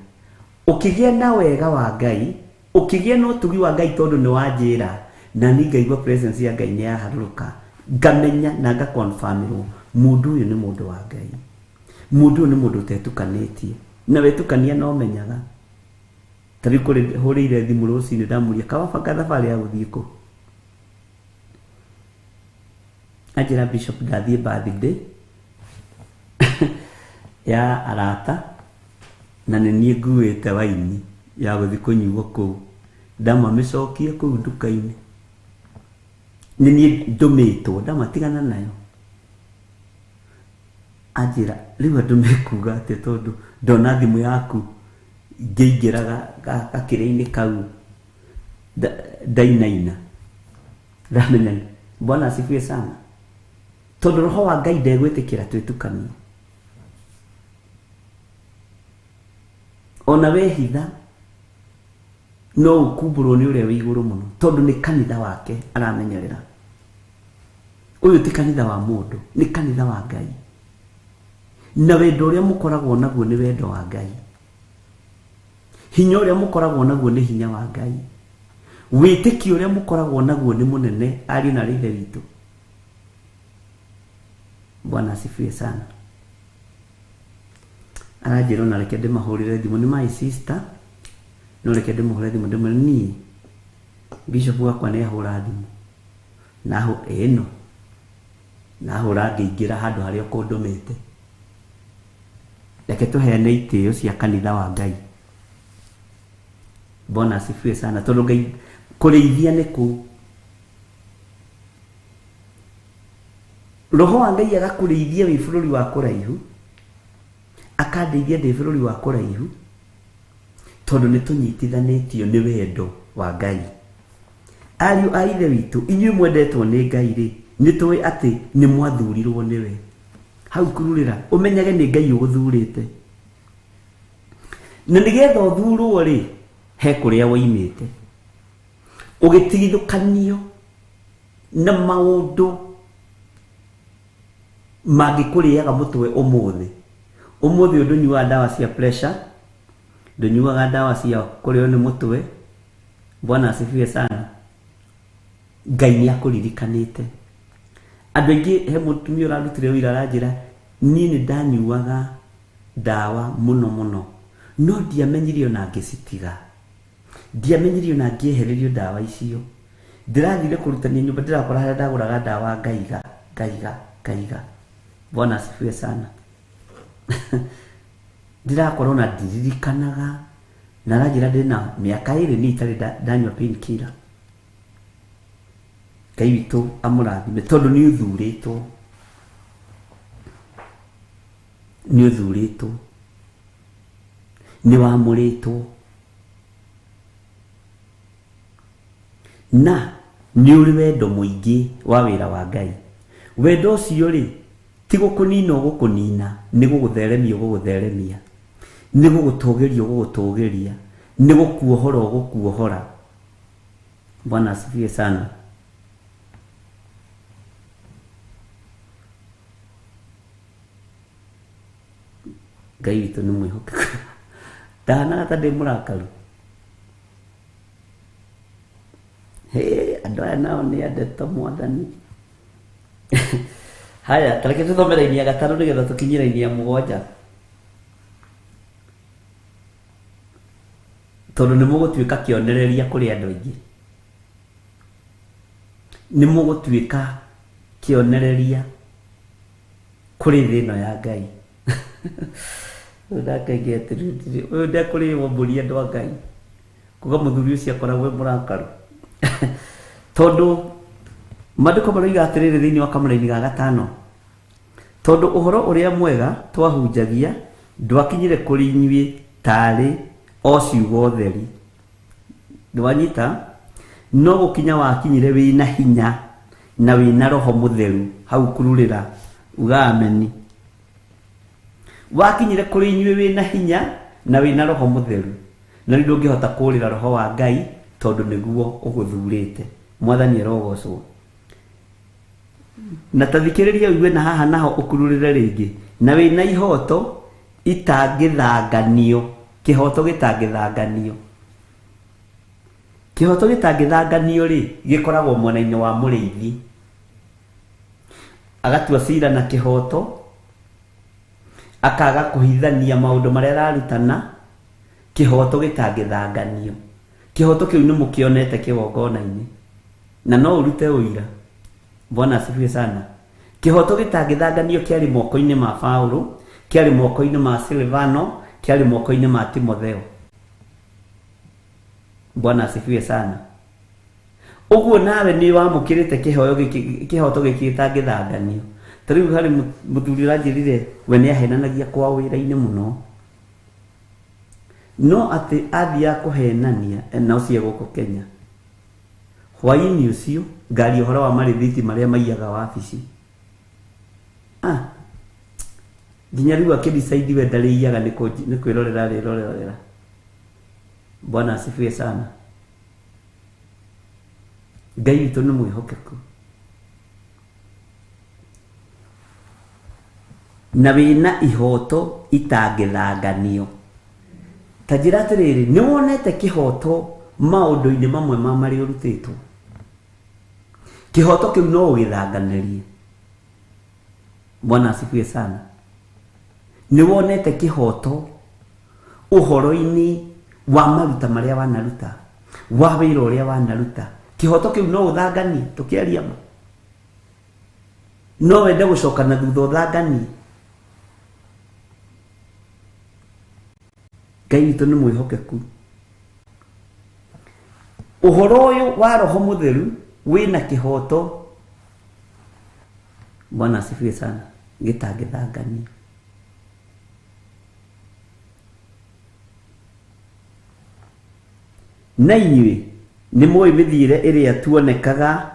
ũkĩgĩa na wega wa Ngai, ũkĩgĩa na ũtugi wa Ngai tondũ nĩ wanjĩra, na niĩ ngaigua presence ya Ngai nĩ yaharũrũka. Ngamenya na ngakonfirmĩrwo mundu uyu ni mundu wa Ngai. Mundu uyu ni mundu utetukanitie. Na wetukania no menyaga. Tari kuri huriire thimu rucini ndamuria kawabanga thabarĩ ya gũthiĩ kũ. Anjĩra Bishop ndathiĩ birthday ya arata na nĩ niĩ nguĩte waini ya gũthiĩ kũnyuo kũu. Ndamamĩcokie kũu nduka-inĩ. Nĩ niĩ ndũmĩtwo ndamatigana nayo. Anjĩra rĩu andũ mekuga atĩa tondũ ndona thimũ yaku ngĩingĩra gakĩrĩa-inĩ kau ndainaina. Ndamenya Bwana asifiwe sana. Tondũ roho wa Ngai ndegwĩtĩkĩra twĩtukanie. Ona wehitha no ũkumbũrwo nĩ ũrĩa wĩ igũrũ mũno tondũ nĩ kanitha wake aramenyerera. Ũyũ ti kanitha wa mũndũ, nĩ kanitha wa Ngai. Na wendo ũrĩa mũkoragwo naguo nĩ wendo wa Ngai. Hinya ũrĩa mũkoragwo naguo nĩ hinya wa Ngai. Wĩtĩkio ũrĩa mũkoragwo naguo nĩ mũnene ariũ na Ithe witũ. Bwana asifiwe sana. Aranjĩra ona reke ndĩmahũrĩre thimũ, nĩ my sister, no reke ndĩmũhũrĩre thimũ ndĩmwĩre niĩ Bishop wakwa nĩ ahũra thimũ. Na ĩno na hũra ngĩingĩra handũ harĩa ũkũndũmĩte. Reke tũheane itĩo cia kanitha wa Ngai. Bwana asifiwe sana. Tondũ Ngai kũrĩithia nĩ kũu. Roho wa Ngai agakũrĩithia wĩ bũrũri wa kũraihu, akandeithia ndĩ bũrũri wa kũraihu, tondũ nĩ tũnyitithanĩtio nĩ wendo wa Ngai. Ariũ a Ithe witũ, inyuĩ mwendetwo nĩ Ngai rĩ, nĩ tũĩ atĩ nĩ mwathurirwo nĩwe. Hau kururĩra, ũmenyage nĩ Ngai ũgũthurĩte. Na nĩgetha ũthurwo rĩ, he kũrĩa woimĩte. Ũgĩtigithũkanio na maũndũ mangĩkũrĩaga mũtwe ũmũthĩ. Ũmũthĩ ũyũ ndũnyuaga ndawa cia pressure, ndũnyuaga ndawa cia kũrĩo nĩ mũtwe. Bwana asifiwe sana. Ngai nĩ akũririkanĩte. Andũ aingĩ, he mũtumia ũrarutire wĩra aranjĩra, niĩ nĩ ndanyuaga ndawa mũno mũno, no ndiamenyire ona ngĩcitiga. Ndiamenyire ona ngĩehererio ndawa icio. Ndĩrathire kũrutania nyũmba, ndĩrakora harĩa ndagũraga ndawa ngaiga, ngaiga, ngaiga. Bwana asifiwe sana. Ndĩrakorwo na ndiririkanaga, na aranjĩra ndĩna mĩaka ĩrĩ niĩ itarĩ ndanyua painkiller. Ngai witũ amũrathime tondũ nĩ ũthurĩtwo. Nĩ ũthurĩtwo. Nĩ wamũrĩtwo. Na nĩ ũrĩ wendo mũingĩ wa wĩra wa Ngai. Wendo ũcio rĩ, ti gũkũnina ũgũkũnina, nĩ gũgũtheremia ũgũgũtheremia, nĩ gũgũtũgĩria ũgũgũtũgĩria, nĩ gũkuohora ũgũkuohora. Bwana asifiwe sana. Ngai witũ nĩ mwĩhokeku. Ndahanaga ta ndĩ mũrakaru. Hĩ, andũ aya nao nĩ andeto mwathani. Haya, tareke tũthome raini ya gatano nĩgetha tũkinye raini ya mũgwanja. Tondũ nĩ mũgũtuĩka kĩonereria kũrĩ andũ aingĩ. Nĩ mũgũtuĩka kĩonereria kũrĩ thĩ ĩno ya Ngai. Ũyũ ndakenge atĩrĩrĩ, ũyũ ndekũrĩo mbũri andũ a Ngai. Kuga mũthuri ũcio akoragwo e mũrakaru. Tondũ maandĩko maroiga atĩrĩrĩ thĩinĩ wa kamũraini ga gatano. Tondũ ũhoro ũrĩa mwega twahunjagia ndwakinyire kũrĩ inyuĩ tarĩ o ciugo theri. Ndwanyita? No gũkinya wakinyire wĩna hinya na wĩna roho mũtheru hau kururĩra uga ameni. Wakinyire kũrĩ inyuĩ wĩna hinya na wĩna roho mũtheru. Na rĩu ndũngĩhota kũũrĩra roho wa Ngai tondũ nĩguo ũgũthurĩte. Mwathani arogocwo. Na tathikĩrĩria ũigue na haha naho ũkururĩre rĩngĩ. Na wĩna ihoto itangĩthanganio. Kĩhoto gĩtangĩthanganio. Kĩhoto gĩtangĩthanganio rĩ, gĩkoragwo mwena-inĩ wa mũrĩithi. Agatua cira na kĩhoto, akaga kũhithania maũndũ marĩa ararutana, kĩhoto gĩtangĩthanganio. Kĩhoto kĩu nĩ mũkĩonete kĩgongona-inĩ. Na no ũrute ũira. Bwana asifiwe sana. Kĩhoto gĩtangĩthanganio kĩarĩ moko-inĩ ma Paulo, kĩarĩ moko-inĩ ma Silvano, kĩarĩ moko-inĩ ma Timotheo. Bwana asifiwe sana. Ũguo nawe nĩ wamũkĩrĩte kĩhoyo gĩkĩ, kĩhoto gĩkĩ gĩtangĩthanganio. Ta rĩu harĩ mũthuri ũranjĩrire we nĩ ahenanagia kwao wĩra-inĩ mũno. No atĩ athiaga kũhenania na ũcio gũkũ Kenya. Hwaĩ-inĩ ũcio ngari ũhoro wa marĩthiti marĩa maiyaga wabici. Nginya rĩu akĩdecide we ndarĩiyaga nĩ kwĩrorera arĩrorera. Bwana asifiwe sana. Ngai witũ nĩ mwĩhokeku. Na wĩna ihoto itangĩthanganio. Ta njĩra atĩrĩrĩ, nĩ wonete kĩhoto maũndũ-inĩ mamwe ma marĩa ũrutĩtwo. Kĩhoto kĩu no ũgĩthanganĩrie. Bwana asifiwe sana. Nĩ wonete kĩhoto ũhoro-inĩ wa maruta marĩa wanaruta, wa wĩra ũrĩa wanaruta. Kĩhoto kĩu no ũthanganie, tũkĩaria ma. No wende gũcoka na thutha ũthanganie. Ngai witũ nĩ mwĩhokeku. Ũhoro ũyũ wa roho mũtheru wĩna kĩhoto. Bwana asifiwe sana. Gĩtangĩthanganio. Na inyuĩ nĩ mũĩ mĩthiĩre ĩrĩa tuonekaga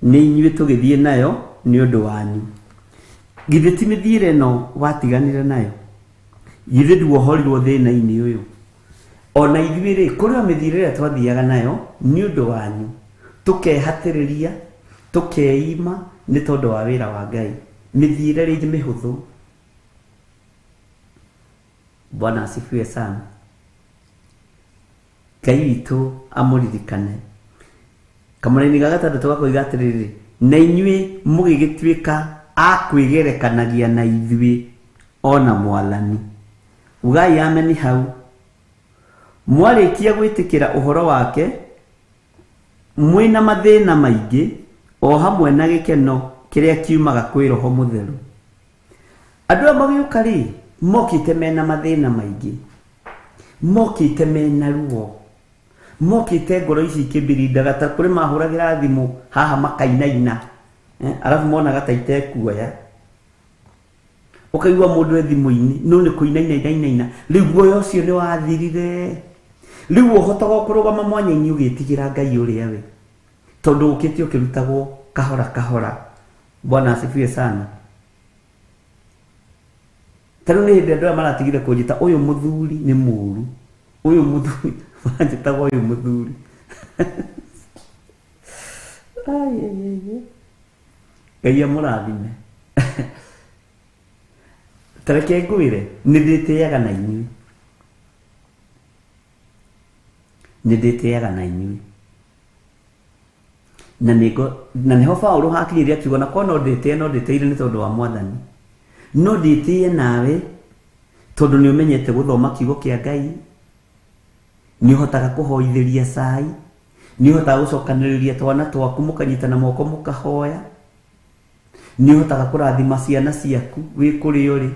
nĩ inyuĩ tũgĩthiĩ nayo nĩ ũndũ wanyu. Githĩ ti mĩthiĩre ĩno watiganire nayo? Githĩ nduohorirwo thĩna-inĩ ũyũ? Ona ithuĩ rĩ, kũrĩ o mĩthiĩre ĩrĩa twathiaga nayo nĩ ũndũ wanyu. Tũkehatĩrĩria, tũkeima nĩ tondũ wa wĩra wa Ngai. Mĩthiĩre rĩ mĩhũthũ. Bwana asifiwe sana. Ngai witũ amũririkane. Kamũraini ga gatandatũ gakoiga atĩrĩrĩ, na inyuĩ mũgĩgĩtuĩka a kwĩgerekanagia na ithuĩ ona Mwathani. Ugai ameni hau. Mwarĩkia gwĩtĩkĩra ũhoro wake, mwĩna mathĩna maingĩ o hamwe na gĩkeno kĩrĩa kiumaga kwĩ roho mũtheru. Andũ aya magĩũka rĩ, mokĩte mena mathĩna maingĩ, mokĩte mena ruo, mokĩte ngoro ici ikĩmbirindaga ta kũrĩ mahũragĩra thimũ haha makainaina, arabu monaga ta itekuoya. Ũkaigua mũndũ e thimũ-inĩ no nĩ kũinaina inainaina, rĩu guoya ũcio nĩ wathirire. Rĩu ũhotaga kũrũgama mwanya-inĩ ũgĩtigĩra Ngai ũrĩa we, tondũ ũkĩte ũkĩrutagwo kahora kahora. Bwana asifiwe sana. Ta rĩu nĩ hĩndĩ andũ aya maratigire kũnjĩta ũyũ mũthuri nĩ mũũru, ũyũ mũthuri manjĩtaga ũyũ mũthuri. Ai, ai, ai. Ngai amũrathime. Tareke ngwire nĩ ndĩtĩaga na inyuĩ. Nĩ ndĩtĩaga na inyuĩ. Na nĩgo na nĩho Paũlũ hakinyĩria akiuga na korwo no ndĩtĩe no ndĩtĩire nĩ tondũ wa Mwathani. No ndĩtĩe nawe tondũ nĩ ũmenyete gũthoma kiugo kĩa Ngai, nĩ ũhotaga kũhoithĩria cai, nĩ ũhotaga gũcokanĩrĩria twana twaku mũkanyitana moko mũkahoya, nĩ ũhotaga kũrathima ciana ciaku wĩ kũrĩa ũrĩ,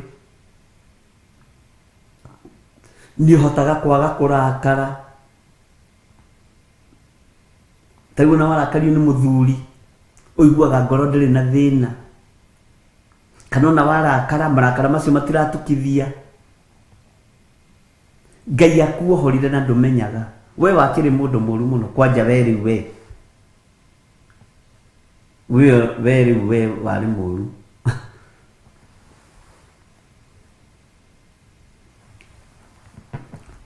nĩ ũhotaga kwaga kũrakara. Ta rĩu ona warakario nĩ mũthuri ũiguaga ngoro ndĩrĩ na thĩna, kana ona warakara marakara macio matiratukithia. Ngai akuohorire na ndũmenyaga. We wakĩrĩ mũndũ mũru mũno kwanja we rĩu we. We rĩu we warĩ mũru.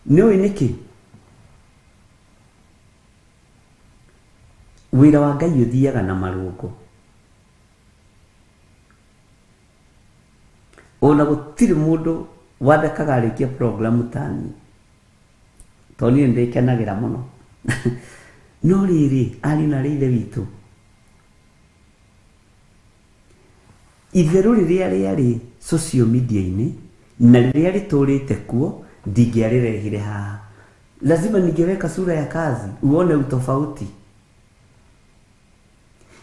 Nĩ ũĩ nĩkĩ? Wĩra wa Ngai ũthiaga na marũngo. Ona gũtirĩ mũndũ wathekaga arĩkia programu ta niĩ, tondũ niĩ nĩndĩkenagĩra mũno. No rĩrĩ, ariũ na aarĩ a Ithe witũ, itherũ rĩrĩa rĩarĩ social media-inĩ na rĩrĩa rĩtũrĩte kuo ndingĩarĩrehire haha. Lazima ningeweka sura ya kazi uone utofauti.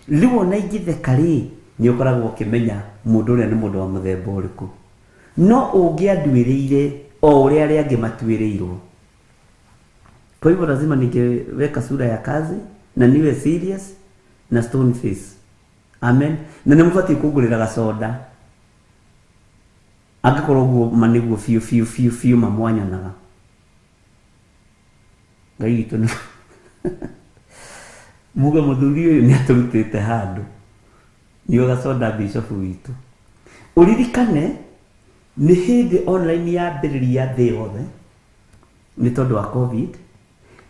Rĩu ona ingĩtheka rĩ, nĩ ũkoragwo ũkĩmenya mũndũ ũrĩa nĩ mũndũ wa mũthemba ũrĩkũ. No ũngĩanduĩrĩire o ũrĩa arĩa angĩ matuĩrĩirwo. Kwa hivyo lazima ningeweka sura ya kazi na niwe serious na stone face. Amen. Na nĩ mũbatiĩ kũngũrĩra gacoda. Angĩkorwo ũguo ma nĩguo biũ biũ biũ biũ mamwanyonaga. Ngai witũ nĩ muga mũthuri ũyũ nĩ atũrutĩte handũ. Nyua gacoda bishop witũ. Ũririkane nĩ hĩndĩ online yambĩrĩria thĩ yothe nĩ tondũ wa COVID,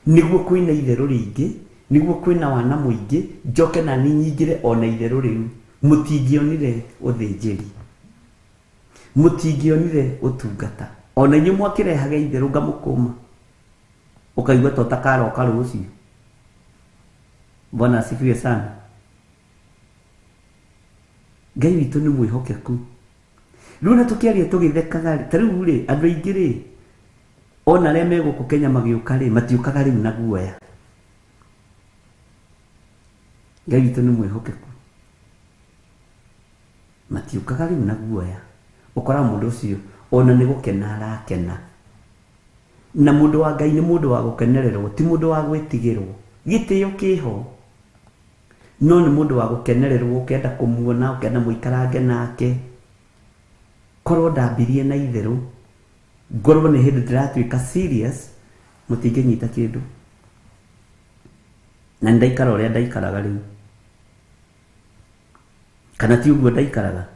nĩguo kwĩna itherũ rĩingĩ, nĩguo kwĩna wana mũingĩ, njoke na niĩ nyingĩre ona itherũ rĩu. Mũtingĩonire ũthĩnjĩri, mũtingĩonire ũtungata. Ona inyuĩ mwakĩrehaga itherũ ngamũkũma, ũkaigua ta ũtakaroka rũciũ. Bwana asifiwe sana. Ngai witũ nĩ mwĩhokeku. Rĩu na tũkĩaria tũgĩthekaga rĩ, ta rĩu rĩ, andũ aingĩ rĩ, ona arĩa me gũkũ Kenya magĩũka rĩ, matiũkaga rĩu na guoya. Ngai witũ nĩ mwĩhokeku. Matiũkaga rĩu na guoya. Ũkoraga mũndũ ũcio ona nĩ gũkena arakena. Na mũndũ wa Ngai nĩ mũndũ wa gũkenererwo, ti mũndũ wa gwĩtigĩrwo. Gĩtĩo kĩho, no nĩ mũndũ wa gũkenererwo, ũkenda kũmuona, ũkenda mũikarange nake. Korwo ndambirie na itherũ, ngorwo nĩ hĩndĩ ndĩratuĩka serious, mũtingĩnyita kĩndũ. Na nĩ ndaikara ũrĩa ndaikaraga rĩu. Kana ti ũguo ndaikaraga?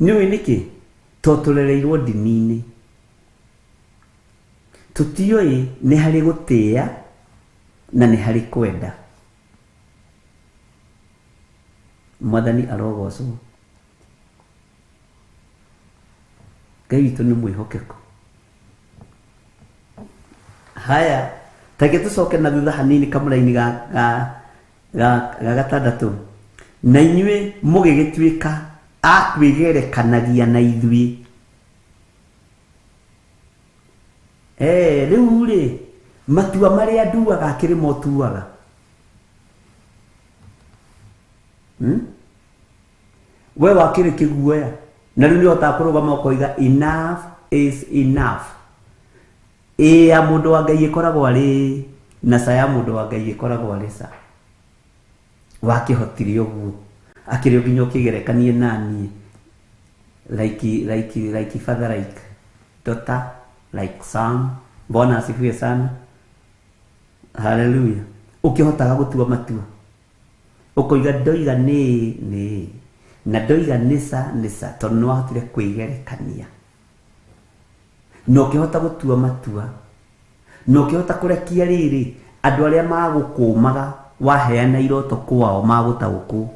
Nĩ ũĩ nĩkĩ? Tondũ tũrereirwo ndini-inĩ. Tũtiũĩ nĩ harĩ gũtĩĩa na nĩ harĩ kwenda. Mwathani arogocwo. Ngai witũ nĩ mwĩhokeku. Haya, tareke tũcoke na thutha hanini kamũraini ga gatandatũ. Na inyuĩ mũgĩgĩtuĩka a kwĩgerekanagia na ithuĩ. Rĩu rĩ, matua marĩa nduaga akĩrĩ motuaga. We wakĩrĩ kĩguoya, na rĩu nĩũhotaga kũrũgama ũkoiga enough is enough. Ĩ ya mũndũ wa Ngai ĩkoragwo arĩ na ca ya mũndũ wa Ngai ĩkoragwo arĩ ca. Wakĩhotire ũguo, akĩrĩ nginya ũkĩgerekanie na niĩ. Like father, like daughter, like son. Bwana asifiwe sana. Hallelujah. Ũkĩhotaga gũtua matua. Ũkoiga ndoiga nĩ nĩ na ndoiga nĩ ca nĩ ca, tondũ nĩ wahotire kwĩgerekania. Na ũkĩhota gũtua matua. Na ũkĩhota kũrekia rĩrĩ andũ arĩa magũkũmaga waheana iroto kwao magũtaũkwo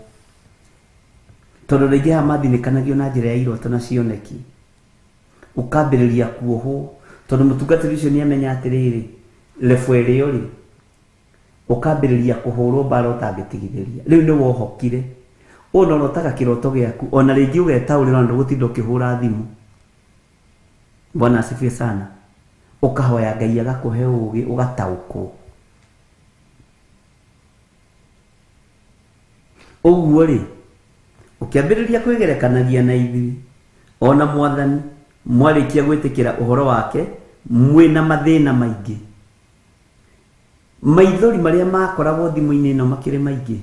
tondũ rĩngĩ haha mathinĩkanagio na njĩra ya iroto na cioneki ũkambĩrĩria kuohwo tondũ mũtungatĩri ũcio nĩamenya atĩrĩrĩ lebu ĩrĩa ũrĩ ũkambĩrĩria kũhũrwo mbara ũtangĩtigithĩria rĩu nĩ wohokire ũna ũrotaga kĩroto gĩaku ona rĩngĩ ũgetaũrĩra na ndũgũtinda ũkĩhũra thimũ. Bwana asifiwe sana. Ũkahoya Ngai agakũhe ũgĩ ũgataũkwo. Ũguo rĩ ũkĩambĩrĩria kwĩgerekanagia na ithuĩ ona Mwathani mwarĩkia gwĩtĩkĩra ũhoro wake mwĩna mathĩna maingĩ. Maithori marĩa makoragwo thimũ-inĩ ĩno makĩrĩ maingĩ,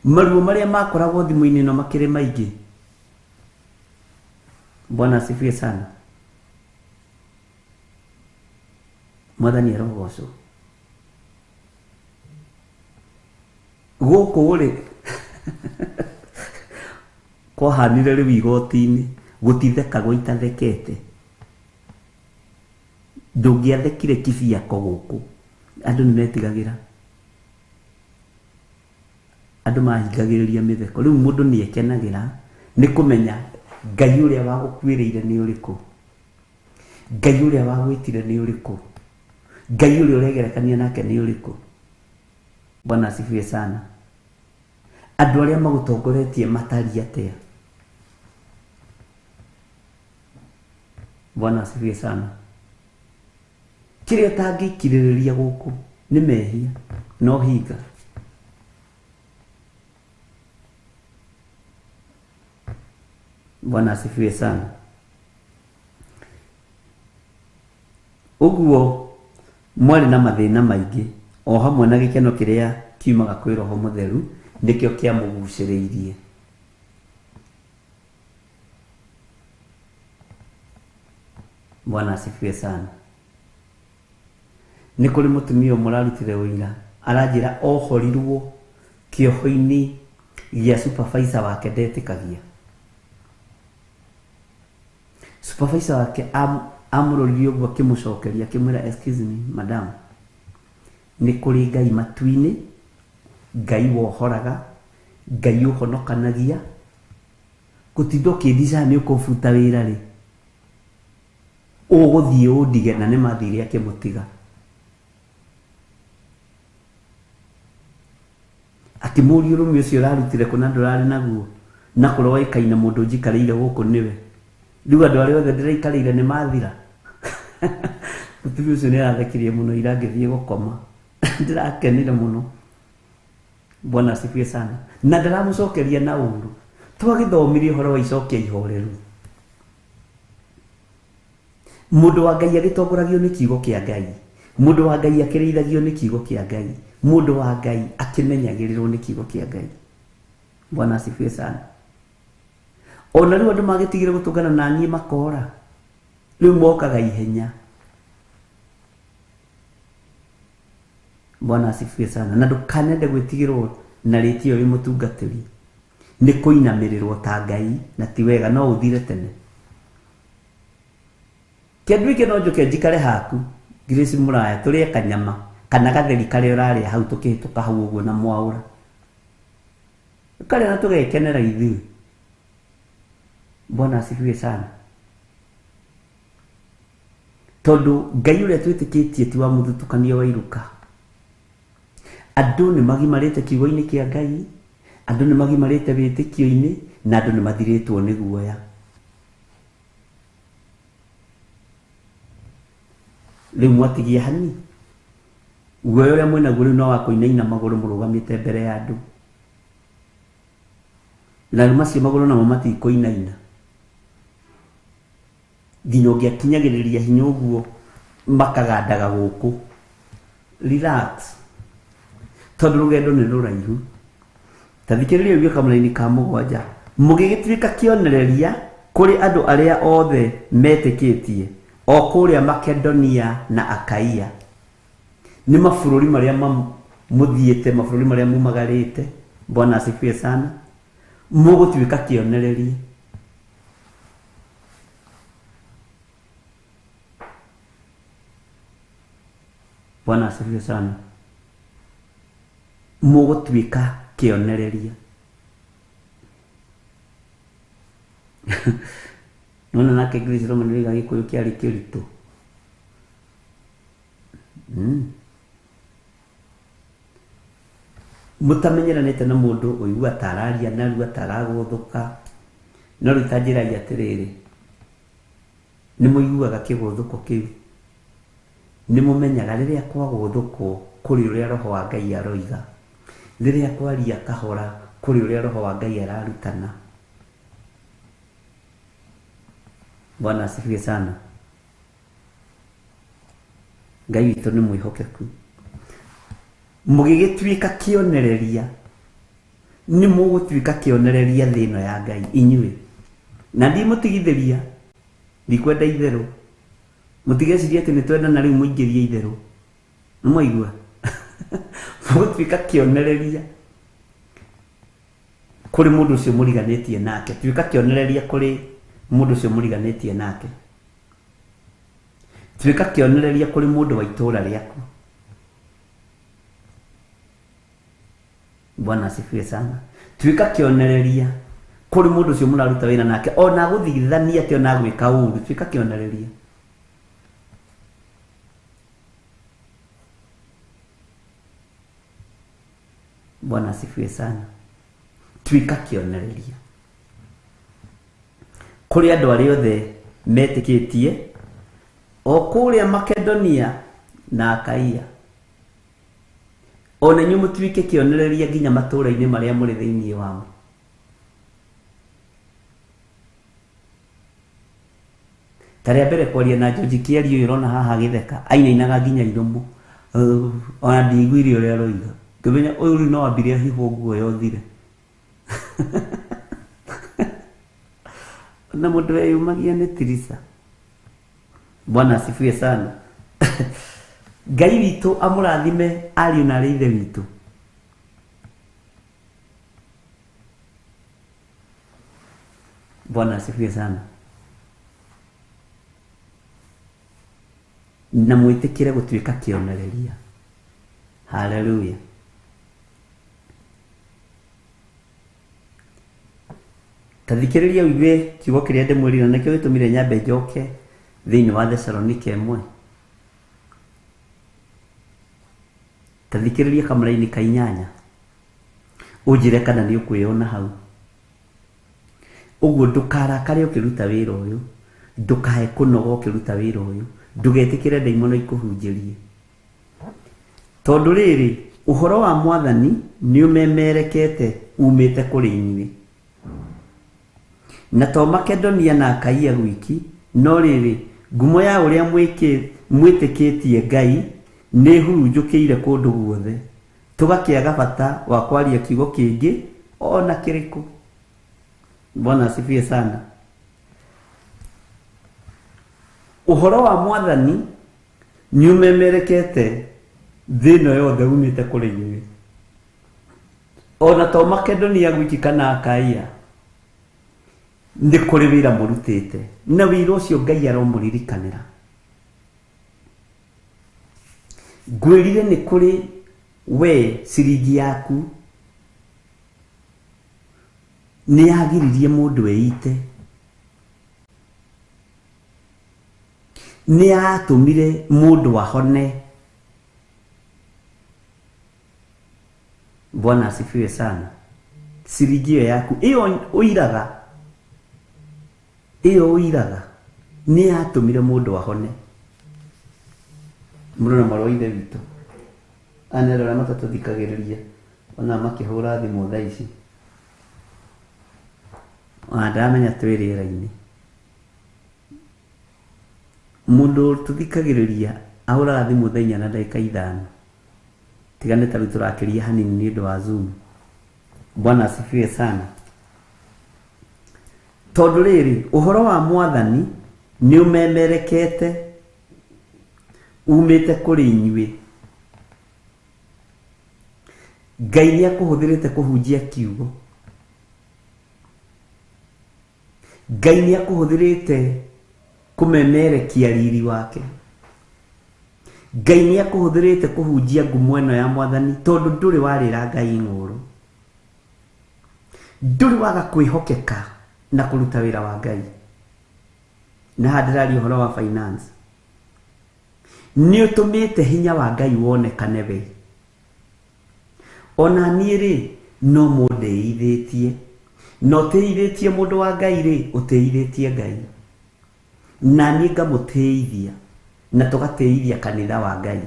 maruo marĩa makoragwo thimũ-inĩ ĩno makĩrĩ maingĩ. Bwana asifiwe sana. Mwathani arogocwo. Gũkũ rĩ kwahanire rĩu igoti-inĩ gũtithekagwo itathekete ndũngĩathekire kibiako gũkũ andũ nĩmetigagĩra andũ mahingagĩrĩria mĩtheko rĩu mũndũ nĩekenagĩra nĩ kũmenya Ngai ũrĩa wagũkuĩrĩire nĩ ũrĩkũ, Ngai ũrĩa wagwĩtire nĩ ũrĩkũ, Ngai ũrĩa ũregerekania nake nĩ ũrĩkũ. Bwana asifiwe sana. Andũ arĩa magũtongoretie matariĩ atĩa? Bwana asifiwe sana. Kĩrĩa ũtangĩkirĩrĩria gũkũ nĩ mehia na ũhinga. Bwana asifiwe sana. Ũguo mwarĩ na mathĩna maingĩ o hamwe na gĩkeno kĩrĩa kiumaga kwĩ Roho Mũtheru nĩkĩo kĩamũgucĩrĩirie. Bwana asifiwe sana. Nĩ kũrĩ mũtumia ũmwe ũrarutire ũira aranjĩra ohorirwo kĩoho-inĩ gĩa supervisor wake ndetĩkagia. Supervisor wake amũroririe ũguo akĩmũcokeria akĩmwĩra excuse me madam, nĩ kũrĩ Ngai matu-inĩ, Ngai wohoraga, Ngai ũhonokanagia, gũtinda ũkĩndicaga nĩ ũkũbuta wĩra rĩ ũgũthiĩ ũndige, na nĩ mathire akĩmũtiga. Akĩmũria ũrũme ũcio ũrarutire kũ na ndũrarĩ naguo na kũroĩkaine mũndũ njikarĩire gũkũ nĩwe, rĩu andũ arĩa othe ndĩraikarĩire nĩ mathira. Mũtumia ũcio nĩ arathekirie mũno ira ngĩthiĩ gũkoma ndĩrakenire mũno. Bwana asifiwe sana. Na ndaramũcokeria na ũru twagĩthomire ũhoro wa icokia ihoreru. Mũndũ wa Ngai agĩtongoragio nĩ kiugo kĩa Ngai, mũndũ wa Ngai akĩrĩithagio nĩ kiugo kĩa Ngai, mũndũ wa Ngai akĩmenyagĩrĩrwo nĩ kiugo kĩa Ngai. Bwana asifiwe sana. Ona rĩu andũ magĩtigire gũtũngana na niĩ makora rĩu mokaga ihenya. Bwana asifiwe sana. Na ndũkanende gwĩtigĩrwo na rĩtio wĩ mũtungatĩri nĩ kũinamĩrĩrwo ta Ngai na ti wega, no ũthire tene. Kĩndũ gĩkĩ no njũke njikare haku Grace Mũraya tũrĩe kanyama kana gatheri karĩa ũrarĩa hau tũkĩhĩtũka hau ũguo na mwaũra karĩa na tũgekenera ithuĩ. Bwana asifiwe sana. Tondũ Ngai ũrĩa twĩtĩkĩtie ti wa mũthutũkanio wa iruka. Andũ nĩ magimarĩte kiugo-inĩ kĩa Ngai, andũ nĩ magimarĩte wĩtĩkio-inĩ, na andũ nĩ mathirĩtwo nĩ guoya. Rĩu mwatigia hani guoya ũrĩa mwĩnaguo rĩu no wa kũinaina magũrũ mũrũgamĩte mbere ya andũ, na rĩu macio magũrũ namo matikũinaina nginya ũngĩakinyagĩrĩria hinya ũguo makagandaga gũkũ. Relax, tondũ rũgendo nĩ rũraihu. Ta thikĩrĩria ũguo kamũraini ka 7 mũgĩgĩtuĩka kĩonereria kũrĩ andũ arĩa othe metĩkĩtie o kũrĩa Makedonia na Akaia. Nĩ mabũrũri marĩa mũthiĩte, mabũrũri marĩa mumagarĩte. Bwana asifiwe sana. Mũgũtuĩka kĩonereria. Bwana asifiwe sana. Mũgũtuĩka kĩonereria. Nona nake Grace Roman wĩga Gĩkũyũ kĩarĩ kĩritũ. Mũtamenyeranĩte na mũndũ ũigua ta araria narua ta aragũthũka, no rĩu ta njĩrai atĩrĩrĩ, nĩ mũiguaga kĩgũthũko kĩu? Nĩ mũmenyaga rĩrĩa kwagũthũkwo kũrĩ ũrĩa roho wa Ngai aroiga, rĩrĩa kwaria kahora kũrĩ ũrĩa roho wa Ngai ararutana. Bwana asifiwe sana. Ngai witũ nĩ mwĩhokeku. Mũgĩgĩtuĩka kĩonereria, nĩ mũgũtuĩka kĩonereria thĩ ĩno ya Ngai inyuĩ. Na ndimũtigithĩria, ndikwenda itherũ. Mũtigecirie atĩ nĩ twendana rĩu mũingĩrie itherũ. Nĩ mwaigua? Mũgũtuĩka kĩonereria kũrĩ mũndũ ũcio mũriganĩtie nake. Tuĩka kĩonereria kũrĩ mũndũ ũcio mũriganĩtie nake. Tuĩka kĩonereria kũrĩ mũndũ wa itũũra rĩaku. Bwana asifiwe sana. Tuĩka kĩonereria kũrĩ mũndũ ũcio mũraruta wĩra nake, ona gũthigithania atĩ ona gwĩka ũru, tuĩka kĩonereria. Bwana asifiwe sana. Tuĩka kĩonereria kũrĩ andũ arĩa othe metĩkĩtie o kũrĩa Makedonia na Akaia. Ona inyuĩ mũtuĩke kĩonereria nginya matũũra-inĩ marĩa mũrĩ thĩinĩ wamo. Ta rĩa mbere kwaria na George Kĩario ũyũ ũrona haha agĩtheka, ainainaga nginya iromo. Ona ndiiguire ũrĩa aroiga. Ngĩmenya ũyũ rĩu no ambire ahihwo nguo yothire. Na mũndũ weyumagia nĩ Tirisa. Bwana asifiwe sana. Ngai witũ amũrathime ariũ na arĩ ithe witũ. Bwana asifiwe sana. Na mwĩtĩkĩre gũtuĩka kĩonereria. Haleluya. Ta thikĩrĩria ũigue kiugo kĩrĩa ndĩmwĩrire, na nĩkĩo gĩtũmire nyambe njoke thĩinĩ wa Thesalonike ĩmwe. Ta thikĩrĩria kamũraini ka inyanya, ũnjĩre kana nĩ ũkwĩyona hau. Ũguo ndũkarakare ũkĩruta wĩra ũyũ, ndũkae kũnoga ũkĩruta wĩra ũyũ, ndũgetĩkĩre ndaimono ikũhunjĩrie. Tondũ rĩrĩ, ũhoro wa Mwathani nĩ ũmemerekete umĩte kũrĩ inyuĩ. Na to Makedonia na Akaia gwiki, no rĩrĩ, ngumo ya ũrĩa mwĩtĩkĩtie Ngai nĩ hurunjũkĩire kũndũ guothe, tũgakĩaga bata wa kwaria kiugo kĩngĩ ona kĩrĩkũ. Bwana asifiwe sana. Ũhoro wa Mwathani nĩ ũmemerekete thĩ ĩno yothe umĩte kũrĩ inyuĩ. Ona to Makedonia gwiki kana Akaia, nĩ kũrĩ wĩra mũrutĩte, na wĩra ũcio Ngai aromũririkanĩra. Ngwĩrire nĩ kũrĩ we ciringi yaku nĩ yagiririe mũndũ eite, nĩ yatũmire mũndũ ahone. Bwana asifiwe sana. Ciringi ĩyo yaku ĩyo ũiraga, ĩyo ũiraga nĩ yatũmire mũndũ ahone. Mũrũ na mwarĩ wa ithe witũ, aya nĩ andũ arĩa matatũthikagĩrĩria, ona makĩhũra thimũ thaa ici, ona ndaramenya twĩ rĩera-inĩ. Mũndũ tũthikagĩrĩria ahũraga thimũ thaa inya na ndagĩka ithano, tiga nĩ ta rĩu tũrakĩria hanini nĩ ũndũ wa Zoom. Bwana asifiwe sana. Tondũ rĩrĩ, ũhoro wa Mwathani nĩ ũmemerekete umĩte kũrĩ inyuĩ. Ngai nĩ akũhũthĩrĩte kũhunjia kiugo. Ngai nĩ akũhũthĩrĩte kũmemerekia riri wake. Ngai nĩ akũhũthĩrĩte kũhunjia ngumo ĩno ya mwathani tondũ ndũrĩ warĩra Ngai ng'ũrũ, ndũrĩ waga kwĩhokeka na kũruta wĩra wa Ngai. Na haha ndĩraria ũhoro wa finance. Nĩ ũtũmĩte hinya wa Ngai wonekane we. Ona niĩ rĩ, no mũndĩithĩtie. Na ũtĩithĩtie mũndũ wa Ngai rĩ, ũtĩithĩtie Ngai. Na niĩ ngamũtĩithia na tũgatĩithia kanitha wa Ngai.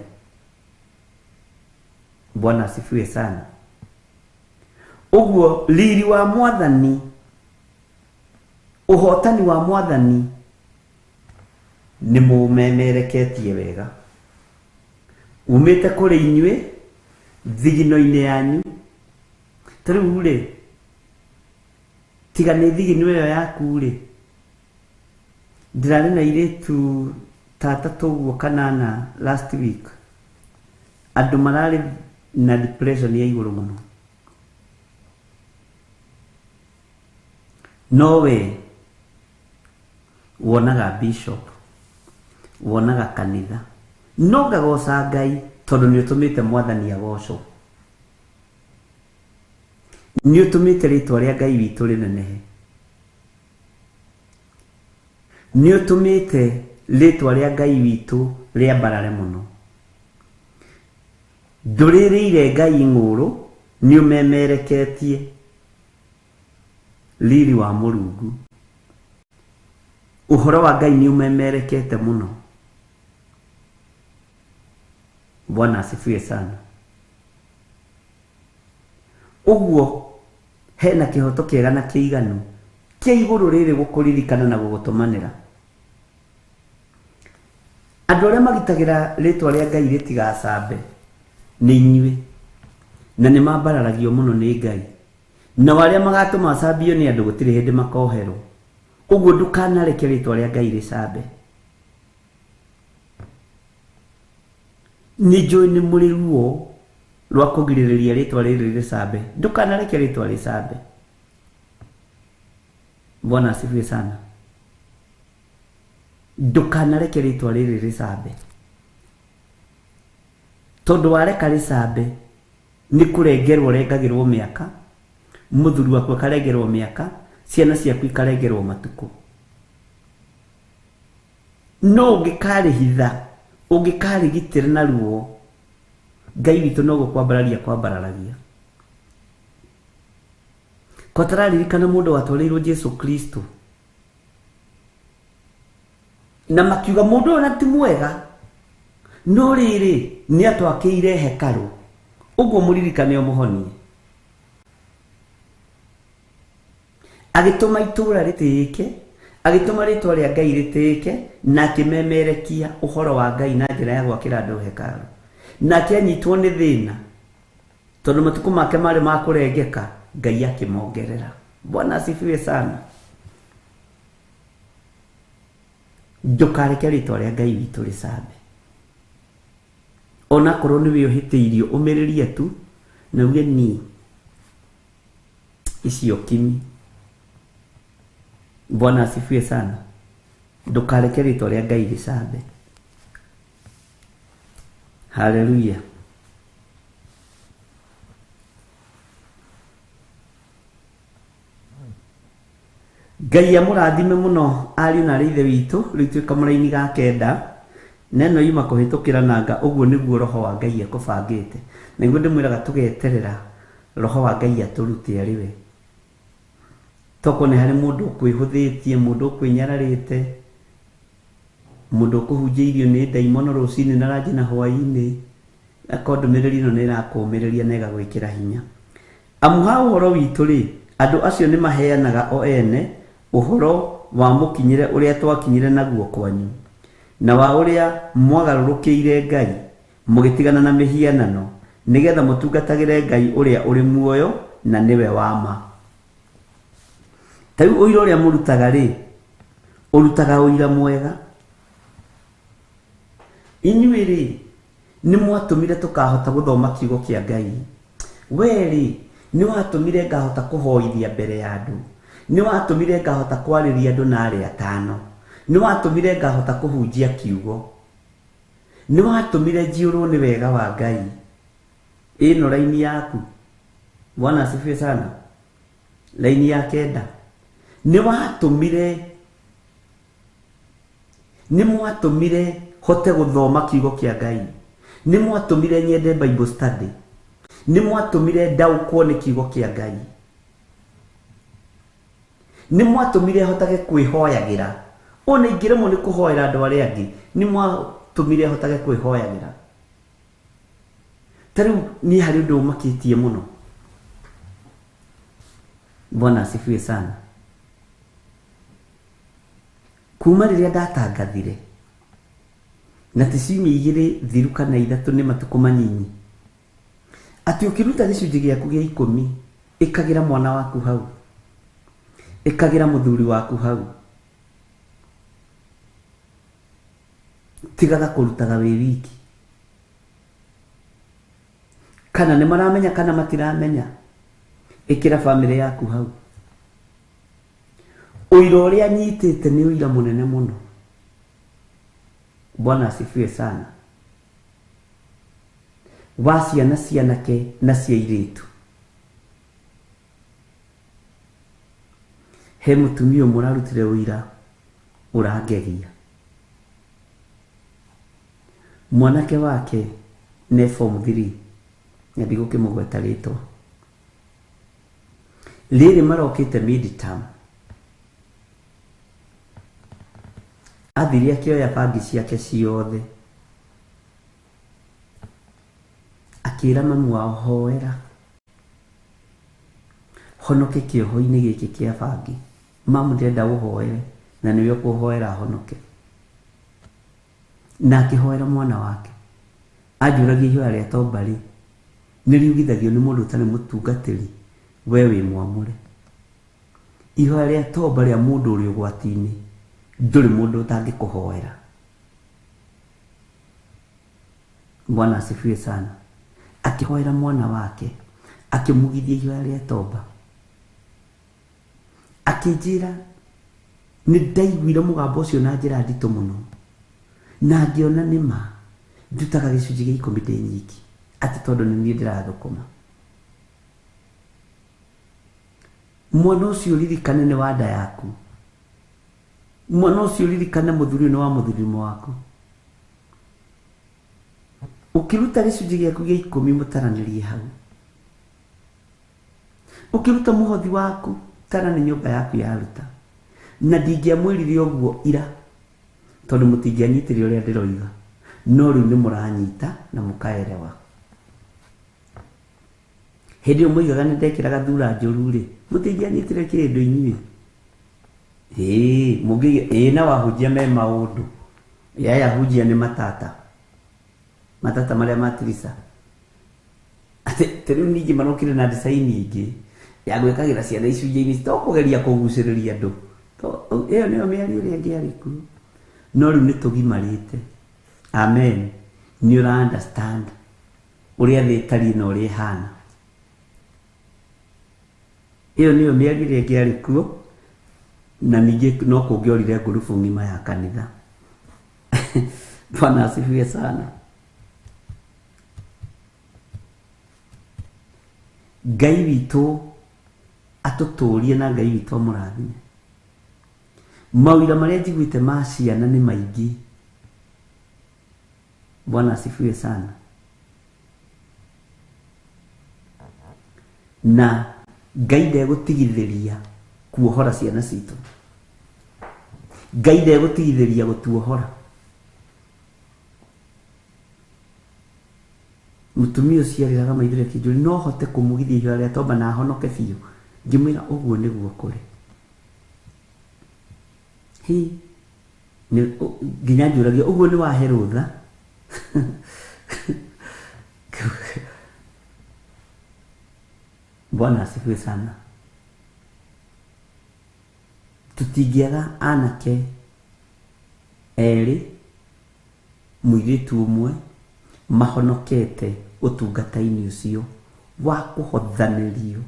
Bwana asifiwe sana. Ũguo riri wa mwathani, ũhotani wa mwathani nĩ mũmemereketie wega. Umĩte kũrĩ inyuĩ thigino-inĩ yanyu. Ta rĩu rĩ, tiga nĩ thigino ĩyo yaku rĩ, ndĩrarĩ na airĩtu ta atatũ ũguo kana ana last week, andũ mararĩ na depression ya igũrũ mũno. No we wonaga bishop, wonaga kanitha, no ngagoca Ngai tondũ nĩ ũtũmĩte mwathani agocwo. Nĩ ũtũmĩte rĩtwa rĩa Ngai witũ rĩnenehe. Nĩ ũtũmĩte rĩtwa rĩa Ngai witũ rĩambarare mũno. Ndũrĩrĩire Ngai ng'ũrũ, nĩ ũmemereketie riri wa Mũrungu. Ũhoro wa Ngai nĩ ũmemerekete mũno. Bwana asifiwe sana. Ũguo hena kĩhoto kĩega na kĩiganu kĩa igũrũ rĩrĩ gũkũririkana na gũgũtũmanĩra. Andũ arĩa magitagĩra rĩtwa rĩa Ngai rĩtigacambe nĩ inyuĩ, na nĩ mambararagio mũno nĩ Ngai. Nao arĩa magatũma acambio nĩ andũ gũtirĩ hĩndĩ makoherwo. Ũguo ndũkanareke rĩtwa rĩa Ngai rĩcambe. Nĩ njũĩ nĩ mũrĩ ruo rwa kũgirĩrĩria rĩtwa rĩrĩ rĩcambe. Ndũkanareke rĩtwa rĩcambe. Bwana asifiwe sana. Ndũkanareke rĩtwa rĩrĩ rĩcambe. Tondũ wareka rĩcambe nĩ kũrengerwo rengagĩrwo mĩaka, mũthuri waku akarengerwo mĩaka, ciana ciaku ikarengerwo matukũ. No ũngĩkarĩhitha, ũngĩkarĩgitĩra na ruo, Ngai witũ no gũkwambararia kwambararagia. Ko tararirikana mũndũ watwarĩirwo Jesu Kristo na makiuga mũndũ ũyũ na ti mwega, no rĩrĩ nĩ atwakĩire hekarũ, ũguo mũririkane ũmũhonie. Agĩtũma itũũra rĩtĩĩke, agĩtũma rĩtwa rĩa Ngai rĩtĩĩke, na akĩmemerekia ũhoro wa Ngai na njĩra ya gwakĩra andũ hekarũ. Nake anyitwo nĩ thĩna tondũ matukũ make marĩ ma kũrengeka, Ngai akĩmongerera. Bwana asifiwe sana. Ndũkareke rĩtwa rĩa Ngai witũ rĩcambe. Onakorwo nĩ wĩũhĩtĩirio, ũmĩrĩrie tu na uge ni icio kimi. Bwana asifiwe sana. Ndũkareke rĩtwa rĩa Ngai rĩcambe. Haleluya. Ngai amũrathime mũno ariũ na arĩ ithe witũ. Rĩu twĩ kamũraini ga kenda, na ĩno yuma kũhĩtũkĩra nanga. Ũguo nĩguo roho wa Ngai ekũbangĩte. Nĩguo ndĩmwĩraga tũgeterera roho wa Ngai atũrute arĩ we. Tokorwo nĩ harĩ mũndũ ũkwĩhũthĩtie, mũndũ ũkwĩnyararĩte, mũndũ ũkũhunjĩirio nĩ ndaimono rũcinĩ na ranji na hwaĩ-inĩ, akorwo ndũmĩrĩri ĩno nĩ ĩrakũũmĩrĩria na ĩgagwĩkĩra hinya. Amu ha ũhoro witũ rĩ, andũ acio nĩ maheanaga o ene ũhoro wa mũkinyĩre ũrĩa twakinyire naguo kwanyu, na wa ũrĩa mwagarũrũkĩire Ngai mũgĩtigana na mĩhianano, nĩgetha mũtungatagĩre Ngai ũrĩa ũrĩ muoyo na nĩwe wa ma. Ta rĩu ũira ũrĩa mũrutaga rĩ, ũrutaga ũira mwega. Inyuĩ rĩ, nĩ mwatũmire tũkahota gũthoma kiugo kĩa Ngai. We rĩ, nĩ watũmire ngahota kũhoithia mbere ya andũ. Nĩ watũmire ngahota kwarĩria andũ na arĩa atano. Nĩ watũmire ngahota kũhunjia kiugo. Nĩ watũmire njiyũrwo nĩ wega wa Ngai. Ĩno raini yaku. Bwana asifiwe sana. Raini ya 9. Nĩ mwatũmire hote gũthoma kiugo kĩa Ngai. Nĩ mwatũmire nyende Bible study. Nĩ mwatũmire ndaũkwo nĩ kiugo kĩa Ngai. Nĩ mwatũmire hotage kwĩhoyagĩra. Ona ingĩremwo nĩ kũhoera andũ arĩa angĩ, nĩ mwatũmire hotage kwĩhoyagĩra. Ta rĩu niĩ harĩ ũndũ ũmakĩtie mũno. Bwana asifiwe sana. Kuma rĩrĩa ndatangathire na ti ciumia 2 thiru kana 3 nĩ matukũ manyinyi, atĩ ũkĩruta gĩcunjĩ gĩaku gĩa 10 ĩkagĩra mwana waku hau, ĩkagĩra mũthuri waku hau, tigaga kũrutaga wĩ wiki. Kana nĩ maramenya kana matiramenya, ĩkĩra bamĩrĩ yaku hau. Ũira ũrĩa nyitĩte nĩ ũira mũnene mũno. Bwana asifiwe sana. Wa ciana cianake na cia airĩtu. He mũtumia ũmwe ũrarutire ũira ũrangegia. Mwanake wake nĩ form 3, na ndigũkĩmũgweta rĩtwa. Rĩrĩ marokĩte mid-term. Athire akĩoya bangi ciake ciothe, akĩra mamu wao, hoera honoke kĩoho-inĩ gĩkĩ kĩa bangi. Mamu ndĩrenda ũhoere na nĩwe ũkũhoera honoke. Na akĩhoera mwana wake. Anjũragia ihoya rĩa tomba rĩ nĩ riugithagio nĩ mũndũ ũtarĩ mũtungatĩri, we wĩ mwamũre. Ihoya rĩa tomba rĩa mũndũ ũrĩ ũgwati-inĩ, ndũrĩ mũndũ ũtangĩkũhoera. Bwana asifiwe sana. Akĩhoera mwana wake, akĩmugithia ihoya rĩa tomba. Akĩnjĩra nĩ ndaiguire mũgambo ũcio na njĩra nditũ mũno, na ngĩona nĩ ma ndutaga gĩcunjĩ gĩa 10 ndĩ nyiki, atĩ tondũ nĩ niĩ ndĩrathũkũma. Mwana ũcio ririkane nĩ wa nda yaku. Mwana ũcio ririkane mũthuri nĩ wa mũthurimo waku. Ũkĩruta gĩcunjĩ gĩaku gĩa 10 mũtaranĩrie hau. Ũkĩruta mũhothi waku tara nĩ nyũmba yaku yaruta. Na ndingĩamwĩrire ũguo ira, tondũ mũtingĩanyitire ũrĩa ndĩroiga, no rĩu nĩ mũranyita na mũkaerewa. Hĩndĩ ĩyo mũigaga nĩ ndekĩraga thura njũru rĩ, mũtingĩanyitire kĩndũ inyuĩ. Ĩĩ, mũngĩiga ĩĩ na wahunjia me maũndũ. Yaya hunjia nĩ matata. Matata marĩa matirisa. Atĩ rĩu ningĩ marokire na design ingĩ ya gwĩkagĩra ciana icunjĩ-inĩ, to kũgeria kũgucĩrĩria andũ. Ĩyo nĩyo mĩario ĩrĩa ĩngĩ yarĩ kuo. No rĩu nĩ tũgimarĩte. Amen. Nĩ ũra understand ũrĩa thĩ ĩtariĩ na ũrĩa ĩhana. Ĩyo nĩyo mĩario ĩrĩa ĩngĩ yarĩ kuo, na ningĩ no kũngĩorire ngurubu ng'ima ya kanitha. Bwana asifiwe sana. Ngai witũ atũtũrie na Ngai witũ amũrathime. Mawĩra marĩa njiguĩte ma ciana nĩ maingĩ. Bwana asifiwe sana. Na Ngai ndegũtigithĩria kuohora ciana citũ. Ngai ndegũtigithĩria gũtuohora. Mũtumia ũcio arĩraga maithori akĩnjũria no hote kũmugithia ihoya rĩa tomba na ahonoke biũ. Ngĩmwĩra ũguo nĩguo kũrĩ. Hi, nginya njũragia ũguo nĩ wahe rũtha. Bwana asifiwe sana. Tũtingĩaga anake erĩ, mũirĩtu ũmwe mahonokete ũtungata-inĩ ũcio wa kũhothanĩrio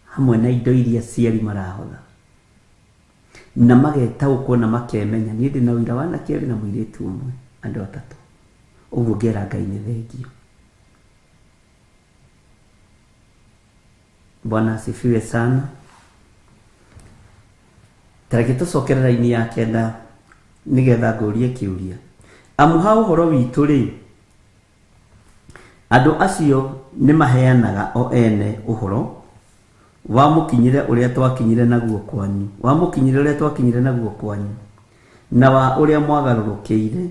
hamwe na indo iria aciari marahotha. Na magetaũkwo na makemenya. Niĩ ndĩ na ũira wa anake erĩ na mũirĩtu ũmwe, andũ atatũ. Ũguo ngera Ngai nĩ thengio. Bwana asifiwe sana. Tareke tũcokere raini ya kenda nĩgetha ngũrie kĩũria. Amu ha ũhoro witũ rĩ, andũ acio nĩ maheanaga o ene ũhoro wa mũkinyĩre ũrĩa twakinyire naguo kwanyu, wa mũkinyĩre ũrĩa twakinyire naguo kwanyu, na wa ũrĩa mwagarũrũkĩire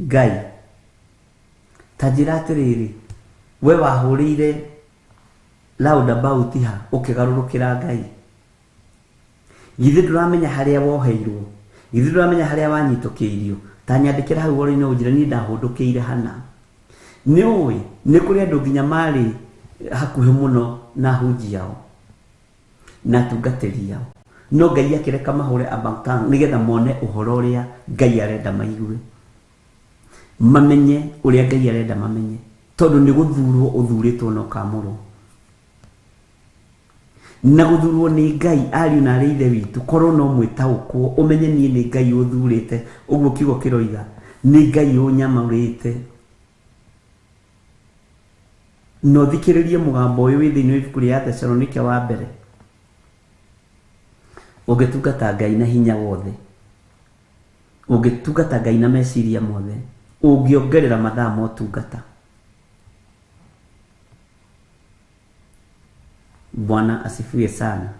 Ngai. Ta njĩra atĩrĩrĩ, we wahũrĩire roundabout ha ũkĩgarũrũkĩra Ngai? Githĩ ndũramenya harĩa woheirwo? Githĩ ndũramenya harĩa wanyitũkĩirio? Ta nyandĩkĩra hau ũhoro-inĩ ũnjĩre niĩ ndahũndũkĩire hana. Nĩ ũĩ nĩ kũrĩ andũ nginya marĩ hakuhĩ mũno na hunjia ao na atungatĩri ao, no Ngai akĩreka mahũre about nĩgetha mone ũhoro ũrĩa Ngai arenda maigue, mamenye ũrĩa Ngai arenda mamenye, tondũ nĩ gũthurwo ũthurĩtwo na ũkamũrwo. Na gũthurwo nĩ Ngai, ariũ na arĩ ithe witũ, korwo no mwĩtaũkwo ũmenye niĩ nĩ Ngai ũthurĩte, ũguo kiugo kĩroiga nĩ Ngai ũnyamũrĩte. Na ũthikĩrĩrie mũgambo ũyũ wĩ thĩinĩ wa ibuku rĩa Thesalonike wa mbere. Ũngĩtungata Ngai na hinya wothe, ũngĩtungata Ngai na meciria mothe, ũngĩongerera mathaa ma ũtungata. Bwana asifiwe sana.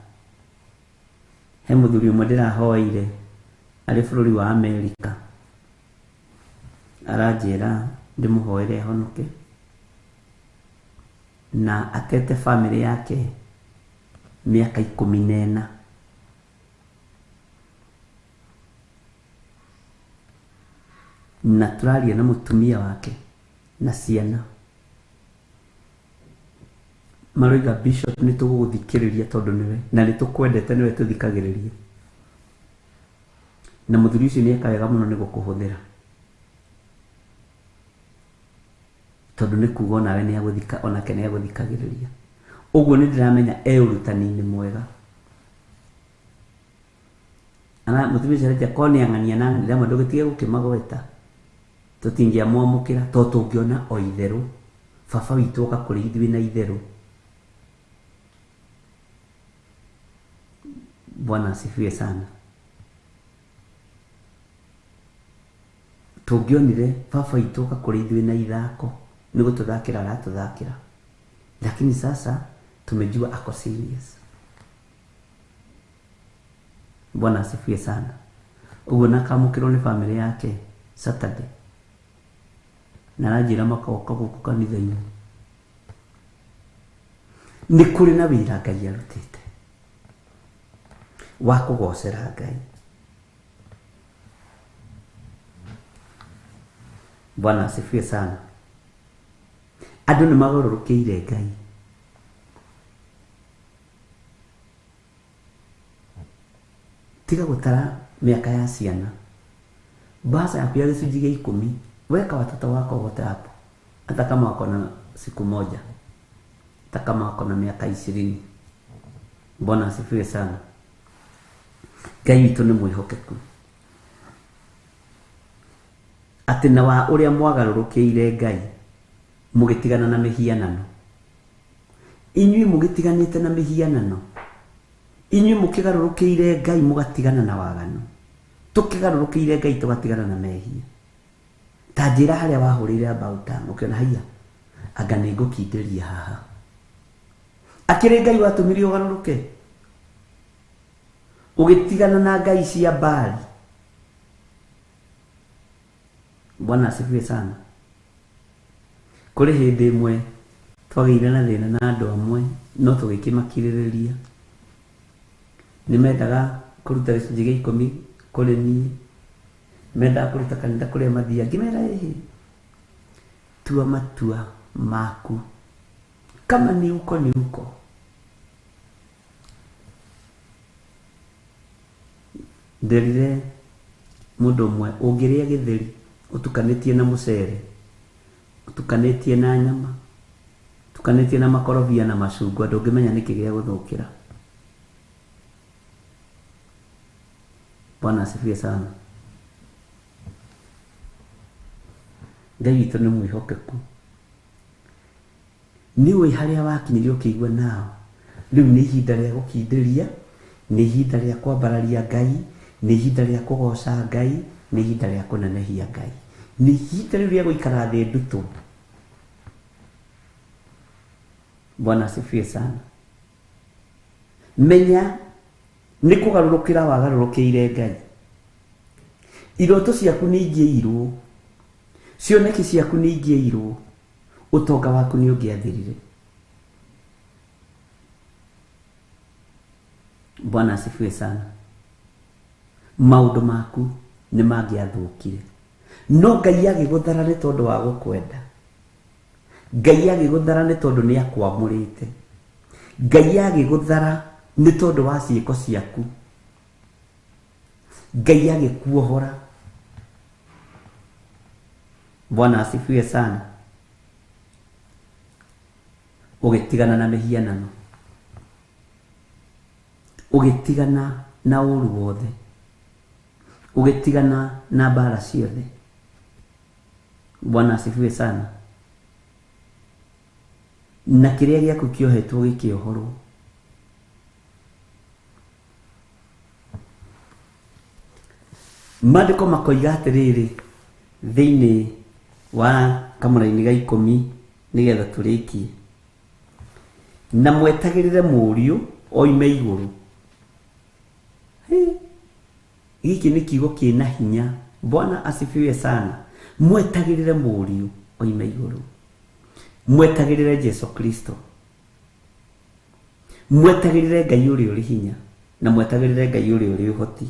He mũthuri ũmwe ndĩrahoeire arĩ bũrũri wa Amerika, aranjĩra ndĩmũhoere ahonoke na atete family yake mĩaka 14. Na tũraria na mũtumia wake na ciana, maroiga Bishop nĩ tũgũgũthikĩrĩria tondũ nĩwe na nĩ tũkwendete, nĩwe tũthikagĩrĩria. Na mũthuri ũcio nĩ eka wega mũno nĩ gũkũhũthĩra, tondũ nĩ kuga onawe nĩ agũthika, onake nĩ agũthikagĩrĩria. Ũguo nĩ ndĩramenya e ũrutani-inĩ mwega. Ana mũtumia ũcio arenjia korwo nĩ ang'ania na ng'ania, ndĩramwĩra ndũgĩtige gũkĩmagweta, tũtingĩamwamũkĩra tondũ tũngĩona o itherũ baba witũ oka kũrĩ ithuĩ na itherũ. Bwana asifiwe sana. Tũngĩonire baba witũ oka kũrĩ ithuĩ na ithako, nĩ gũtũthakĩra aratũthakĩra, lakini sasa tumejua ako serious. Bwana asifiwe sana. Ũguo nakamũkĩrwo nĩ family yake Saturday, na aranjĩra makoka gũkũ kanitha-inĩ. Nĩ kũrĩ na wĩra Ngai arutĩte wa kũgocera Ngai. Bwana asifiwe sana. Andũ nĩ magarũrũkĩire Ngai. Tiga gũtara mĩaka ya ciana, mbaca yaku ya gĩcunjĩ gĩa 10, weka watoto wako wote hapo, hata kama wako na siku moja, hata kama wako na miaka 20. Bwana asifiwe sana. Ngai witũ nĩ mwĩhokeku, atĩ na wa ũrĩa mwagarũrũkĩire Ngai mũgĩtigana na mĩhianano. Inyuĩ mũgĩtiganĩte na mĩhianano, inyuĩ mũkĩgarũrũkĩire Ngai mũgatigana na waganu, tũkĩgarũrũkĩire Ngai tũgatigana na mehia. Ta njĩra harĩa wahũrĩire about time, ũkĩona haiya anga nĩ ngũkindĩria haha. Akĩrĩ Ngai watũmire ũgarũrũke, ũgĩtigana na ngai cia Baali. Bwana asifiwe sana. Kũrĩ hĩndĩ ĩmwe twagĩire na thĩna na andũ amwe, no tũgĩkĩmakirĩrĩria. Nĩ mendaga kũruta gĩcunjĩ gĩa 10 kũrĩ niĩ, mendaga kũruta kanitha kũrĩa mathiaga. Ngĩmera ĩhĩ, tua matua maku, kama ni uko ni uko. Nderire mũndũ ũmwe, ũngĩrĩa gĩtheri ũtukanĩtie na mũcere, ũtukanĩtie na nyama, ũtukanĩtie na makorobia na macungwa, ndũngĩmenya nĩkĩ gĩa gũthũkĩra. Bwana asifiwe sana. Ngai witũ nĩ mwĩhokeku. Nĩ ũĩ harĩa wakinyire ũkĩigua nao. Rĩu nĩ ihinda rĩa gũkindĩria, nĩ ihinda rĩa kwambararia Ngai, nĩ ihinda rĩa kũgoca Ngai, nĩ ihinda rĩa kũnenehia Ngai. Nĩ ihinda rĩu rĩa gũikara thĩ ndutũ. Bwana asifiwe sana. Menya nĩ kũgarũrũkĩra wagarũrũkĩire Ngai. Iroto ciaku nĩ ingĩirwo, cioneki ciaku nĩ ingĩirwo, ũtonga waku nĩ ũngĩathirire. Bwana asifiwe sana. Maũndũ maku nĩ mangĩathũkire. No Ngai agĩgũthara nĩ tondũ wa gũkwenda. Ngai agĩgũthara nĩ tondũ nĩ akwamũrĩte. Ngai agĩgũthara nĩ tondũ wa ciĩko ciaku. Ngai agĩkuohora. Bwana asifiwe sana. Ũgĩtigana na mĩhianano, ũgĩtigana na ũru wothe, ũgĩtigana na mbara ciothe. Bwana asifiwe sana. Na kĩrĩa gĩaku kĩohetwo gĩkĩohorwo. Maandĩko makoiga atĩrĩrĩ thĩinĩ wa kamũraini ga 10 nĩgetha tũrĩkie. Na mwetagĩrĩre mũriũ oime igũrũ. Gĩkĩ nĩ kiugo kĩna hinya. Bwana asifiwe sana. Mwetagĩrĩre mũriũ oime igũrũ. Mwetagĩrĩre Jesu Kristo. Mwetagĩrĩre Ngai ũrĩa ũrĩ hinya na mwetagĩrĩre Ngai ũrĩa ũrĩ ũhoti.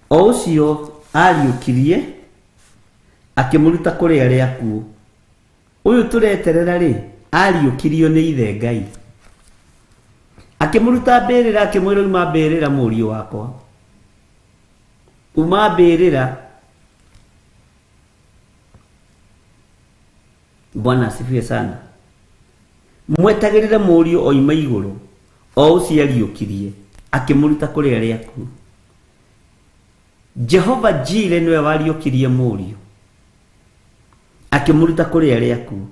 O ũcio ariũkirie akĩmũruta kũrĩ arĩa akuũ. Ũyũ tũreterera rĩ, ariũkirio nĩ ithe Ngai. Akĩmũruta mbĩrĩra, akĩmwĩra uma mbĩrĩra mũriũ wakwa. Uma mbĩrĩra. Bwana asifiwe sana. Mwetagĩrĩre mũriũ oima igũrũ, o ũcio ariũkirie akĩmũruta kũrĩ arĩa akuũ. Jehova Jire nĩwe wariũkirie mũriũ akĩmũruta kũrĩ arĩa akuũ.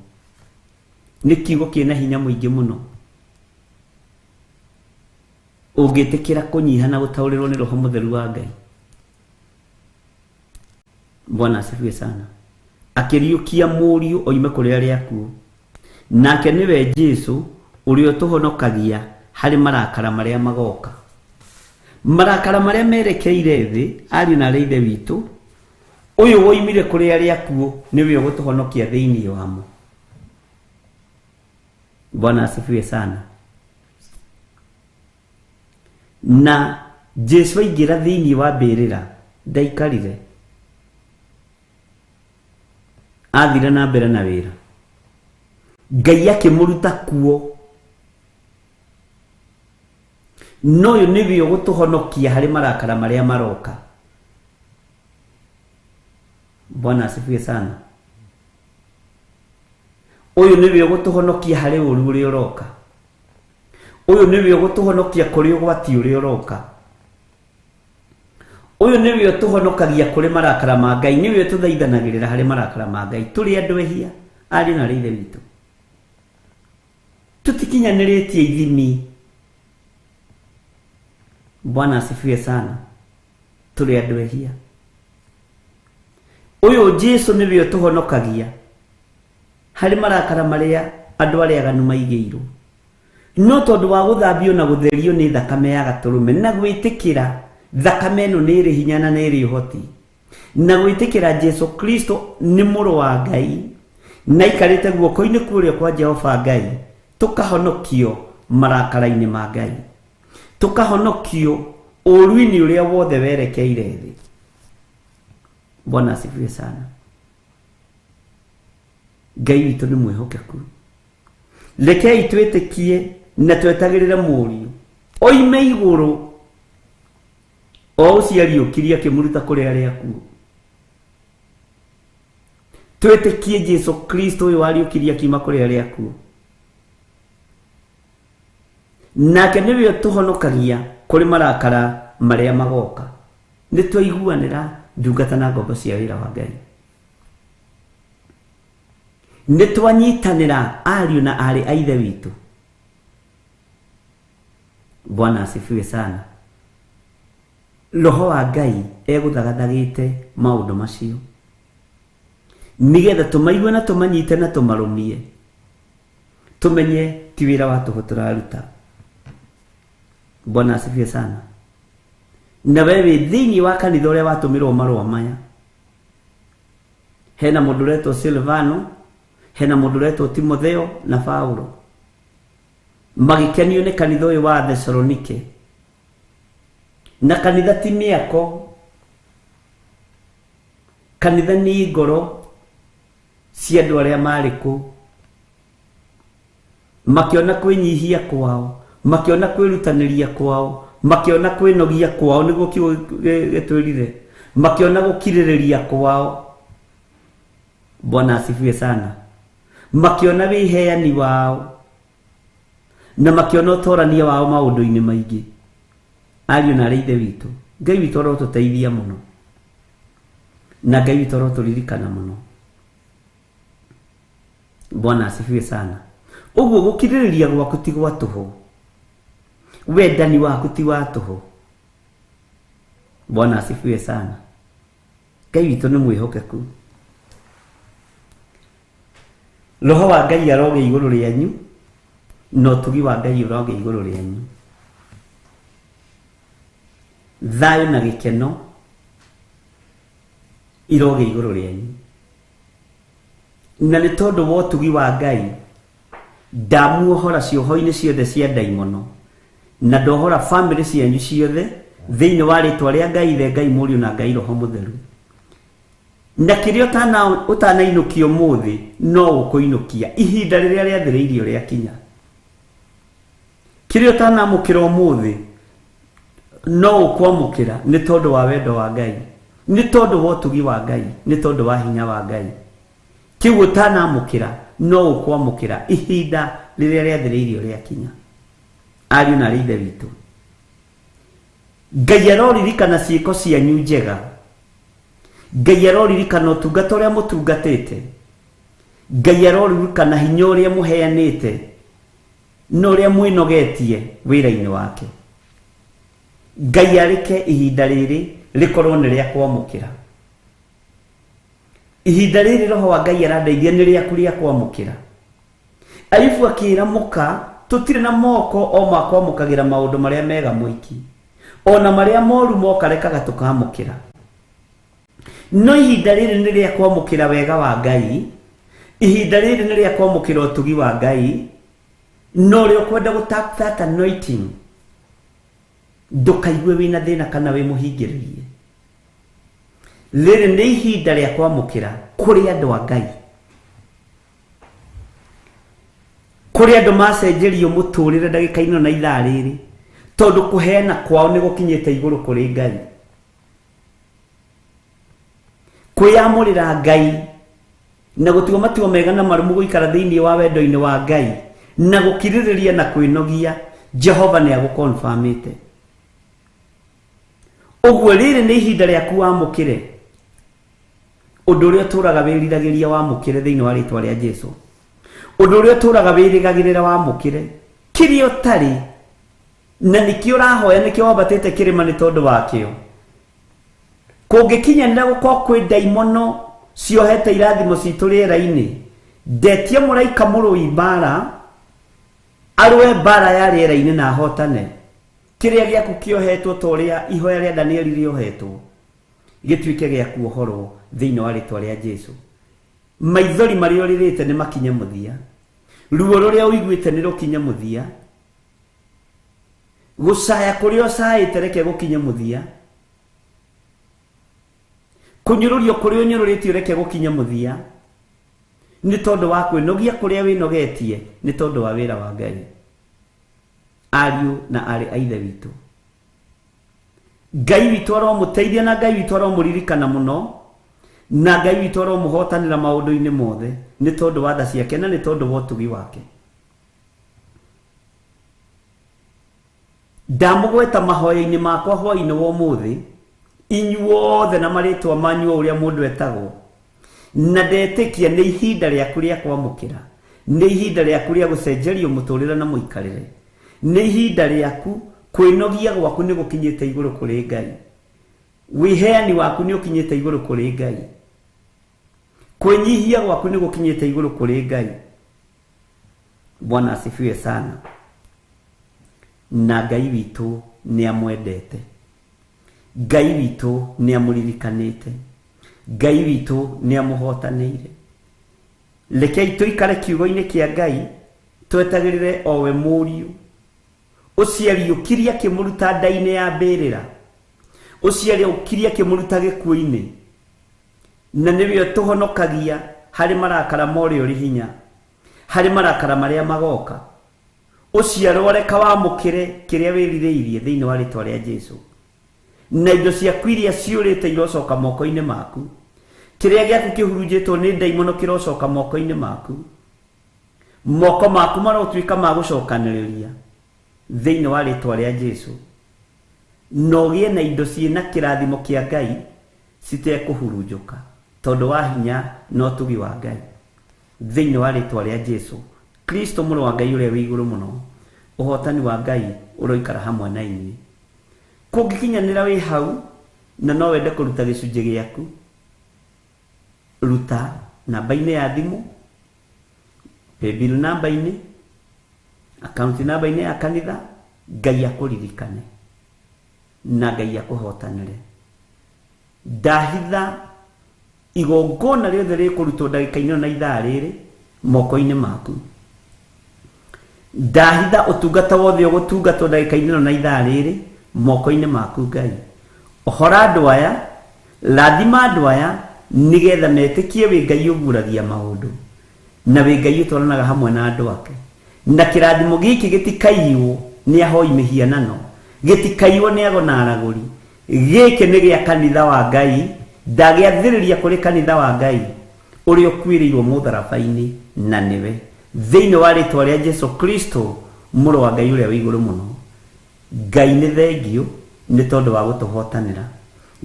Nĩ kiugo kĩna hinya mũingĩ mũno. Ũngĩtĩkĩra kũnyiha na gũtaũrĩrwo nĩ Roho Mũtheru wa Ngai. Bwana asifiwe sana. Akĩriũkia mũriũ oime kũrĩ arĩa akuũ. Nake nĩwe Jesu ũrĩa ũtũhonokagia harĩ marakara marĩa magoka. Marakara marĩa merekeire thĩ, ariũ na aarĩ a Ithe witũ, ũyũ woimire kũrĩ arĩa akuũ nĩwe ũgũtũhonokia thĩinĩ wamo. Bwana asifiwe sana. Na Jesu aingĩra thĩinĩ wa mbĩrĩra ndaikarire, athire na mbere na wĩra. Ngai akĩmũruta kuo. No ũyũ nĩwe ũgũtũhonokia harĩ marakara marĩa maroka. Bwana asifiwe sana. Ũyũ nĩwe ũgũtũhonokia harĩ ũru ũrĩa ũroka. Ũyũ nĩwe ũgũtũhonokia kũrĩ ũgwati ũrĩa ũroka. Ũyũ nĩwe ũtũhonokagia kũrĩ marakara ma Ngai, nĩwe ũtũthaithanagĩrĩra harĩ marakara ma Ngai. Tũrĩ andũ ehia, ariũ na aarĩ a Ithe witũ. Tũtikinyanĩrĩtie ithimi. Bwana asifiwe sana. Tũrĩ andũ ehia. Ũyũ Jesu nĩwe ũtũhonokagia harĩ marakara marĩa andũ arĩa aganu maigĩirwo. No tondũ wa gũthambio na gũtherio nĩ thakame ya gatũrũme na gwĩtĩkĩra thakame ĩno nĩ ĩrĩ hinya na nĩ ĩrĩ ũhoti, na gwĩtĩkĩra Jesu Kristo nĩ mũrũ wa Ngai na aikarĩte guoko-inĩ kũrĩa kwa Jehova Ngai, tũkahonokio marakara-inĩ ma Ngai, tũkahonokio ũũru-inĩ ũrĩa wothe werekeire thĩ. Bwana asifiwe sana. Ngai witũ nĩ mwĩhokeku. Rekei twĩtĩkie na twetagĩrĩre mũriũ oime igũrũ, o ũcio ariũkirie akĩmũruta kũrĩ arĩa akuũ. Twĩtĩkie Jesu Kristo ũyũ wariũkirie akiuma kũrĩ arĩa akuũ. Nake nĩwe ũtũhonokagia kũrĩ marakara marĩa magoka. Nĩ twaiguanĩra ndungata na ngombo cia wĩra wa Ngai. Nĩ twanyitanĩra ariũ na aarĩ a Ithe witũ. Bwana asifiwe sana. Roho wa Ngai egũthagathagĩte maũndũ macio nĩgetha tũmaigue na tũmanyite na tũmarũmie, tũmenye ti wĩra wa tũhũ tũraruta. Bwana asifiwe sana. Na we wĩ thĩinĩ wa kanitha ũrĩa watũmĩrwo marũa maya, hena mũndũ ũretwo Silvano, hena mũndũ ũretwo Timotheo na Paulo, magĩkenio nĩ kanitha ũyũ wa Thesalonike. Na kanitha ti mĩako, kanitha nĩ ngoro cia andũ arĩa marĩ kũu. Makĩona kwĩnyihia kwao, makĩona kwĩrutanĩria kwao, makĩona kwĩnogia kwao, nĩguo kiugo gĩtwĩrire, makĩona gũkirĩrĩria kwao. Bwana asifiwe sana. Makĩona wĩheani wao na makĩona ũtorania wao maũndũ-inĩ maingĩ. Ariũ na aarĩ a Ithe witũ, Ngai witũ arotũteithia mũno, na Ngai witũ arotũririkana mũno. Bwana asifiwe sana. Ũguo gũkirĩrĩria gwaku ti gwa tũhũ, wendani waku ti wa tũhũ. Bwana asifiwe sana. Ngai witũ nĩ mwĩhokeku. Roho wa Ngai arogĩa igũrũ rĩanyu, na ũtugi wa Ngai ũrogĩa igũrũ rĩanyu. Thayũ na gĩkeno irogĩa igũrũ rĩanyu. Na nĩ tondũ wa ũtugi wa Ngai ndamuohora cioho-inĩ ciothe cia ndaimono, na ndohora famĩlĩ cianyu ciothe thĩinĩ wa rĩtwa rĩa Ngai Ithe, Ngai Mũriũ na Ngai Roho Mũtheru. Na kĩrĩa ũtanainũkia ũmũthĩ no ũkũinũkia ihinda rĩrĩa rĩathĩrĩirio rĩakinya. Kĩrĩa ũtanamũkĩra ũmũthĩ no ũkwamũkĩra nĩ tondũ wa wendo wa Ngai, nĩ tondũ wa ũtugi wa Ngai, nĩ tondũ wa hinya wa Ngai. Kĩu ũtanamũkĩra no ũkwamũkĩra ihinda rĩrĩa rĩathĩrĩirio rĩakinya. Ariũ na aarĩ a Ithe witũ, Ngai aroririkana ciĩko cianyu njega. Ngai aroririkana ũtungata ũrĩa mũtungatĩte. Ngai aroririkana hinya ũrĩa mũheanĩte na ũrĩa mwĩnogetie wĩra-inĩ wake. Ngai areke ihinda rĩrĩ rĩkorwo nĩ rĩa kwamũkĩra. Ihinda rĩrĩ Roho wa Ngai arandeithia nĩ rĩaku rĩa kwamũkĩra. Ayubu akĩra mũka, tũtirĩ na moko o ma kwamũkagĩra maũndũ marĩa mega mũiki, ona marĩa moru moka rekaga tũkamũkĩra. No ihinda rĩrĩ nĩ rĩa kwamũkĩra wega wa Ngai, ihinda rĩrĩ nĩ rĩa kwamũkĩra ũtugi wa Ngai, no ũrĩa ũkwenda gũ tap that anointing, ndũkaigue wĩna thĩna kana wĩ mũhingĩrĩrie. Rĩrĩ nĩ ihinda rĩa kwamũkĩra kũrĩ andũ a Ngai, kũrĩ andũ macenjerio mũtũrĩre ndagĩka-inĩ na ithaa rĩrĩ, tondũ kũheana kwao nĩ gũkinyĩte igũrũ kũrĩ Ngai. Kwĩyamũrĩra Ngai na gũtua matua mega na marũmu gũikara thĩinĩ wa wendo-inĩ wa Ngai na gũkirĩrĩria na kwĩnogia, Jehova nĩ agũkonfamĩte. Ũguo rĩrĩ nĩ ihinda rĩaku wamũkĩre ũndũ ũrĩa ũtũraga wĩriragĩria wamũkĩre thĩinĩ wa rĩtwa rĩa Jesu. Ũndũ ũrĩa ũtũraga wĩrĩgagĩrĩra wamũkĩre, kĩrĩa ũtarĩ na nĩkĩo ũrahoya, nĩkĩo wambatĩte kĩrĩma nĩ tondũ wakĩo. Kũngĩkinyanĩra gũkorwo kwĩ ndaimono ciohete irathimo citũ rĩera-inĩ, ndetie mũraika mũrũi mbara arũe mbara ya rĩera-inĩ na ahotane. Kĩrĩa gĩaku kĩohetwo ta ũrĩa ihoya rĩa Danieli rĩohetwo gĩtuĩke gĩa kuohorwo thĩinĩ wa rĩtwa rĩa Jesu. Maithori marĩa ũrĩrĩte nĩ makinye mũthia, ruo rũrĩa ũiguĩte nĩ rũkinye mũthia, gũcaya kũrĩa ũcaĩte reke gũkinye mũthia, kũnyũrũrio kũrĩa ũnyũrũrĩtio reke gũkinye mũthia, nĩ tondũ wa kwĩnogia kũrĩa wĩnogetie, nĩ tondũ wa wĩra wa Ngai. Ariũ na aarĩ a Ithe witũ, Ngai witũ aromũteithia na Ngai witũ aromũririkana mũno, na Ngai witũ aromũhotanĩra maũndũ-inĩ mothe nĩ tondũ wa tha ciake na nĩ tondũ wa ũtugi wake. Ndamũgweta mahoya-inĩ makwa hwaĩ-inĩ wa ũmũthĩ, inyuothe na marĩtwa manyu o ũrĩa mũndũ etagwo. Na ndetĩkia nĩ ihinda rĩaku rĩa kwamũkĩra, nĩ ihinda rĩaku rĩa gũcenjerio mũtũrĩre na mũikarĩre, nĩ ihinda rĩaku kwĩnogia gwaku nĩ gũkinyĩte igũrũ kũrĩ Ngai, wĩheani waku nĩ ũkinyĩte igũrũ kũrĩ Ngai, kwĩnyihia gwaku nĩ gũkinyĩte igũrũ kũrĩ Ngai. Bwana asifiwe sana. Na Ngai witũ nĩ amwendete, Ngai witũ nĩ amũririkanĩte, Ngai witũ nĩ amũhotanĩire. Rekei tũikare kiugo-inĩ kĩa Ngai, twetagĩrĩre owe mũriũ ũcio ariũkirie akĩmũruta nda-inĩ ya mbĩrĩra, ũcio ariũkirie akĩmũruta gĩkuũ-inĩ, na nĩwe ũtũhonokagia harĩ marakara ma ũrĩa ũrĩ hinya, harĩ marakara marĩa magoka. Ũcio aroreka wamũkĩre kĩrĩa wĩrirĩirie thĩinĩ wa rĩtwa rĩa Jesũ, na indo ciaku iria ciũrĩte irocoka moko-inĩ maku, kĩrĩa gĩaku kĩhurunjĩtwo nĩ ndaimono kĩrocoka moko-inĩ maku, moko maku marotuĩka ma gũcokanĩrĩria thĩinĩ wa rĩtwa rĩa Jesũ, na ũgĩe na indo ciĩna kĩrathimo kĩa Ngai citekũhurunjũka tondũ wa hinya na ũtugi wa Ngai thĩinĩ wa rĩtwa rĩa Jesũ Kristo mũrũ wa Ngai ũrĩa wĩ igũrũ mũno. Ũhotani wa Ngai ũroikara hamwe na inyuĩ. Kũngĩkinyanĩra wĩ hau na no wende kũruta gĩcunjĩ gĩaku, ruta namba-inĩ ya thimũ, paybill namba-inĩ, akaunti namba-inĩ ya kanitha. Ngai akũririkane na Ngai akũhotanĩre. Ndahitha igongona rĩothe rĩkũrutwo ndagĩka-inĩ ĩno na ithaa rĩrĩ moko-inĩ maku. Ndahitha ũtungata wothe ũgũtungatwo ndagĩka-inĩ ĩno na ithaa rĩrĩ moko-inĩ maku Ngai. Ohora andũ aya, rathima andũ aya, nĩgetha metĩkie wĩ Ngai ũguragia maũndũ na wĩ Ngai ũtwaranaga hamwe na andũ ake, na kĩrathimo gĩkĩ gĩtikaiywo nĩ ahoi mĩhianano, gĩtikaiywo nĩ ago na aragũri. Gĩkĩ nĩ gĩa kanitha wa Ngai, ndagĩathĩrĩria kũrĩ kanitha wa Ngai ũrĩa ũkuĩrĩirwo mũtharaba-inĩ na nĩwe, thĩinĩ wa rĩtwa rĩa Jesũ Kristo mũrũ wa Ngai ũrĩa wĩ igũrũ mũno. Ngai nĩ thengio nĩ tondũ wa gũtũhotanĩra,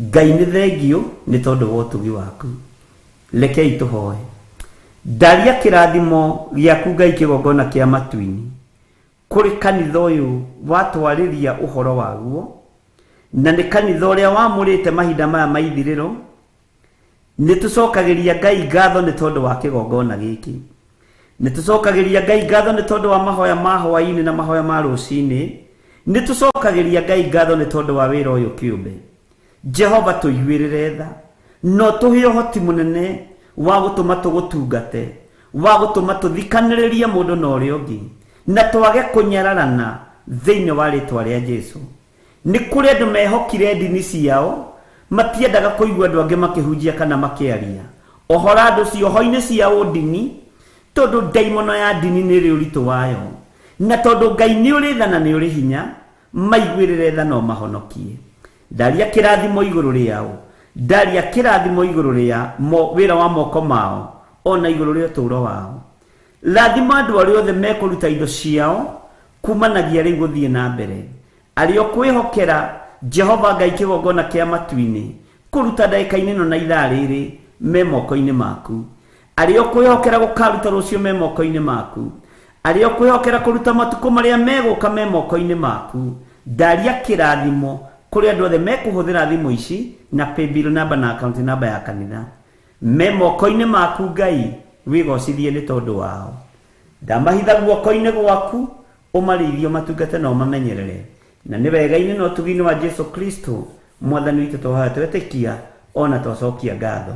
Ngai nĩ thengio nĩ tondũ wa ũtugi waku. Rekei tũhoe. Ndaria kĩrathimo gĩaku Ngai kĩgongona kĩa matu-inĩ kũrĩ kanitha ũyũ watwarĩria ũhoro waguo, na nĩ kanitha ũrĩa wamũrĩte mahinda maya ma ithirĩro. Nĩ tũcokagĩria Ngai ngatho nĩ tondũ wa kĩgongona gĩkĩ, nĩ tũcokagĩria Ngai ngatho nĩ tondũ wa mahoya ma hwaĩ-inĩ na mahoya ma rũcinĩ, nĩ tũcokagĩria Ngai ngatho nĩ tondũ wa wĩra ũyũ kĩũmbe. Jehova tũiguĩrĩre tha, no tũhe ũhoti mũnene wa gũtũma tũgũtungate, wa gũtũma tũthikanĩrĩrie mũndũ na ũrĩa ũngĩ, na twage kũnyararana thĩinĩ wa rĩtwa rĩa Jesũ. Nĩ kũrĩ andũ mehokire ndini ciao, matiendaga kũigua andũ angĩ makĩhunjia kana makĩaria ũhoro andũ cioho-inĩ cia ũndini, tondũ ndaimono ya ndini nĩ ĩrĩ ũritũ wayo, na tondũ Ngai nĩ ũrĩ tha na nĩ ũrĩ hinya, maiguĩrĩre tha no mahonokie. Ndaria kĩrathimo igũrũ rĩao, ndaria kĩrathimo igũrũ rĩa wĩra wa moko mao, ona igũrũ rĩa ũtũũro wao. Rathima andũ arĩa othe mekũruta indo ciao kumanagia rĩu gũthiĩ na mbere, arĩa ũkwĩhokera Jehova Ngai kĩgongona kĩa matu-inĩ kũruta ndagĩka-inĩ ĩno na ithaa rĩrĩ me moko-inĩ maku, arĩa ũkwĩhokera gũkaruta rũciũ me moko-inĩ maku, arĩa ũkwĩhokera kũruta matukũ marĩa megũka me moko-inĩ maku. Ndaria kĩrathimo kũrĩ andũ othe mekũhũthĩra thimũ ici na paybill namba na account namba ya kanitha me moko-inĩ maku. Ngai wĩgocithie nĩ tondũ wao. Ndamahitha guoko-inĩ gwaku, ũmarĩithie, ũmatungate na ũmamenyerere, na nĩ wega-inĩ na ũtugi-inĩ wa Jesũ Kristo mwathani witũ twahoya twetĩkia ona twacokia ngatho,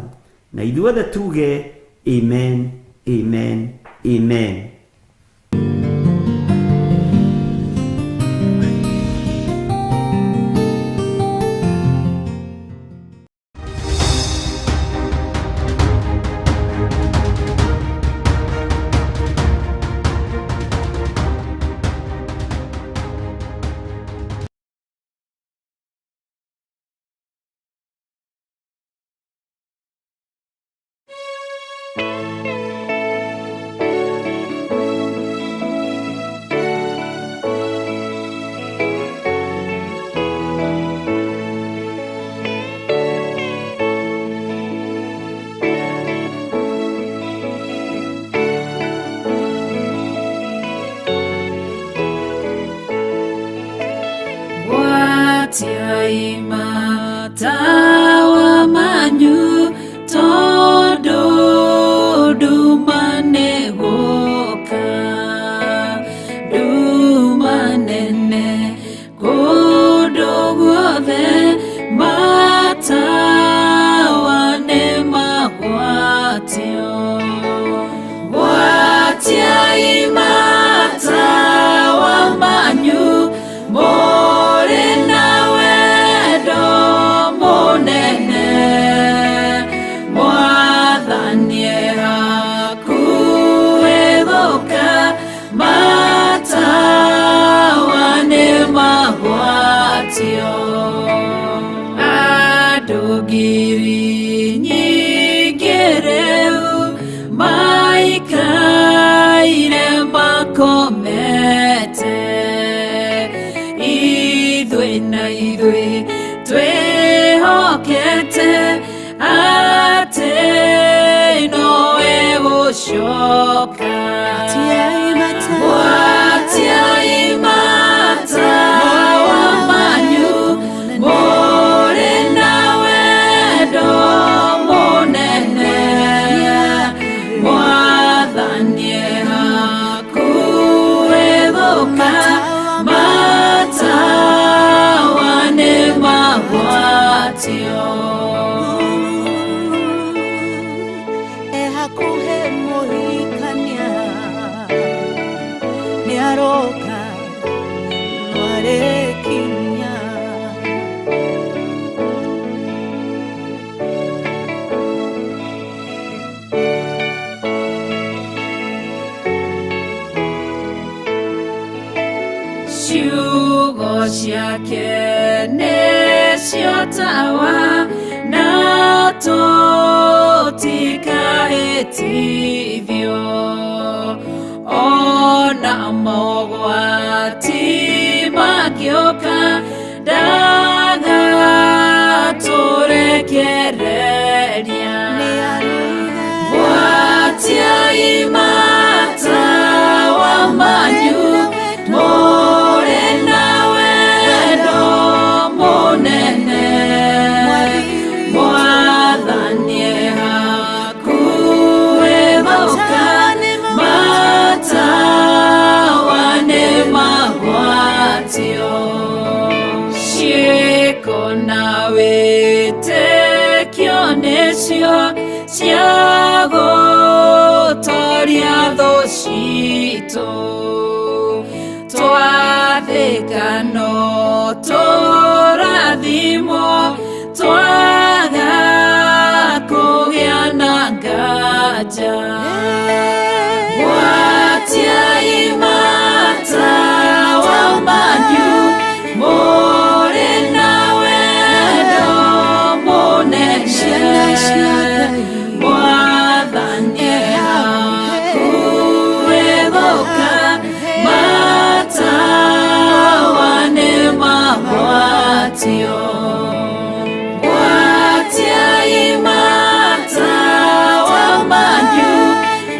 na ithuothe tuge amen, amen, amen. magwatio. Andũ ngiri nyingĩ rĩu maikaire makomete, ithuĩ na ithuĩ twĩhokete atĩ nowe gũcoka. Gwatiai matawa manyu mũrĩ na wendo mũnene, Mwathani e hakuhĩ gũka, matawa nĩ magwatio. E hakuhĩ mũhikania nĩ aroka no arĩkinya. Ciugo ciake nĩcio tawa na tũtikahĩtithio, ona mogwati mangĩũka ndagatũrekereria. Gwatiai matawa manyu mũrĩ na wendo mũnene, Mwathani e hakuhĩ gũka, matawa nĩ magwatio. Ciĩko na wĩtĩkio nĩcio cia gũtoria thũ citũ, twathĩka no tũrathimwo, twaga kũgĩa na nganja. Gwatiai matawa manyu mũrĩ na wendo mũnene, Mwathani e hakuhĩ gũka, matawa nĩ magwatio. Gwatiai matawa manyu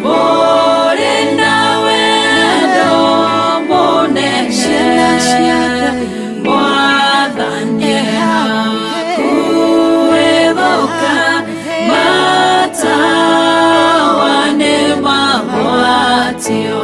mũrĩ na wendo mũnene, Mwathani e hakuhĩ gũka, matawa nĩ magwatio.